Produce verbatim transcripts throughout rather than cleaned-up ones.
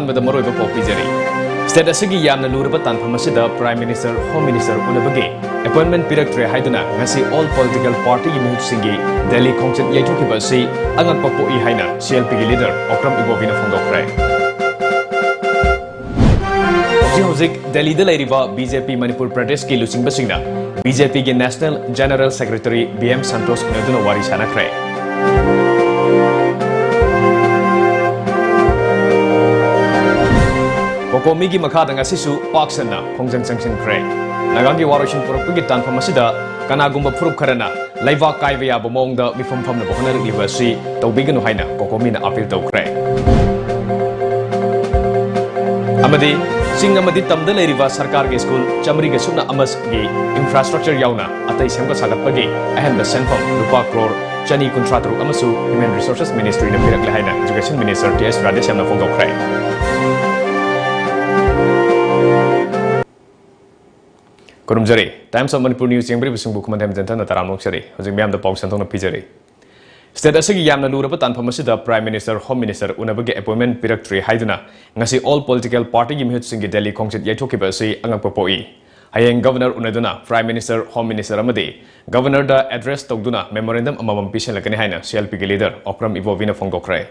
ꯃꯗ ꯃꯔꯨꯑꯣꯏꯕ ꯄꯥꯎ ꯄꯤꯖꯔꯤ꯫ State ꯑꯁꯤꯒꯤ ꯌꯥꯝꯅ ꯂꯨꯔꯕ ꯇꯥꯟꯐꯝ ꯑꯁꯤꯗ Prime Minister, Home Minister ꯎꯅꯕꯒꯤ appointment ꯄꯤꯔꯛꯇ꯭ꯔꯦ ꯍꯥꯏꯗꯨꯅ ꯉꯁꯤ all political partyꯒꯤ ꯃꯤꯍꯨꯠꯁꯤꯡꯒꯤ ꯗꯦꯜꯂꯤ ꯈꯣꯡꯆꯠ ꯌꯩꯊꯣꯛꯈꯤꯕ ꯑꯁꯤ ꯑꯉꯛꯄ ꯄꯣꯛꯏ ꯍꯥꯏꯅ CLPꯒꯤ leader ꯑꯣꯀ꯭ꯔꯝ ꯏꯕꯣꯕꯤꯅ ꯐꯣꯡꯗꯣꯛꯈ꯭ꯔꯦ꯫ ꯍꯧꯖꯤꯛ ꯍꯧꯖꯤꯛ ꯗꯦꯜꯂꯤꯗ ꯂꯩꯔꯤꯕ BJP ꯃꯅꯤꯄꯨꯔ ꯄ꯭ꯔꯗꯦꯁꯀꯤ ꯂꯨꯆꯤꯡꯕꯁꯤꯡꯅ BJPꯒꯤ National General Secretary B M Santosh ꯎꯅꯗꯨꯅ ꯋꯥꯔꯤ ꯁꯥꯟꯅꯈ꯭ꯔꯦ꯫ ꯀꯣꯀꯣꯃꯤꯒꯤ ꯃꯈꯥꯗ ꯉꯁꯤꯁꯨ ꯄꯥꯛ ꯁꯟꯅ ꯈꯣꯡꯖꯪ ꯆꯪꯁꯤꯟꯈ꯭ꯔꯦ꯫ ꯅꯥꯒꯥꯒꯤ ꯋꯥꯔꯣꯏꯁꯤꯟ ꯄꯨꯔꯛꯄꯒꯤ ꯇꯥꯟꯐꯝ ꯑꯁꯤꯗ ꯀꯅꯥꯒꯨꯝꯕ ꯐꯨꯔꯨꯞ ꯈꯔꯅ ꯂꯩꯕꯥꯛ ꯀꯥꯏꯕ ꯌꯥꯕ ꯃꯑꯣꯡꯗ ꯃꯤꯐꯝ ꯐꯝꯅꯕ ꯍꯣꯠꯅꯔꯛꯂꯤꯕ ꯑꯁꯤ ꯇꯧꯕꯤꯒꯅꯨ ꯍꯥꯏꯅ ꯀꯣꯀꯣꯃꯤꯅ appeal ꯇꯧꯈ꯭ꯔꯦ꯫ ꯑꯃꯗꯤ ꯆꯤꯡ ꯑꯃꯗꯤ ꯇꯝꯗ ꯂꯩꯔꯤꯕ ꯁꯔꯀꯥꯔꯒꯤ ꯁ꯭ꯀꯨꯜ ꯆꯥꯃꯔꯤꯒ ꯁꯨꯞꯅ ꯑꯃꯒꯤ infrastructure ꯌꯥꯎꯅ ꯑꯇꯩ ꯁꯦꯝꯒꯠ ꯁꯥꯒꯠꯄꯒꯤ ꯑꯍꯦꯟꯕ ꯁꯦꯟꯐꯝ ꯂꯨꯄꯥ ꯀ꯭ꯔꯣꯔ ꯆꯅꯤ ꯀꯨꯟꯊ꯭ꯔꯥ ꯇꯔꯨꯛ ꯑꯃꯁꯨ Human Resources Ministryꯅ ꯄꯤꯔꯛꯂꯦ ꯍꯥꯏꯅ Education Minister T S ꯔꯥꯙꯦꯁ꯭ꯌꯥꯝꯅ ꯐꯣꯡꯗꯣꯛꯈ꯭ꯔꯦ꯫ ꯈꯨꯔꯨꯝꯖꯔꯤ꯫ Times of Manipur News ꯌꯦꯡꯕꯤꯔꯤꯕꯁꯤꯡꯕꯨ ꯈꯨꯃꯟꯊꯦꯝ ꯖꯦꯟꯊꯟꯅ ꯇꯔꯥꯝꯅ ꯑꯣꯛꯆꯔꯤ꯫ ꯍꯧꯖꯤꯛ ꯃꯤꯌꯥꯝꯗ ꯄꯥꯎ ꯁꯟꯗꯣꯛꯅ ꯄꯤꯖꯔꯤ꯫ State ꯑꯁꯤꯒꯤ ꯌꯥꯝꯅ ꯂꯨꯔꯕ ꯇꯥꯟꯐꯝ ꯑꯁꯤꯗ Prime Minister, Home Minister ꯎꯅꯕꯒꯤ appointment ꯄꯤꯔꯛꯇ꯭ꯔꯤ ꯍꯥꯏꯗꯨꯅ ꯉꯁꯤ all political partyꯒꯤ ꯃꯤꯍꯨꯠꯁꯤꯡꯒꯤ ꯗꯦꯜꯂꯤ ꯈꯣꯡꯆꯠ ꯌꯩꯊꯣꯛꯈꯤꯕ ꯑꯁꯤ ꯑꯉꯛꯄ ꯄꯣꯛꯏ꯫ ꯍꯌꯦꯡ Governor ꯎꯅꯗꯨꯅ Prime Minister, Home Minister ꯑꯃꯗꯤ Governorꯗ address ꯇꯧꯗꯨꯅ memorandum ꯑꯃꯃꯝ ꯄꯤꯁꯤꯜꯂꯛꯀꯅꯤ ꯍꯥꯏꯅ CLPꯒꯤ leader ꯑꯣꯀ꯭ꯔꯝ ꯏꯕꯣꯕꯤꯅ ꯐꯣꯡꯗꯣꯛꯈ꯭ꯔꯦ꯫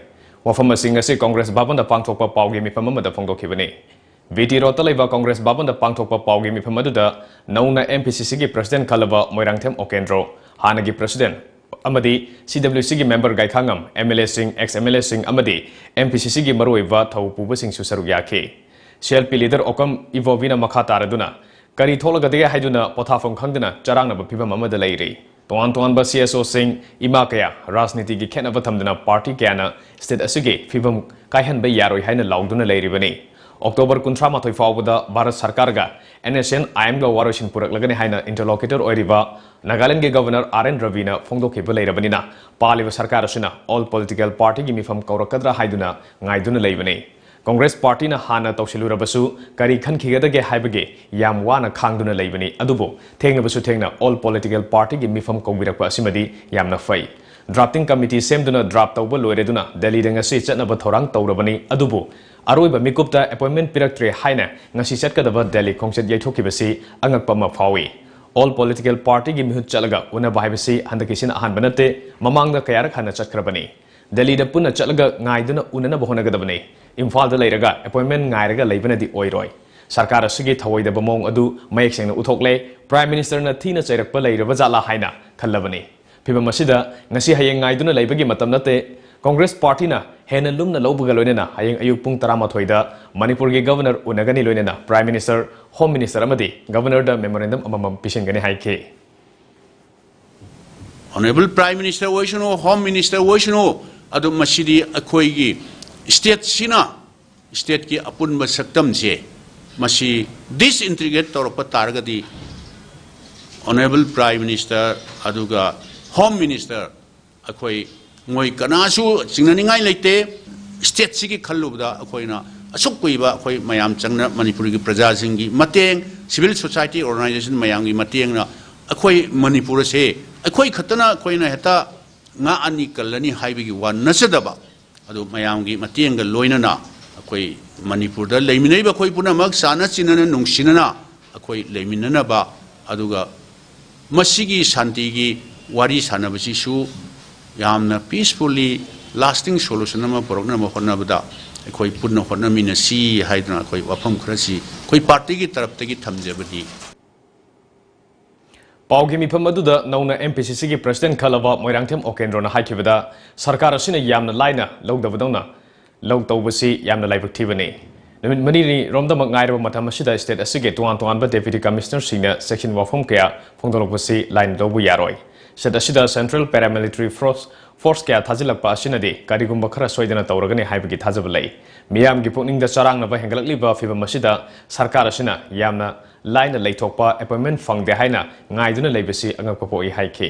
ꯋꯥꯐꯝ ꯑꯁꯤ ꯉꯁꯤ Congress ꯚꯕꯟꯗ ꯄꯥꯡꯊꯣꯛꯄ ꯄꯥꯎꯒꯤ ꯃꯤꯐꯝ ꯑꯃꯗ ꯐꯣꯡꯗꯣꯛꯈꯤꯕꯅꯤ꯫ VT Roadꯇ ꯂꯩꯕ Congress ꯚꯕꯟꯗ ꯄꯥꯡꯊꯣꯛꯄ ꯄꯥꯎꯒꯤ ꯃꯤꯐꯝ ꯑꯗꯨꯗ ꯅꯧꯅ MPCCꯒꯤ President ꯈꯜꯂꯕ ꯃꯣꯏꯔꯥꯡꯊꯦꯝ ꯑꯣꯀꯦꯟꯗ꯭ꯔꯣ, ꯍꯥꯟꯅꯒꯤ President ꯑꯃꯗꯤ CWCꯒꯤ member ꯒꯥꯏꯈꯥꯉꯝ, MLAꯁꯤꯡ, ex MLAꯁꯤꯡ ꯑꯃꯗꯤ MPCCꯒꯤ ꯃꯔꯨꯑꯣꯏꯕ ꯊꯧ ꯄꯨꯕꯁꯤꯡꯁꯨ ꯁꯔꯨꯛ ꯌꯥꯈꯤ꯫ CLP leader ꯑꯣꯀ꯭ꯔꯝ ꯏꯕꯣꯕꯤꯅ ꯃꯈꯥ ꯇꯥꯔꯗꯨꯅ ꯀꯔꯤ ꯊꯣꯛꯂꯒꯗꯒꯦ ꯍꯥꯏꯗꯨꯅ ꯄꯣꯊꯥꯐꯝ ꯈꯪꯗꯅ ꯆꯔꯥꯡꯅꯕ ꯐꯤꯚꯝ ꯑꯃꯗ ꯂꯩꯔꯤ꯫ ꯇꯣꯉꯥꯟ ꯇꯣꯉꯥꯟꯕ CSOꯁꯤꯡ, ꯏꯃꯥ ꯀꯌꯥ, ꯔꯥꯖꯅꯤꯇꯤꯒꯤ ꯈꯦꯠꯅꯕ ꯊꯝꯗꯅ party ꯀꯌꯥꯅ state ꯑꯁꯤꯒꯤ ꯐꯤꯚꯝ ꯀꯥꯏꯍꯟꯕ ꯌꯥꯔꯣꯏ ꯍꯥꯏꯅ ꯂꯥꯎꯗꯨꯅ ꯂꯩꯔꯤꯕꯅꯤ꯫ October ꯀꯨꯟꯊ꯭ꯔꯥ ꯃꯥꯊꯣꯏ ꯐꯥꯎꯕꯗ ꯚꯥꯔꯠ ꯁꯔꯀꯥꯔꯒ NSCN-IMꯒ ꯋꯥꯔꯣꯏꯁꯤꯟ ꯄꯨꯔꯛꯂꯒꯅꯤ ꯍꯥꯏꯅ interlocutor ꯑꯣꯏꯔꯤꯕ ꯅꯥꯒꯥꯂꯦꯟꯗꯒꯤ Governor R N ꯔꯕꯤꯅ ꯐꯣꯡꯗꯣꯛꯈꯤꯕ ꯂꯩꯔꯕꯅꯤꯅ ꯄꯥꯜꯂꯤꯕ ꯁꯔꯀꯥꯔ ꯑꯁꯤꯅ all political partyꯒꯤ ꯃꯤꯐꯝ ꯀꯧꯔꯛꯀꯗ꯭ꯔꯥ ꯍꯥꯏꯗꯨꯅ ꯉꯥꯏꯗꯨꯅ ꯂꯩꯕꯅꯤ꯫ Congress partyꯅ ꯍꯥꯟꯅ ꯇꯧꯁꯤꯜꯂꯨꯔꯕꯁꯨ ꯀꯔꯤ ꯈꯟꯈꯤꯒꯗꯒꯦ ꯍꯥꯏꯕꯒꯤ ꯌꯥꯝ ꯋꯥꯅ ꯈꯥꯡꯗꯨꯅ ꯂꯩꯕꯅꯤ꯫ ꯑꯗꯨꯕꯨ ꯊꯦꯡꯂꯕꯁꯨ ꯊꯦꯡꯅ all political partyꯒꯤ ꯃꯤꯐꯝ ꯀꯧꯕꯤꯔꯛꯄ ꯑꯁꯤꯃꯗꯤ ꯌꯥꯝꯅ ꯐꯩ꯫ Drafting committee ꯁꯦꯝꯗꯨꯅ draft ꯇꯧꯕ ꯂꯣꯏꯔꯗꯨꯅ ꯗꯦꯜꯂꯤꯗ ꯉꯁꯤ ꯆꯠꯅꯕ ꯊꯧꯔꯥꯡ ꯇꯧꯔꯕꯅꯤ꯫ ꯑꯗꯨꯕꯨ ꯑꯔꯣꯏꯕ ꯃꯤꯀꯨꯞꯇ appointment ꯄꯤꯔꯛꯇ꯭ꯔꯦ ꯍꯥꯏꯅ ꯉꯁꯤ ꯆꯠꯀꯗꯕ ꯗꯦꯜꯂꯤ ꯈꯣꯡꯆꯠ ꯌꯩꯊꯣꯛꯈꯤꯕꯁꯤ ꯑꯉꯛꯄ ꯑꯃ ꯐꯥꯎꯏ꯫ All political partyꯒꯤ ꯃꯤꯍꯨꯠ ꯆꯠꯂꯒ ꯎꯅꯕ ꯍꯥꯏꯕꯁꯤ ꯍꯟꯗꯛꯀꯤꯁꯤꯅ ꯑꯍꯥꯟꯕ ꯅꯠꯇꯦ, ꯃꯃꯥꯡꯗ ꯀꯌꯥꯔꯛ ꯍꯥꯟꯅ ꯆꯠꯈ꯭ꯔꯕꯅꯤ꯫ ꯗꯦꯜꯂꯤꯗ ꯄꯨꯟꯅ ꯆꯠꯂꯒ ꯉꯥꯏꯗꯨꯅ ꯎꯅꯅꯕ ꯍꯣꯠꯅꯒꯗꯕꯅꯤ꯫ ꯏꯝꯐꯥꯜꯗ ꯂꯩꯔꯒ appointment ꯉꯥꯏꯔꯒ ꯂꯩꯕꯅꯗꯤ ꯑꯣꯏꯔꯣꯏ꯫ ꯁꯔꯀꯥꯔ ꯑꯁꯤꯒꯤ ꯊꯧꯑꯣꯏꯗꯕ ꯃꯑꯣꯡ ꯑꯗꯨ ꯃꯌꯦꯛ ꯁꯦꯡꯅ ꯎꯠꯊꯣꯛꯂꯦ꯫ Prime Ministerꯅ ꯊꯤꯅ ꯆꯩꯔꯛꯄ ꯂꯩꯔꯕ ꯖꯥꯠꯂꯥ ꯍꯥꯏꯅ ꯈꯜꯂꯕꯅꯤ꯫ ꯐꯤꯚꯝ ꯑꯁꯤꯗ ꯉꯁꯤ ꯍꯌꯦꯡ ꯉꯥꯏꯗꯨꯅ ꯂꯩꯕꯒꯤ ꯃꯇꯝ ꯅꯠꯇꯦ꯫ Congress partyꯅ ꯍꯦꯟꯅ ꯂꯨꯝꯅ ꯂꯧꯕꯒ ꯂꯣꯏꯅꯅ ꯍꯌꯦꯡ ꯑꯌꯨꯛ ꯄꯨꯡ ꯇꯔꯥꯃꯥꯊꯣꯏꯗ ꯃꯅꯤꯄꯨꯔꯒꯤ Governor ꯎꯅꯒꯅꯤ, ꯂꯣꯏꯅꯅ Prime Minister, Home Minister ꯑꯃꯗꯤ Governorꯗ memorandum ꯑꯃꯃꯝ ꯄꯤꯁꯤꯟꯒꯅꯤ ꯍꯥꯏꯈꯤ꯫ Honourable Prime Minister ꯑꯣꯏꯁꯅꯨ, Home Minister ꯑꯣꯏꯁꯅꯨ, ꯑꯗꯨ ꯃꯁꯤꯗꯤ ꯑꯩꯈꯣꯏꯒꯤ stateꯁꯤꯅ, stateꯀꯤ ꯑꯄꯨꯟꯕ ꯁꯛꯇꯝꯁꯦ ꯃꯁꯤ disintegrate ꯇꯧꯔꯛꯄ ꯇꯥꯔꯒꯗꯤ Honourable Prime Minister ꯑꯗꯨꯒ Home Minister ꯑꯩꯈꯣꯏ ꯃꯣꯏ ꯀꯅꯥꯁꯨ ꯆꯤꯡꯅꯅꯤꯡꯉꯥꯏ ꯂꯩꯇꯦ꯫ Stateꯁꯤꯒꯤ ꯈꯜꯂꯨꯕꯗ ꯑꯩꯈꯣꯏꯅ ꯑꯁꯨꯛ ꯀꯨꯏꯕ ꯑꯩꯈꯣꯏ ꯃꯌꯥꯝ ꯆꯪꯅ ꯃꯅꯤꯄꯨꯔꯒꯤ ꯄ꯭ꯔꯖꯥꯁꯤꯡꯒꯤ ꯃꯇꯦꯡ, civil society organisation ꯃꯌꯥꯝꯒꯤ ꯃꯇꯦꯡꯅ ꯑꯩꯈꯣꯏ ꯃꯅꯤꯄꯨꯔ ꯑꯁꯦ ꯑꯩꯈꯣꯏ ꯈꯛꯇꯅ ꯑꯩꯈꯣꯏꯅ ꯍꯦꯛꯇ ꯉꯥꯛꯑꯅꯤ ꯀꯜꯂꯅꯤ ꯍꯥꯏꯕꯒꯤ ꯋꯥ ꯅꯠꯆꯗꯕ, ꯑꯗꯨ ꯃꯌꯥꯝꯒꯤ ꯃꯇꯦꯡꯒ ꯂꯣꯏꯅꯅ ꯑꯩꯈꯣꯏ ꯃꯅꯤꯄꯨꯔꯗ ꯂꯩꯃꯤꯟꯅꯔꯤꯕ ꯑꯩꯈꯣꯏ ꯄꯨꯝꯅꯃꯛ ꯆꯥꯟꯅ ꯆꯤꯟꯅꯅ ꯅꯨꯡꯁꯤꯅꯅ ꯑꯩꯈꯣꯏ ꯂꯩꯃꯤꯟꯅꯅꯕ, ꯑꯗꯨꯒ ꯃꯁꯤꯒꯤ ꯁꯥꯟꯇꯤꯒꯤ ꯋꯥꯔꯤ ꯁꯥꯟꯅꯕꯁꯤꯁꯨ ꯌꯥꯝꯅ peacefully lasting solution ꯑꯃ ꯄꯨꯔꯛꯅꯕ ꯍꯣꯠꯅꯕꯗ ꯑꯩꯈꯣꯏ ꯄꯨꯟꯅ ꯍꯣꯠꯅꯃꯤꯟꯅꯁꯤ ꯍꯥꯏꯗꯨꯅ ꯑꯩꯈꯣꯏ ꯋꯥꯐꯝ ꯈꯔꯁꯤ ꯑꯩꯈꯣꯏ partyꯒꯤ ꯇꯔꯞꯇꯒꯤ ꯊꯝꯖꯕꯅꯤ꯫ ꯄꯥꯎꯒꯤ ꯃꯤꯐꯝ ꯑꯗꯨꯗ ꯅꯧꯅ MPCCꯒꯤ President ꯈꯜꯂꯕ ꯃꯣꯏꯔꯥꯡꯊꯦꯝ ꯑꯣꯀꯦꯟꯗ꯭ꯔꯣꯅ ꯍꯥꯏꯈꯤꯕꯗ, ꯁꯔꯀꯥꯔ ꯑꯁꯤꯅ ꯌꯥꯝꯅ ꯂꯥꯏꯅ ꯂꯧꯗꯕꯗꯧꯅ ꯂꯧ ꯇꯧꯕꯁꯤ ꯌꯥꯝꯅ ꯂꯥꯏꯕꯛ ꯊꯤꯕꯅꯤ꯫ ꯅꯨꯃꯤꯠ ꯃꯔꯤꯅꯤ ꯔꯣꯝꯗꯃꯛ ꯉꯥꯏꯔꯕ ꯃꯇꯝ ꯑꯁꯤꯗ state ꯑꯁꯤꯒꯤ ꯇꯣꯉꯥꯟ ꯇꯣꯉꯥꯟꯕ Deputy Commissionerꯁꯤꯡꯅ ꯆꯦꯛꯁꯤꯟ ꯋꯥꯐꯝ ꯀꯌꯥ ꯐꯣꯡꯗꯣꯔꯛꯄꯁꯤ ꯂꯥꯏꯅ ꯂꯧꯕ ꯌꯥꯔꯣꯏ꯫ State ꯑꯁꯤꯗ Central Paramilitary Force, Force ꯀꯌꯥ ꯊꯥꯖꯤꯜꯂꯛꯄ ꯑꯁꯤꯅꯗꯤ ꯀꯔꯤꯒꯨꯝꯕ ꯈꯔ ꯁꯣꯏꯗꯅ ꯇꯧꯔꯒꯅꯤ ꯍꯥꯏꯕꯒꯤ ꯊꯥꯖꯕ ꯂꯩ꯫ ꯃꯤꯌꯥꯝꯒꯤ ꯄꯨꯛꯅꯤꯡꯗ ꯆꯔꯥꯡꯅꯕ ꯍꯦꯟꯒꯠꯂꯛꯂꯤꯕ ꯐꯤꯚꯝ ꯑꯁꯤꯗ ꯁꯔꯀꯥꯔ ꯑꯁꯤꯅ ꯌꯥꯝꯅ ꯂꯥꯏꯅ ꯂꯩꯊꯣꯛꯄ appointment ꯐꯪꯗꯦ ꯍꯥꯏꯅ ꯉꯥꯏꯗꯨꯅ ꯂꯩꯕꯁꯤ ꯑꯉꯛꯄ ꯄꯣꯛꯏ ꯍꯥꯏꯈꯤ꯫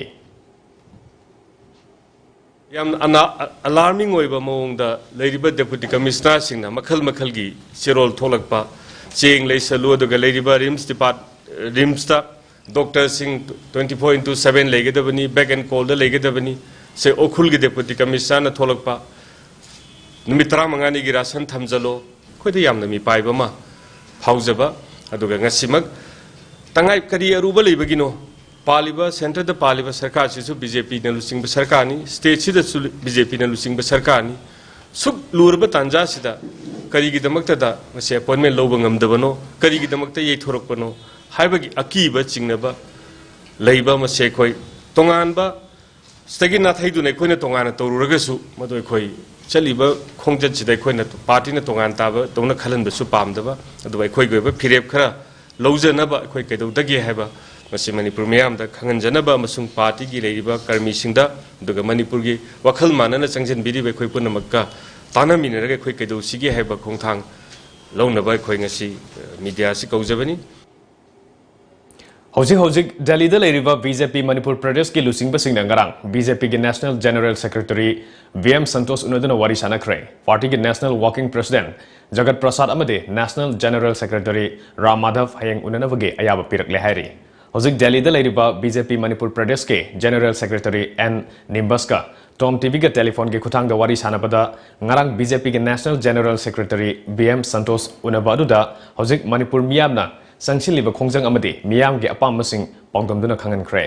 ꯌꯥꯝꯅ ꯑꯅꯥ-, alarming ꯑꯣꯏꯕ ꯃꯑꯣꯡꯗ ꯂꯩꯔꯤꯕ Deputy Commissionerꯁꯤꯡꯅ ꯃꯈꯜ ꯃꯈꯜꯒꯤ ꯆꯦꯔꯣꯜ ꯊꯣꯛꯂꯛꯄ, ꯆꯦꯡ ꯂꯩꯁꯜꯂꯨ, ꯑꯗꯨꯒ ꯂꯩꯔꯤꯕ RIMS depart-, RIMSꯇ doctorꯁꯤꯡ twenty four into seven ꯂꯩꯒꯗꯕꯅꯤ, beck and callꯗ ꯂꯩꯒꯗꯕꯅꯤ, ꯁꯦ ꯎꯈ꯭ꯔꯨꯜꯒꯤ ꯗꯦꯄꯨꯇꯤ ꯀꯃꯤꯁꯅꯔꯅ ꯊꯣꯛꯂꯛꯄ ꯅꯨꯃꯤꯠ ꯇꯔꯥꯃꯉꯥꯅꯤꯒꯤ ꯔꯥꯁꯟ ꯊꯝꯖꯜꯂꯣ, ꯑꯩꯈꯣꯏꯗ ꯌꯥꯝꯅ ꯃꯤꯄꯥꯏꯕ ꯑꯃ ꯐꯥꯎꯖꯕ꯫ ꯑꯗꯨꯒ ꯉꯁꯤꯃꯛ ꯇꯉꯥꯏ ꯀꯔꯤ ꯑꯔꯨꯕ ꯂꯩꯕꯒꯤꯅꯣ? ꯄꯥꯜꯂꯤꯕ, ꯁꯦꯟꯇꯔꯗ ꯄꯥꯜꯂꯤꯕ ꯁꯔꯀꯥꯔꯁꯤꯁꯨ ꯕꯤ ꯖꯦ ꯄꯤꯅ ꯂꯨꯆꯤꯡꯕ ꯁꯔꯀꯥꯔꯅꯤ, ꯁ꯭ꯇꯦꯠꯁꯤꯗꯁꯨ ꯕꯤ ꯖꯦ ꯄꯤꯅ ꯂꯨꯆꯤꯡꯕ ꯁꯔꯀꯥꯔꯅꯤ꯫ ꯁꯨꯛ ꯂꯨꯔꯕ ꯇꯥꯟꯖꯥꯁꯤꯗ ꯀꯔꯤꯒꯤꯗꯃꯛꯇꯗ ꯃꯁꯤ ꯑꯦꯄꯣꯏꯟꯃꯦꯟ ꯂꯧꯕ ꯉꯝꯗꯕꯅꯣ, ꯀꯔꯤꯒꯤꯗꯃꯛꯇ ꯌꯩꯊꯣꯔꯛꯄꯅꯣ ꯍꯥꯏꯕꯒꯤ ꯑꯀꯤꯕ ꯆꯤꯡꯅꯕ ꯂꯩꯕ ꯑꯃꯁꯦ ꯑꯩꯈꯣꯏ ꯇꯣꯉꯥꯟꯕ ꯁꯤꯗꯒꯤ ꯅꯥꯊꯩꯗꯨꯅ ꯑꯩꯈꯣꯏꯅ ꯇꯣꯉꯥꯟꯅ ꯇꯧꯔꯨꯔꯒꯁꯨ, ꯃꯗꯨ ꯑꯩꯈꯣꯏ ꯆꯠꯂꯤꯕ ꯈꯣꯡꯆꯠꯁꯤꯗ ꯑꯩꯈꯣꯏꯅ ꯄꯥꯔꯇꯤꯅ ꯇꯣꯉꯥꯟ ꯇꯥꯕ ꯇꯧꯅ ꯈꯜꯍꯟꯕꯁꯨ ꯄꯥꯝꯗꯕ, ꯑꯗꯨꯕꯨ ꯑꯩꯈꯣꯏꯒꯤ ꯑꯣꯏꯕ ꯐꯤꯔꯦꯞ ꯈꯔ ꯂꯧꯖꯅꯕ ꯑꯩꯈꯣꯏ ꯀꯩꯗꯧꯗꯒꯦ ꯍꯥꯏꯕ ꯃꯁꯤ ꯃꯅꯤꯄꯨꯔ ꯃꯤꯌꯥꯝꯗ ꯈꯪꯍꯟꯖꯅꯕ ꯑꯃꯁꯨꯡ ꯄꯥꯔꯇꯤꯒꯤ ꯂꯩꯔꯤꯕ ꯀꯔꯃꯤꯁꯤꯡꯗ, ꯑꯗꯨꯒ ꯃꯅꯤꯄꯨꯔꯒꯤ ꯋꯥꯈꯜ ꯃꯥꯟꯅꯅ ꯆꯪꯁꯤꯟꯕꯤꯔꯤꯕ ꯑꯩꯈꯣꯏ ꯄꯨꯝꯅꯃꯛꯀ ꯇꯥꯟꯅꯃꯤꯟꯅꯔꯒ ꯑꯩꯈꯣꯏ ꯀꯩꯗꯧꯁꯤꯒꯦ ꯍꯥꯏꯕ ꯈꯣꯡꯊꯥꯡ ꯂꯧꯅꯕ ꯑꯩꯈꯣꯏ ꯉꯁꯤ, ꯑ, ꯃꯤꯗꯤꯌꯥꯁꯤ ꯀꯧꯖꯕꯅꯤ꯫ ꯍꯧꯖꯤꯛ ꯍꯧꯖꯤꯛ ꯗꯦꯜꯂꯤꯗ ꯂꯩꯔꯤꯕ ꯕꯤ ꯖꯦ ꯄꯤ ꯃꯅꯤꯄꯨꯔ ꯄ꯭ꯔꯗꯦꯁꯀꯤ ꯂꯨꯆꯤꯡꯕꯁꯤꯡꯅ ꯉꯔꯥꯡ ꯕꯤ ꯖꯦ ꯄꯤꯒꯤ national general secretary B M Santosh ꯎꯅꯗꯨꯅ ꯋꯥꯔꯤ ꯁꯥꯟꯅꯈ꯭ꯔꯦ꯫ ꯄꯥꯔꯇꯤꯒꯤ national working president Jagat Prasad ꯑꯃꯗꯤ national general secretary Ram Madhav ꯍꯌꯦꯡ ꯎꯅꯅꯕꯒꯤ ꯑꯌꯥꯕ ꯄꯤꯔꯛꯂꯦ ꯍꯥꯏꯔꯤ꯫ ꯍꯧꯖꯤꯛ ꯗꯦꯜꯂꯤꯗ ꯂꯩꯔꯤꯕ ꯕꯤ ꯖꯦ ꯄꯤ ꯃꯅꯤꯄꯨꯔ ꯄ꯭ꯔꯗꯦꯁꯀꯤ ꯖꯦꯅꯔꯦꯜ ꯁꯦꯀ꯭ꯔꯦꯇꯔꯤ ꯑꯦꯟ ꯅꯤꯝꯕꯁꯀ ꯇꯣꯝ ꯇꯤ ꯚꯤꯒ ꯇꯦꯂꯤꯐꯣꯟꯒꯤ ꯈꯨꯠꯊꯥꯡꯗ ꯋꯥꯔꯤ ꯁꯥꯟꯅꯕꯗ ꯉꯔꯥꯡ ꯕꯤ ꯖꯦ ꯄꯤꯒꯤ national general secretary B M Santosh ꯎꯅꯕ ꯑꯗꯨꯗ ꯍꯧꯖꯤꯛ ꯃꯅꯤꯄꯨꯔ ꯃꯤꯌꯥꯝꯅ ꯆꯪꯁꯤꯜꯂꯤꯕ ꯈꯣꯡꯖꯪ ꯑꯃꯗꯤ ꯃꯤꯌꯥꯝꯒꯤ ꯑꯄꯥꯝꯕꯁꯤꯡ ꯄꯥꯎꯗꯝꯗꯨꯅ ꯈꯪꯍꯟꯈ꯭ꯔꯦ꯫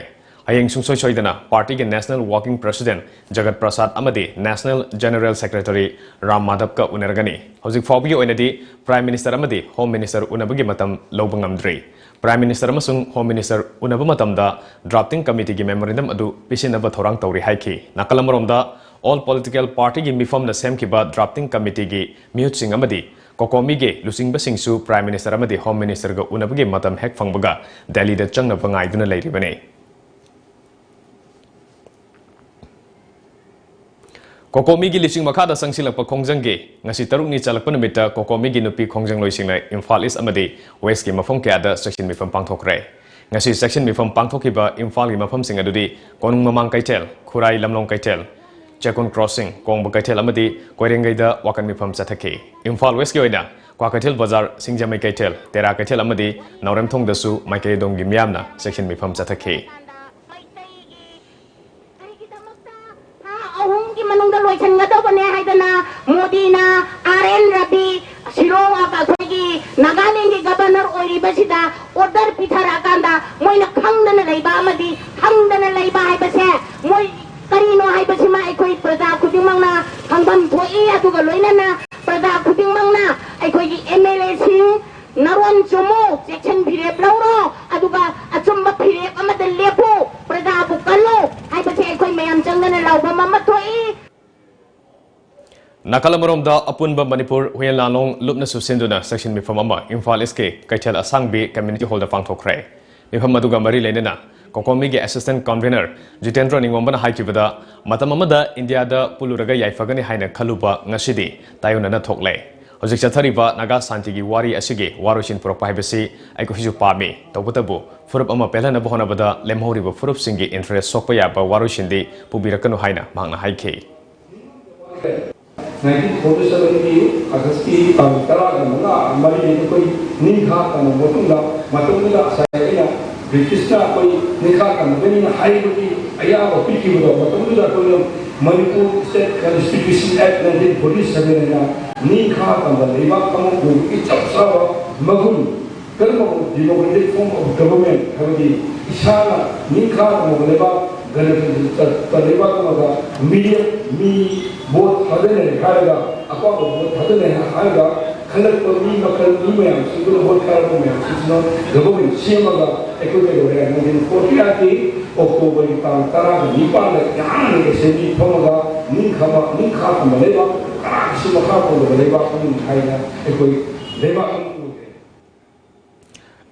ꯍꯌꯦꯡ ꯁꯨꯡꯁꯣꯏ ꯁꯣꯏꯗꯅ ꯄꯥꯔꯇꯤꯒꯤ national working president Jagat Prasad ꯑꯃꯗꯤ ꯅꯦꯁꯅꯦꯜ ꯖꯦꯅꯔꯦꯜ ꯁꯦꯀ꯭ꯔꯦꯇꯔꯤ ꯔꯥꯝ ꯃꯥꯙꯕꯀ ꯎꯅꯔꯒꯅꯤ꯫ ꯍꯧꯖꯤꯛ ꯐꯥꯎꯕꯒꯤ ꯑꯣꯏꯅꯗꯤ ꯄ꯭ꯔꯥꯏꯝ ꯃꯤꯅꯤꯁꯇꯔ ꯑꯃꯗꯤ ꯍꯣꯝ ꯃꯤꯅꯤꯁꯇꯔ ꯎꯅꯕꯒꯤ ꯃꯇꯝ ꯂꯧꯕ ꯉꯝꯗ꯭ꯔꯤ꯫ ꯄ꯭ꯔꯥꯏꯝ ꯃꯤꯅꯤꯁꯇꯔ ꯑꯃꯁꯨꯡ ꯍꯣꯝ ꯃꯤꯅꯤꯁꯇꯔ ꯎꯅꯕ ꯃꯇꯝꯗ ꯗ꯭ꯔꯥꯐꯇꯤꯡ ꯀꯃꯤꯇꯤꯒꯤ ꯃꯦꯃꯣꯔꯦꯟꯗꯝ ꯑꯗꯨ ꯄꯤꯁꯤꯟꯅꯕ ꯊꯧꯔꯥꯡ ꯇꯧꯔꯤ ꯍꯥꯏꯈꯤ꯫ ꯅꯥꯀꯜ ꯑꯃꯔꯣꯝꯗ, ꯑꯣꯜ ꯄꯣꯂꯤꯇꯤꯀꯦꯜ ꯄꯥꯔꯇꯤꯒꯤ ꯃꯤꯐꯝꯅ ꯁꯦꯝꯈꯤꯕ ꯗ꯭ꯔꯥꯐꯇꯤꯡ ꯀꯃꯤꯇꯤꯒꯤ ꯃꯤꯍꯨꯠꯁꯤꯡ ꯑꯃꯗꯤ ꯀꯣꯀꯣꯃꯤꯒꯤ ꯂꯨꯆꯤꯡꯕꯁꯤꯡꯁꯨ ꯄ꯭ꯔꯥꯏꯝ ꯃꯤꯅꯤꯁꯇꯔ ꯑꯃꯗꯤ ꯍꯣꯝ ꯃꯤꯅꯤꯁꯇꯔꯒ ꯎꯅꯕꯒꯤ ꯃꯇꯝ ꯍꯦꯛ ꯐꯪꯕꯒ ꯗꯦꯜꯂꯤꯗ ꯆꯪꯅꯕ ꯉꯥꯏꯗꯨꯅ ꯂꯩꯔꯤꯕꯅꯤ꯫ ꯀꯣꯀꯣꯃꯤꯒꯤ ꯂꯤꯁꯤꯡ ꯃꯈꯥꯗ ꯆꯪꯁꯤꯜꯂꯛꯄ ꯈꯣꯡꯖꯪꯒꯤ ꯉꯁꯤ ꯇꯔꯨꯛꯅꯤ ꯆꯜꯂꯛꯄ ꯅꯨꯃꯤꯠꯇ ꯀꯣꯀꯣꯃꯤꯒꯤ ꯅꯨꯄꯤ ꯈꯣꯡꯖꯪꯂꯣꯏꯁꯤꯡꯅ ꯏꯝꯐꯥꯜ ꯏꯁ ꯑꯃꯗꯤ ꯋꯦꯁꯀꯤ ꯃꯐꯝ ꯀꯌꯥꯗ ꯆꯦꯛꯁꯤꯟ ꯃꯤꯐꯝ ꯄꯥꯡꯊꯣꯛꯈ꯭ꯔꯦ꯫ ꯉꯁꯤ ꯆꯦꯛꯁꯤꯟ ꯃꯤꯐꯝ ꯄꯥꯡꯊꯣꯛꯈꯤꯕ ꯏꯝꯐꯥꯜꯒꯤ ꯃꯐꯝꯁꯤꯡ ꯑꯗꯨꯗꯤ ꯀꯣꯅꯨꯡ ꯃꯃꯥꯡ ꯀꯩꯊꯦꯜ, ꯈꯨꯔꯥꯏ ꯂꯝꯂꯣꯡ ꯀꯩꯊꯦꯜ, ꯆꯦꯛꯀꯣꯟ ꯀ꯭ꯔꯣꯁꯤꯡ, ꯀꯣꯡꯕ ꯀꯩꯊꯦꯜ ꯑꯃꯗꯤ ꯀꯣꯏꯔꯦꯡꯒꯩꯗ ꯋꯥꯀꯠ ꯃꯤꯐꯝ ꯆꯠꯊꯈꯤ꯫ ꯏꯝꯐꯥꯜ ꯋꯦꯁꯀꯤ ꯑꯣꯏꯅ ꯀ꯭ꯋꯥꯀꯩꯊꯦꯜ ꯕꯖꯥꯔ, ꯁꯤꯡꯖꯃꯩ ꯀꯩꯊꯦꯜ, ꯇꯦꯔꯥ ꯀꯩꯊꯦꯜ ꯑꯃꯗꯤ ꯅꯥꯎꯔꯦꯝꯊꯣꯡꯗꯁꯨ ꯃꯥꯏꯀꯩ ꯑꯗꯣꯝꯒꯤ ꯃꯤꯌꯥꯝꯅ ꯆꯦꯛꯁꯤꯟ ꯃꯤꯐꯝ ꯆꯠꯊꯈꯤ꯫ ꯃꯩꯇꯩꯒꯤ ꯀꯔꯤꯒꯤꯗꯃꯛꯇ ꯃꯣꯗꯤꯅ ꯑꯥꯔ ꯑꯦꯟ ꯔꯕꯤ ꯁꯤꯂꯣꯡ ꯑꯩꯈꯣꯏꯒꯤ ꯅꯥꯒꯥꯂꯦꯟꯒꯤ ꯒꯕꯔꯅꯔ ꯑꯣꯏꯔꯤꯕꯁꯤꯗ ꯑꯣꯔꯗꯔ ꯄꯤꯊꯔꯛꯑꯀꯥꯟꯗ ꯃꯣꯏꯅ ꯈꯪꯗꯅ ꯂꯩꯕ ꯑꯃꯗꯤ ꯈꯪꯗꯅ ꯂꯩꯕ ꯍꯥꯏꯕꯁꯦ ꯃꯣꯏ ꯀꯔꯤꯅꯣ ꯍꯥꯏꯕꯁꯤꯃ ꯑꯩꯈꯣꯏ ꯄ꯭ꯔꯖꯥ ꯈꯨꯗꯤꯡꯃꯛꯅ ꯈꯪꯐꯝ ꯊꯣꯛꯏ꯫ ꯑꯗꯨꯒ ꯂꯣꯏꯅꯅ ꯄ꯭ꯔꯖꯥ ꯈꯨꯗꯤꯡꯃꯛꯅ ꯑꯩꯈꯣꯏꯒꯤ ꯑꯦꯝ ꯑꯦꯜ ꯑꯦꯁꯤꯡ ꯅꯔꯣꯟ ꯆꯨꯝꯃꯨ, ꯆꯦꯛꯁꯤꯟ ꯐꯤꯔꯦꯞ ꯂꯧꯔꯣ, ꯑꯗꯨꯒ ꯑꯆꯨꯝꯕ ꯐꯤꯔꯦꯞ ꯑꯃꯗ ꯂꯦꯞꯄꯨ, ꯄ꯭ꯔꯖꯥꯕꯨ ꯀꯜꯂꯨ ꯍꯥꯏꯕꯁꯦ ꯑꯩꯈꯣꯏ ꯃꯌꯥꯝ ꯆꯪꯗꯅ ꯂꯥꯎꯐꯝ ꯑꯃ ꯊꯣꯛꯏ꯫ ꯅꯥꯀꯜ ꯑꯃꯔꯣꯝꯗ, ꯑꯄꯨꯟꯕ ꯃꯅꯤꯄꯨꯔ ꯍꯨꯏꯌꯦꯟ ꯂꯥꯟꯂꯣꯡ ꯂꯨꯞꯅ ꯁꯨꯞꯁꯤꯟꯗꯨꯅ ꯁꯦꯛꯁꯟ ꯃꯤꯐꯝ ꯑꯃ ꯏꯝꯐꯥꯜ ꯏꯁꯀꯤ ꯀꯩꯊꯦꯜ ꯑꯁꯥꯡꯕꯤ ꯀꯝꯃ꯭ꯌꯨꯅꯤꯇꯤ ꯍꯣꯜꯗ ꯄꯥꯡꯊꯣꯛꯈ꯭ꯔꯦ꯫ ꯃꯤꯐꯝ ꯑꯗꯨꯒ ꯃꯔꯤ ꯂꯩꯅꯅ ꯀꯣꯀꯣꯃꯤꯒꯤ ꯑꯦꯁꯤꯁꯇꯦꯟꯠ ꯀꯟꯚꯦꯅꯔ ꯖꯤꯇꯦꯟꯗ꯭ꯔ ꯅꯤꯡꯉꯣꯝꯕꯅ ꯍꯥꯏꯈꯤꯕꯗ, ꯃꯇꯝ ꯑꯃꯗ ꯏꯟꯗꯤꯌꯥꯗ ꯄꯨꯜꯂꯨꯔꯒ ꯌꯥꯏꯐꯒꯅꯤ ꯍꯥꯏꯅ ꯈꯜꯂꯨꯕ ꯉꯁꯤꯗꯤ ꯇꯥꯏꯑꯣꯟꯅꯅ ꯊꯣꯛꯂꯦ꯫ ꯍꯧꯖꯤꯛ ꯆꯠꯊꯔꯤꯕ ꯅꯥꯒꯥ ꯁꯥꯟꯇꯤꯒꯤ ꯋꯥꯔꯤ ꯑꯁꯤꯒꯤ ꯋꯥꯔꯣꯏꯁꯤꯟ ꯄꯨꯔꯛꯄ ꯍꯥꯏꯕꯁꯤ ꯑꯩꯈꯣꯏꯁꯨ ꯄꯥꯝꯃꯤ꯫ ꯇꯧꯕꯇꯕꯨ, ꯐꯨꯔꯨꯞ ꯑꯃ ꯄꯦꯜꯍꯟꯅꯕ ꯍꯣꯠꯅꯕꯗ ꯂꯦꯝꯍꯧꯔꯤꯕ ꯐꯨꯔꯨꯞꯁꯤꯡꯒꯤ ꯏꯟꯇꯔꯦꯁ ꯁꯣꯛꯄ ꯌꯥꯕ ꯋꯥꯔꯣꯏꯁꯤꯟꯗꯤ ꯄꯨꯕꯤꯔꯛꯀꯅꯨ ꯍꯥꯏꯅ ꯃꯍꯥꯛꯅ ꯍꯥꯏꯈꯤ꯫ ꯅꯥꯏꯟꯇꯤꯟ ꯐꯣꯔꯇꯤ ꯁꯚꯦꯟꯒꯤ ꯑꯥꯒꯁꯀꯤ ꯇꯥꯡ ꯇꯔꯥꯒ ꯃꯉꯥ, ꯃꯔꯤꯗ ꯑꯩꯈꯣꯏ ꯅꯤꯡꯈꯥ ꯇꯝꯃꯕ ꯃꯇꯨꯡꯗ, ꯃꯇꯝꯗꯨꯗ ꯉꯁꯥꯏ ꯑꯩꯅ ꯕ꯭ꯔꯤꯇꯤꯁꯅ ꯑꯩꯈꯣꯏ ꯅꯤꯡꯈꯥ ꯇꯝꯃꯒꯅꯤꯅ ꯍꯥꯏꯕꯒꯤ ꯑꯌꯥꯕ ꯄꯤꯈꯤꯕꯗꯣ, ꯃꯇꯝꯗꯨꯗ ꯑꯩꯈꯣꯏꯅ ꯃꯅꯤꯄꯨꯔ ꯁ꯭ꯇꯦꯠ ꯀꯟꯁꯇꯤꯇ꯭ꯌꯨꯁꯟ ꯑꯦꯛ ꯅꯥꯏꯟꯇꯤꯟ ꯐꯣꯔꯇꯤ ꯁꯚꯦꯟ ꯍꯥꯏꯅ ꯅꯤꯡꯈꯥ ꯇꯝꯕ ꯂꯩꯕꯥꯛ ꯑꯃ ꯑꯣꯏꯕꯒꯤ ꯆꯞ ꯆꯥꯕ ꯃꯒꯨꯟ, ꯀꯔꯝꯕ democratic form of government ꯍꯥꯏꯕꯗꯤ ꯏꯁꯥꯅ ꯅꯤꯡꯈꯥ ꯇꯝꯃꯕ ꯂꯩꯕꯥꯛ, ꯒꯅꯇꯟꯇ꯭ꯔ ꯂꯩꯕꯥꯛ ꯑꯃꯗ ꯃꯤꯔꯦꯞ, ꯃꯤ ꯚꯣꯠ ꯊꯥꯗꯅꯔꯦ ꯍꯥꯏꯔꯒ, ꯑꯄꯥꯝꯕ ꯚꯣꯠ ꯊꯥꯗꯅꯔꯦ ꯍꯥꯏꯔꯒ ꯈꯜꯂꯛꯄ ꯃꯤ ꯃꯈꯜ, ꯃꯤ ꯃꯌꯥꯝꯁꯤꯡꯗꯨꯅ, ꯚꯣꯠ ꯊꯥꯔꯛꯄ ꯃꯌꯥꯝꯁꯤꯡꯁꯤꯅ government ꯁꯦꯝꯃꯒ ꯑꯩꯈꯣꯏ ꯀꯩꯗꯧꯔꯦ? ꯅꯥꯏꯟꯇꯤꯟ ꯐꯣꯔꯇꯤ ꯑꯩꯠꯀꯤ ꯑꯣꯛꯇꯣꯕꯔꯒꯤ ꯇꯥꯡ ꯇꯔꯥꯒ ꯅꯤꯄꯥꯟꯗ ꯌꯥꯝꯅ assembly ꯐꯝꯃꯒ ꯅꯤꯡꯈꯥ ꯅꯤꯡꯈꯥ ꯇꯝꯕ ꯂꯩꯕꯥꯛ, ꯀꯅꯥꯒꯤꯁꯨ ꯃꯈꯥ ꯄꯣꯟꯗꯕ ꯂꯩꯕꯥꯛ ꯑꯃꯅꯤ ꯍꯥꯏꯅ ꯑꯩꯈꯣꯏ ꯂꯩꯕꯥꯛ ꯑꯃ ꯑꯣꯏꯈ꯭ꯔꯦ꯫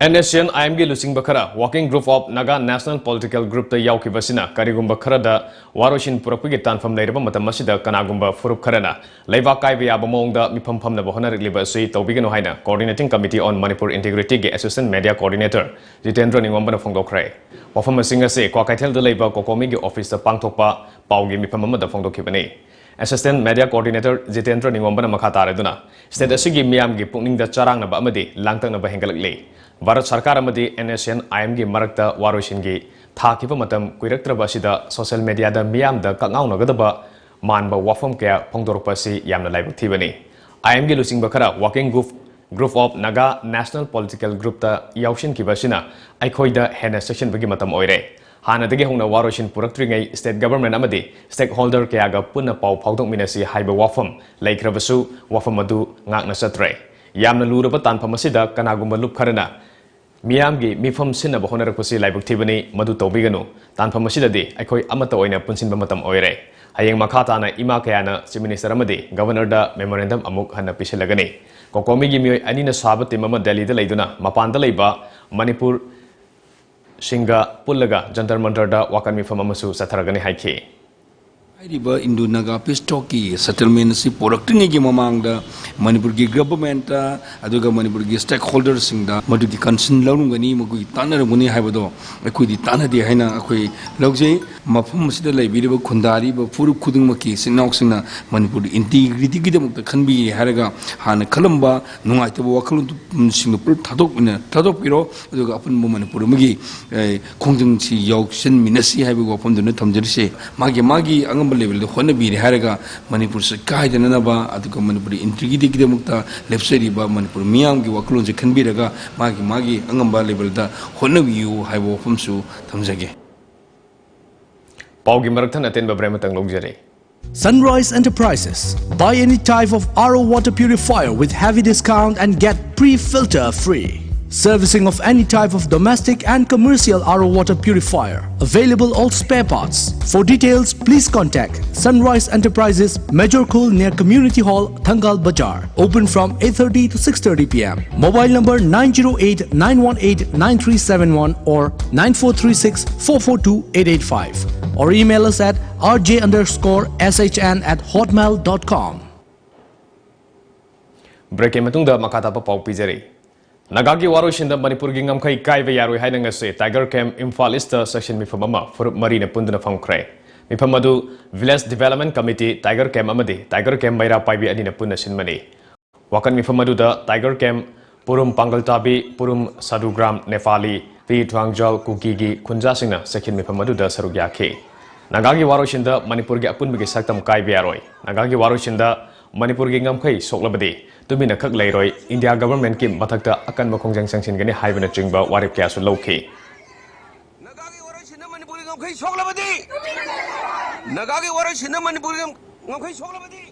ꯑꯦꯟ ꯑꯦꯁ ꯁꯤ ꯑꯦꯟ ꯑꯥꯏ ꯑꯦꯝꯒꯤ ꯂꯨꯆꯤꯡꯕ ꯈꯔ Working Group of Naga National Political Groupꯇ ꯌꯥꯎꯈꯤꯕ ꯑꯁꯤꯅ ꯀꯔꯤꯒꯨꯝꯕ ꯈꯔꯗ ꯋꯥꯔꯣꯏꯁꯤꯟ ꯄꯨꯔꯛꯄꯒꯤ ꯇꯥꯟꯐꯝ ꯂꯩꯔꯕ ꯃꯇꯝ ꯑꯁꯤꯗ ꯀꯅꯥꯒꯨꯝꯕ ꯐꯨꯔꯨꯞ ꯈꯔꯅ ꯂꯩꯕꯥꯛ ꯀꯥꯏꯕ ꯌꯥꯕ ꯃꯑꯣꯡꯗ ꯃꯤꯐꯝ ꯐꯝꯅꯕ ꯍꯣꯠꯅꯔꯛꯂꯤꯕ ꯑꯁꯤ ꯇꯧꯕꯤꯒꯅꯨ ꯍꯥꯏꯅ Coordinating Committee on Manipur Integrityꯒꯤ Assistant Media Coordinator Jitendra ꯅꯤꯡꯉꯣꯝꯕꯅ ꯐꯣꯡꯗꯣꯛꯈ꯭ꯔꯦ꯫ ꯋꯥꯐꯝꯁꯤꯡ ꯑꯁꯤ ꯀ꯭ꯋꯥꯀꯩꯊꯦꯜꯗ ꯂꯩꯕ ꯀꯣꯀꯣꯃꯤꯒꯤ ꯑꯣꯐꯤꯁꯇ ꯄꯥꯡꯊꯣꯛꯄ ꯄꯥꯎꯒꯤ ꯃꯤꯐꯝ ꯑꯃꯗ ꯐꯣꯡꯗꯣꯛꯈꯤꯕꯅꯤ꯫ Assistant Media Coordinator ꯖꯤꯇꯦꯟꯗ꯭ꯔ ꯅꯤꯡꯉꯣꯝꯕꯅ ꯃꯈꯥ ꯇꯥꯔꯗꯨꯅ, state ꯑꯁꯤꯒꯤ ꯃꯤꯌꯥꯝꯒꯤ ꯄꯨꯛꯅꯤꯡꯗ ꯆꯔꯥꯡꯅꯕ ꯑꯃꯗꯤ ꯂꯥꯡꯇꯛꯅꯕ ꯍꯦꯟꯒꯠꯂꯛꯂꯤ꯫ ꯚꯥꯔꯠ ꯁꯔꯀꯥꯔ ꯑꯃꯗꯤ ꯑꯦꯟ ꯑꯦꯁ ꯁꯤ ꯑꯦꯟ ꯑꯥꯏ ꯑꯦꯝꯒꯤ ꯃꯔꯛꯇ ꯋꯥꯔꯣꯏꯁꯤꯟꯒꯤ ꯊꯥꯈꯤꯕ ꯃꯇꯝ ꯀꯨꯏꯔꯛꯇ꯭ꯔꯕ ꯑꯁꯤꯗ social mediaꯗ ꯃꯤꯌꯥꯝꯗ ꯀꯛꯉꯥꯎꯅꯒꯗꯕ ꯃꯥꯟꯕ ꯋꯥꯐꯝ ꯀꯌꯥ ꯐꯣꯡꯗꯣꯔꯛꯄ ꯑꯁꯤ ꯌꯥꯝꯅ ꯂꯥꯏꯕꯛ ꯊꯤꯕꯅꯤ꯫ ꯑꯥꯏ ꯑꯦꯝꯒꯤ ꯂꯨꯆꯤꯡꯕ ꯈꯔ Working Group, Group of Naga National Political Groupꯇ ꯌꯥꯎꯁꯤꯟꯈꯤꯕ ꯑꯁꯤꯅ ꯑꯩꯈꯣꯏꯗ ꯍꯦꯟꯅ ꯆꯦꯛꯁꯤꯟꯕꯒꯤ ꯃꯇꯝ ꯑꯣꯏꯔꯦ꯫ ꯍꯥꯟꯅꯗꯒꯤ ꯍꯧꯅ ꯋꯥꯔꯣꯏꯁꯤꯟ ꯄꯨꯔꯛꯇ꯭ꯔꯤꯉꯩ state government ꯑꯃꯗꯤ stakeholder ꯀꯌꯥꯒ ꯄꯨꯟꯅ ꯄꯥꯎ ꯐꯥꯎꯗꯣꯛꯃꯤꯟꯅꯁꯤ ꯍꯥꯏꯕ ꯋꯥꯐꯝ ꯂꯩꯈ꯭ꯔꯕꯁꯨ, ꯋꯥꯐꯝ ꯑꯗꯨ ꯉꯥꯛꯅ ꯆꯠꯇ꯭ꯔꯦ꯫ ꯌꯥꯝꯅ ꯂꯨꯔꯕ ꯇꯥꯟꯐꯝ ꯑꯁꯤꯗ ꯀꯅꯥꯒꯨꯝꯕ ꯂꯨꯞ ꯈꯔꯅ ꯃꯤꯌꯥꯝꯒꯤ ꯃꯤꯐꯝ ꯁꯤꯟꯅꯕ ꯍꯣꯠꯅꯔꯛꯄꯁꯤ ꯂꯥꯏꯕꯛ ꯊꯤꯕꯅꯤ꯫ ꯃꯗꯨ ꯇꯧꯕꯤꯒꯅꯨ꯫ ꯇꯥꯟꯐꯝ ꯑꯁꯤꯗꯗꯤ ꯑꯩꯈꯣꯏ ꯑꯃꯠꯇ ꯑꯣꯏꯅ ꯄꯨꯟꯁꯤꯟꯕ ꯃꯇꯝ ꯑꯣꯏꯔꯦ꯫ ꯍꯌꯦꯡ ꯃꯈꯥ ꯇꯥꯅ ꯏꯃꯥ ꯀꯌꯥꯅ Chief Minister ꯑꯃꯗꯤ Governorꯗ memorandum ꯑꯃꯨꯛ ꯍꯟꯅ ꯄꯤꯁꯤꯜꯂꯒꯅꯤ꯫ COCOMIꯒꯤ ꯃꯤꯑꯣꯏ ꯑꯅꯤꯅ ꯁꯥꯕ team ꯑꯃ ꯗꯦꯜꯂꯤꯗ ꯂꯩꯗꯨꯅ ꯃꯄꯥꯟꯗ ꯂꯩꯕ ꯃꯅꯤꯄꯨꯔ ꯁꯤꯡꯒ ꯄꯨꯜꯂꯒ ꯖꯟꯇꯔ ꯃꯟꯇꯔꯗ ꯋꯥꯀꯠ ꯃꯤꯐꯝ ꯑꯃꯁꯨ ꯆꯠꯊꯔꯒꯅꯤ ꯍꯥꯏꯈꯤ꯫ ꯍꯥꯏꯔꯤꯕ Indo Naga peace talkꯀꯤ settlement ꯑꯁꯤ ꯄꯨꯔꯛꯇ꯭ꯔꯤꯉꯩꯒꯤ ꯃꯃꯥꯡꯗ ꯃꯅꯤꯄꯨꯔꯒꯤ governmentꯇ ꯑꯗꯨꯒ ꯃꯅꯤꯄꯨꯔꯒꯤ stakeholderꯁꯤꯡꯗ ꯃꯗꯨꯒꯤ concern ꯂꯧꯔꯝꯒꯅꯤ, ꯃꯈꯣꯏꯒꯤ ꯇꯥꯟꯅꯔꯝꯒꯅꯤ ꯍꯥꯏꯕꯗꯣ ꯑꯩꯈꯣꯏꯗꯤ ꯇꯥꯟꯅꯗꯦ ꯍꯥꯏꯅ ꯑꯩꯈꯣꯏ ꯂꯧꯖꯩ꯫ ꯃꯐꯝ ꯑꯁꯤꯗ ꯂꯩꯕꯤꯔꯤꯕ ꯈꯨꯟꯗꯥꯔꯤꯕ ꯐꯨꯔꯨꯞ ꯈꯨꯗꯤꯡꯃꯛꯀꯤ ꯏꯆꯤꯟ ꯏꯅꯥꯎꯁꯤꯡꯅ ꯃꯅꯤꯄꯨꯔꯒꯤ integrityꯒꯤꯗꯃꯛꯇ ꯈꯟꯕꯤꯒꯦ ꯍꯥꯏꯔꯒ ꯍꯥꯟꯅ ꯈꯜꯂꯝꯕ ꯅꯨꯡꯉꯥꯏꯇꯕ ꯋꯥꯈꯜꯂꯣꯟꯁꯤꯡꯗꯨ ꯄꯨꯂꯞ ꯊꯥꯗꯣꯛꯃꯤꯟꯅ-, ꯊꯥꯗꯣꯛꯄꯤꯔꯣ꯫ ꯑꯗꯨꯒ ꯑꯄꯨꯟꯕ ꯃꯅꯤꯄꯨꯔ ꯑꯃꯒꯤ, ꯑꯦ, ꯈꯣꯡꯖꯪꯁꯤ ꯌꯥꯎꯁꯟꯃꯤꯟꯅꯁꯤ ꯍꯥꯏꯕꯒꯤ ꯋꯥꯐꯝꯗꯨꯅ ꯊꯝꯖꯔꯤꯁꯦ꯫ ꯃꯥꯒꯤ ꯃꯥꯒꯤ ꯑꯉꯝꯕ levelꯗ ꯍꯣꯠꯅꯕꯤꯔꯦ ꯍꯥꯏꯔꯒ ꯃꯅꯤꯄꯨꯔꯁꯤ ꯀꯥꯏꯗꯅꯅꯕ, ꯑꯗꯨꯒ ꯃꯅꯤꯄꯨꯔꯒꯤ integrityꯒꯤꯗꯃꯛꯇ ꯂꯦꯞꯆꯔꯤꯕ ꯃꯅꯤꯄꯨꯔ ꯃꯤꯌꯥꯝꯒꯤ ꯋꯥꯈꯜꯂꯣꯟꯁꯦ ꯈꯟꯕꯤꯔꯒ ꯃꯥꯒꯤ ꯃꯥꯒꯤ ꯑꯉꯝꯕ levelꯗ ꯍꯣꯠꯅꯕꯤꯌꯨ ꯍꯥꯏꯕ ꯋꯥꯐꯝꯁꯨ ꯊꯝꯖꯒꯦ꯫ ꯄꯥꯎꯒꯤ ꯃꯔꯛꯊꯠ ꯑꯇꯦꯟꯕ break ꯑꯃꯇꯪ ꯂꯧꯖꯔꯤ꯫ Sunrise Enterprises. Buy any type of R O water purifier with heavy discount and get pre-filter free. Servicing of any type of domestic and commercial R O water purifier. Available all spare parts. For details, please contact Sunrise Enterprises, Major Khul near Community Hall, Thangal Bazar. Open from eight thirty to six thirty p m. Mobile number nine zero eight nine one eight nine three seven one or nine four three six four four two eight eight five. Or email us at R J underscore S H N at hotmail dot com. Breakꯀꯤ ꯃꯇꯨꯡꯗ ꯃꯈꯥ ꯇꯥꯕ ꯄꯥꯎ ꯄꯤꯖꯔꯤ꯫ ꯅꯥꯒꯥꯒꯤ ꯋꯥꯔꯣꯏꯁꯤꯟꯗ ꯃꯅꯤꯄꯨꯔꯒꯤ ꯉꯝꯈꯩ ꯀꯥꯏꯕ ꯌꯥꯔꯣꯏ ꯍꯥꯏꯅ ꯉꯁꯤ Tiger Camp Imphal Eastꯇ section ꯃꯤꯐꯝ ꯑꯃ ꯐꯨꯔꯨꯞ ꯃꯔꯤꯅ ꯄꯨꯟꯗꯨꯅ ꯐꯝꯈ꯭ꯔꯦ꯫ ꯃꯤꯐꯝ ꯑꯗꯨ Village Development Committee, Tiger Camp ꯑꯃꯗꯤ Tiger Camp ꯃꯩꯔꯥ ꯄꯥꯏꯕꯤ ꯑꯅꯤꯅ ꯄꯨꯟꯅ ꯁꯤꯟꯕꯅꯤ꯫ ꯋꯥꯀꯠ ꯃꯤꯐꯝ ꯑꯗꯨꯗ Tiger Camp ꯄꯨꯔꯨꯝ ꯄꯥꯡꯒꯜ ꯇꯥꯕꯤ, ꯄꯨꯔꯨꯝ ꯁꯥꯗꯨꯒ꯭ꯔꯥꯝ ꯅꯦꯄꯥꯂꯤ, ꯄꯤ ꯊ꯭ꯋꯥꯡꯖꯥꯜ ꯀꯨꯀꯤꯒꯤ ꯈꯨꯟꯖꯥꯁꯤꯡꯅ ꯆꯦꯛꯁꯤꯟ ꯃꯤꯐꯝ ꯑꯗꯨꯗ ꯁꯔꯨꯛ ꯌꯥꯈꯤ꯫ ꯅꯥꯒꯥꯒꯤ ꯋꯥꯔꯣꯏꯁꯤꯟꯗ ꯃꯅꯤꯄꯨꯔꯒꯤ ꯑꯄꯨꯟꯕꯒꯤ ꯁꯛꯇꯝ ꯀꯥꯏꯕ ꯌꯥꯔꯣꯏ꯫ ꯅꯥꯒꯥꯒꯤ ꯋꯥꯔꯣꯏꯁꯤꯟꯗ ꯃꯅꯤꯄꯨꯔꯒꯤ ꯉꯝꯈꯩ ꯁꯣꯛꯂꯕꯗꯤ ꯇꯨꯃꯤꯟꯅ ꯈꯛ ꯂꯩꯔꯣꯏ, ꯏꯟꯗꯤꯌꯥ ꯒꯚꯔꯟꯃꯦꯟꯠꯀꯤ ꯃꯊꯛꯇ ꯑꯀꯟꯕ ꯈꯣꯡꯖꯪ ꯆꯪꯁꯤꯟꯒꯅꯤ ꯍꯥꯏꯕꯅꯆꯤꯡꯕ ꯋꯥꯔꯦꯞ ꯀꯌꯥꯁꯨ ꯂꯧꯈꯤ꯫ ꯅꯥꯒꯥꯒꯤ ꯋꯥꯔꯣꯏꯁꯤꯟꯅ ꯃꯅꯤꯄꯨꯔꯒꯤ ꯉꯝꯈꯩ ꯁꯣꯛꯂꯕꯗꯤ, ꯅꯥꯒꯥꯒꯤ ꯋꯥꯔꯣꯏꯁꯤꯟꯅ ꯃꯅꯤꯄꯨꯔꯒꯤ ꯉꯝ-, ꯉꯝꯈꯩ ꯁꯣꯛꯂꯕꯗꯤ꯫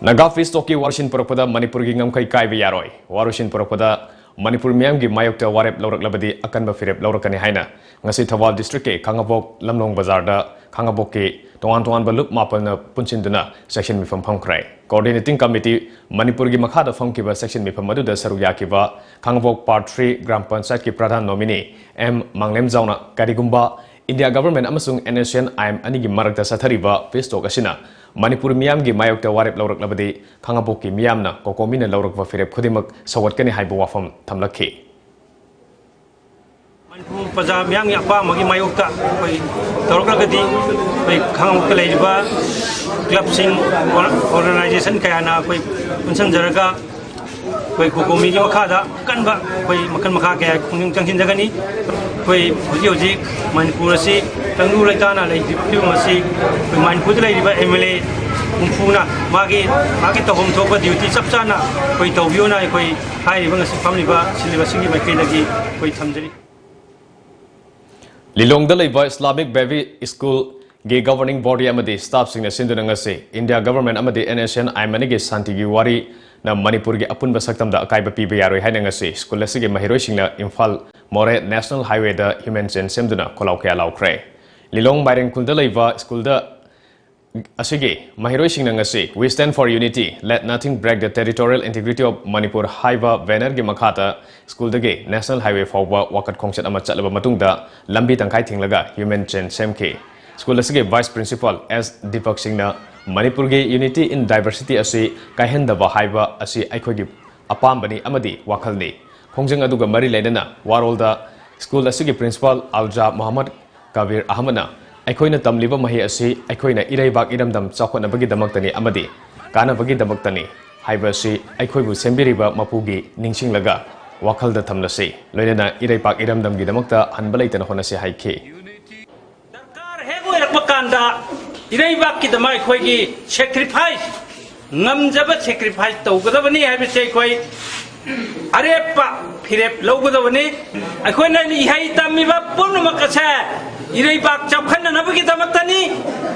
ꯅꯥꯒꯥ ꯄꯤꯁ ꯇꯣꯛꯀꯤ ꯋꯥꯔꯣꯏꯁꯤꯟ ꯄꯨꯔꯛꯄꯗ ꯃꯅꯤꯄꯨꯔꯒꯤ ꯉꯝꯈꯩ ꯀꯥꯏꯕ ꯌꯥꯔꯣꯏ꯫ ꯋꯥꯔꯣꯏꯁꯤꯟ ꯄꯨꯔꯛꯄꯗ ꯃꯅꯤꯄꯨꯔ ꯃꯤꯌꯥꯝꯒꯤ ꯃꯥꯌꯣꯛꯇ ꯋꯥꯔꯦꯞ ꯂꯧꯔꯛꯂꯕꯗꯤ ꯑꯀꯟꯕ ꯐꯤꯔꯦꯞ ꯂꯧꯔꯛꯀꯅꯤ ꯍꯥꯏꯅ ꯉꯁꯤ ꯊꯧꯕꯥꯜ ꯗꯤꯁꯇ꯭ꯔꯤꯛꯀꯤ ꯈꯥꯉꯕꯣꯛ ꯂꯝꯂꯣꯡ ꯕꯖꯥꯔꯗ ꯈꯥꯉꯕꯣꯛꯀꯤ ꯇꯣꯉꯥꯟ ꯇꯣꯉꯥꯟꯕ ꯂꯨꯞ ꯃꯥꯄꯟꯅ ꯄꯨꯟꯁꯤꯟꯗꯨꯅ ꯁꯦꯛꯁꯟ ꯃꯤꯐꯝ ꯐꯝꯈ꯭ꯔꯦ꯫ ꯀꯣꯑꯣꯔꯗꯤꯅꯦꯇꯤꯡ ꯀꯃꯤꯇꯤ ꯃꯅꯤꯄꯨꯔꯒꯤ ꯃꯈꯥꯗ ꯐꯝꯈꯤꯕ ꯁꯦꯛꯁꯟ ꯃꯤꯐꯝ ꯑꯗꯨꯗ ꯁꯔꯨꯛ ꯌꯥꯈꯤꯕ ꯈꯥꯉꯕꯣꯛ ꯄꯥꯔꯠ ꯊ꯭ꯔꯤ ꯒ꯭ꯔꯥꯝ ꯄꯟꯆꯥꯌꯠꯀꯤ ꯄ꯭ꯔꯙꯥꯟ ꯅꯣꯃꯤꯅꯤ ꯑꯦꯝ ꯃꯥꯡꯂꯦꯝꯖꯥꯎꯅ ꯀꯔꯤꯒꯨꯝꯕ ꯏꯟꯗꯤꯌꯥ ꯒꯚꯔꯟꯃꯦꯟꯠ ꯑꯃꯁꯨꯡ N S N I M ꯑꯅꯤꯒꯤ ꯃꯔꯛꯇ ꯆꯠꯊꯔꯤꯕ ꯄꯤꯁ ꯇꯣꯛ ꯑꯁꯤꯅ ꯃꯅꯤꯄꯨꯔ ꯃꯤꯌꯥꯝꯒꯤ ꯃꯥꯌꯣꯛꯇ ꯋꯥꯔꯦꯞ ꯂꯧꯔꯛꯂꯕꯗꯤ ꯈꯥꯉꯕꯣꯛꯀꯤ ꯃꯤꯌꯥꯝꯅ ꯀꯣꯀꯣꯃꯤꯅ ꯂꯧꯔꯛꯄ ꯐꯤꯔꯦꯞ ꯈꯨꯗꯤꯡꯃꯛ ꯁꯧꯒꯠꯀꯅꯤ ꯍꯥꯏꯕ ꯋꯥꯐꯝ ꯊꯝꯂꯛꯈꯤ꯫ ꯃꯅꯤꯄꯨꯔ ꯄ꯭ꯔꯖꯥ ꯃꯤꯌꯥꯝꯒꯤ ꯑꯄꯥꯝꯕꯒꯤ ꯃꯥꯌꯣꯛꯇ ꯑꯩꯈꯣꯏ ꯇꯧꯔꯛꯂꯒꯗꯤ, ꯑꯩꯈꯣꯏ ꯈꯥꯉꯕꯣꯛꯇ ꯂꯩꯔꯤꯕ ꯀ꯭ꯂꯕꯁꯤꯡ, ꯑꯣꯔ-, ꯑꯣꯔꯒꯅꯥꯏꯖꯦꯁꯟ ꯀꯌꯥꯅ ꯑꯩꯈꯣꯏ ꯄꯨꯟꯁꯤꯟꯖꯔꯒ ꯑꯩꯈꯣꯏ ꯀꯣꯀꯣꯃꯤꯒꯤ ꯃꯈꯥꯗ ꯑꯀꯟꯕ ꯑꯩꯈꯣꯏ ꯃꯈꯜ ꯃꯈꯥ ꯀꯌꯥ ꯈꯣꯡꯖꯪ ꯆꯪꯁꯤꯟꯖꯒꯅꯤ꯫ ꯑꯩꯈꯣꯏ ꯍꯧꯖꯤꯛ ꯍꯧꯖꯤꯛ ꯃꯅꯤꯄꯨꯔ ꯑꯁꯤ ꯇꯪꯗꯨ ꯂꯩꯇꯥꯅ ꯂꯩꯔꯤꯕ ꯐꯤꯕꯝ ꯑꯁꯤ ꯑꯩꯈꯣꯏ ꯃꯅꯤꯄꯨꯔꯗ ꯂꯩꯔꯤꯕ ꯑꯦꯝ ꯑꯦꯜ ꯑꯦ ꯍꯨꯝꯐꯨꯅ ꯃꯥꯒꯤ, ꯃꯥꯒꯤ ꯇꯧꯐꯝ ꯊꯣꯛꯄ ꯗ꯭ꯌꯨꯇꯤ ꯆꯞ ꯆꯥꯅ ꯑꯩꯈꯣꯏ ꯇꯧꯕꯤꯌꯣꯅ ꯑꯩꯈꯣꯏ ꯍꯥꯏꯔꯤꯕ ꯉꯁꯤ ꯐꯝꯂꯤꯕ ꯁꯤꯜꯂꯤꯕꯁꯤꯡꯒꯤ ꯃꯥꯏꯀꯩꯗꯒꯤ ꯑꯩꯈꯣꯏ ꯊꯝꯖꯔꯤ꯫ ꯂꯤꯂꯣꯡꯗ ꯂꯩꯕ ꯏꯁꯂꯥꯃꯤꯛ ꯕꯦꯕꯤ ꯁ꯭ꯀꯨꯜꯒꯤ ꯒꯣꯚꯔꯅꯤꯡ ꯕꯣꯗꯤ ꯑꯃꯗꯤ ꯁ꯭ꯇꯥꯐꯁꯤꯡꯅ ꯁꯤꯟꯗꯨꯅ ꯉꯁꯤ ꯏꯟꯗꯤꯌꯥ ꯒꯚꯔꯟꯃꯦꯟꯠ ꯑꯃꯗꯤ N S N I M ꯑꯅꯤꯒꯤ ꯁꯥꯟꯇꯤꯒꯤ ꯋꯥꯔꯤꯅ ꯃꯅꯤꯄꯨꯔꯒꯤ ꯑꯄꯨꯟꯕ ꯁꯛꯇꯝꯗ ꯑꯀꯥꯏꯕ ꯄꯤꯕ ꯌꯥꯔꯣꯏ ꯍꯥꯏꯅ ꯉꯁꯤ ꯁ꯭ꯀꯨꯜ ꯑꯁꯤꯒꯤ ꯃꯍꯩꯔꯣꯏꯁꯤꯡꯅ ꯏꯝꯐꯥꯜ ꯃꯣꯔꯦ ꯅꯦꯁꯅꯦꯜ ꯍꯥꯏꯋꯦꯗ ꯍ꯭ꯌꯨꯃꯦꯟ ꯆꯦꯟ ꯁꯦꯝꯗꯨꯅ ꯈꯣꯜꯂꯥꯎ ꯀꯌꯥ ꯂꯥꯎꯈ꯭ꯔꯦ꯫ ꯂꯤꯂꯣꯡ ꯃꯥꯏꯔꯦꯡ ꯈꯨꯜꯗ ꯂꯩꯕ ꯁ꯭ꯀꯨꯜꯗ ꯑꯁꯤꯒꯤ ꯃꯍꯩꯔꯣꯏꯁꯤꯡꯅ ꯉꯁꯤ "We stand for unity, let nothing break the territorial integrity of Manipur" ꯍꯥꯏꯕ ꯕꯦꯅꯔꯒꯤ ꯃꯈꯥꯗ ꯁ꯭ꯀꯨꯜꯗꯒꯤ ꯅꯦꯁꯅꯦꯜ ꯍꯥꯏꯋꯦ ꯐꯥꯎꯕ ꯋꯥꯀꯠ ꯈꯣꯡꯆꯠ ꯑꯃ ꯆꯠꯂꯕ ꯃꯇꯨꯡꯗ ꯂꯝꯕꯤ ꯇꯪꯈꯥꯏ ꯊꯤꯡꯂꯒ ꯍ꯭ꯌꯨꯃꯦꯟ ꯆꯦꯟ ꯁꯦꯝꯈꯤ꯫ ꯁ꯭ꯀꯨꯜ ꯑꯁꯤꯒꯤ ꯚꯥꯏꯁ ꯄ꯭ꯔꯤꯟꯁꯤꯄꯥꯜ ꯑꯦꯁ ꯗꯤꯄꯛ ꯁꯤꯡꯅ ꯃꯅꯤꯄꯨꯔꯒꯤ "Unity in diversity" ꯑꯁꯤ ꯀꯥꯏꯍꯟꯗꯕ ꯍꯥꯏꯕ ꯑꯁꯤ ꯑꯩꯈꯣꯏꯒꯤ ꯑꯄꯥꯝꯕꯅꯤ ꯑꯃꯗꯤ ꯋꯥꯈꯜꯅꯤ꯫ ꯈꯣꯡꯖꯪ ꯑꯗꯨꯒ ꯃꯔꯤ ꯂꯩꯅꯅ ꯋꯥꯔꯣꯜꯗ ꯁ꯭ꯀꯨꯜ ꯑꯁꯤꯒꯤ ꯄ꯭ꯔꯤꯟꯁꯤꯄꯥꯜ ꯑꯜꯖꯥ ꯃꯣꯍꯝꯃꯗ ꯀꯕꯤꯔ ꯑꯍꯃꯗꯅ ꯑꯩꯈꯣꯏꯅ ꯇꯝꯂꯤꯕ ꯃꯍꯩ ꯑꯁꯤ ꯑꯩꯈꯣꯏꯅ ꯏꯔꯩꯕꯥꯛ ꯏꯔꯝꯗꯝ ꯆꯥꯎꯈꯠꯅꯕꯒꯤꯗꯃꯛꯇꯅꯤ ꯑꯃꯗꯤ ꯀꯥꯟꯅꯕꯒꯤꯗꯃꯛꯇꯅꯤ ꯍꯥꯏꯕ ꯑꯁꯤ ꯑꯩꯈꯣꯏꯕꯨ ꯁꯦꯝꯕꯤꯔꯤꯕ ꯃꯄꯨꯒꯤ ꯅꯤꯡꯁꯤꯡꯂꯒ ꯋꯥꯈꯜꯗ ꯊꯝꯂꯁꯤ, ꯂꯣꯏꯅꯅ ꯏꯔꯩꯄꯥꯛ ꯏꯔꯝꯗꯝꯒꯤꯗꯃꯛꯇ ꯍꯟꯕ ꯂꯩꯇꯅ ꯍꯣꯠꯅꯁꯤ ꯍꯥꯏꯈꯤ꯫ ꯀꯥꯟꯗ ꯏꯔꯩꯕꯥꯛꯀꯤꯗꯃꯛ ꯑꯩꯈꯣꯏꯒꯤ sacrifice, ꯉꯝꯖꯕ sacrifice ꯇꯧꯒꯗꯕꯅꯤ ꯍꯥꯏꯕꯁꯦ ꯑꯩꯈꯣꯏ ꯑꯔꯦꯞꯄ ꯐꯤꯔꯦꯞ ꯂꯧꯒꯗꯕꯅꯤ꯫ ꯑꯩꯈꯣꯏꯅ ꯏꯍꯩ ꯇꯝꯃꯤꯕ ꯄꯨꯝꯅꯃꯛ ꯑꯁꯦ ꯏꯔꯩꯕꯥꯛ ꯆꯥꯎꯈꯠꯅꯅꯕꯒꯤꯗꯃꯛꯇꯅꯤ,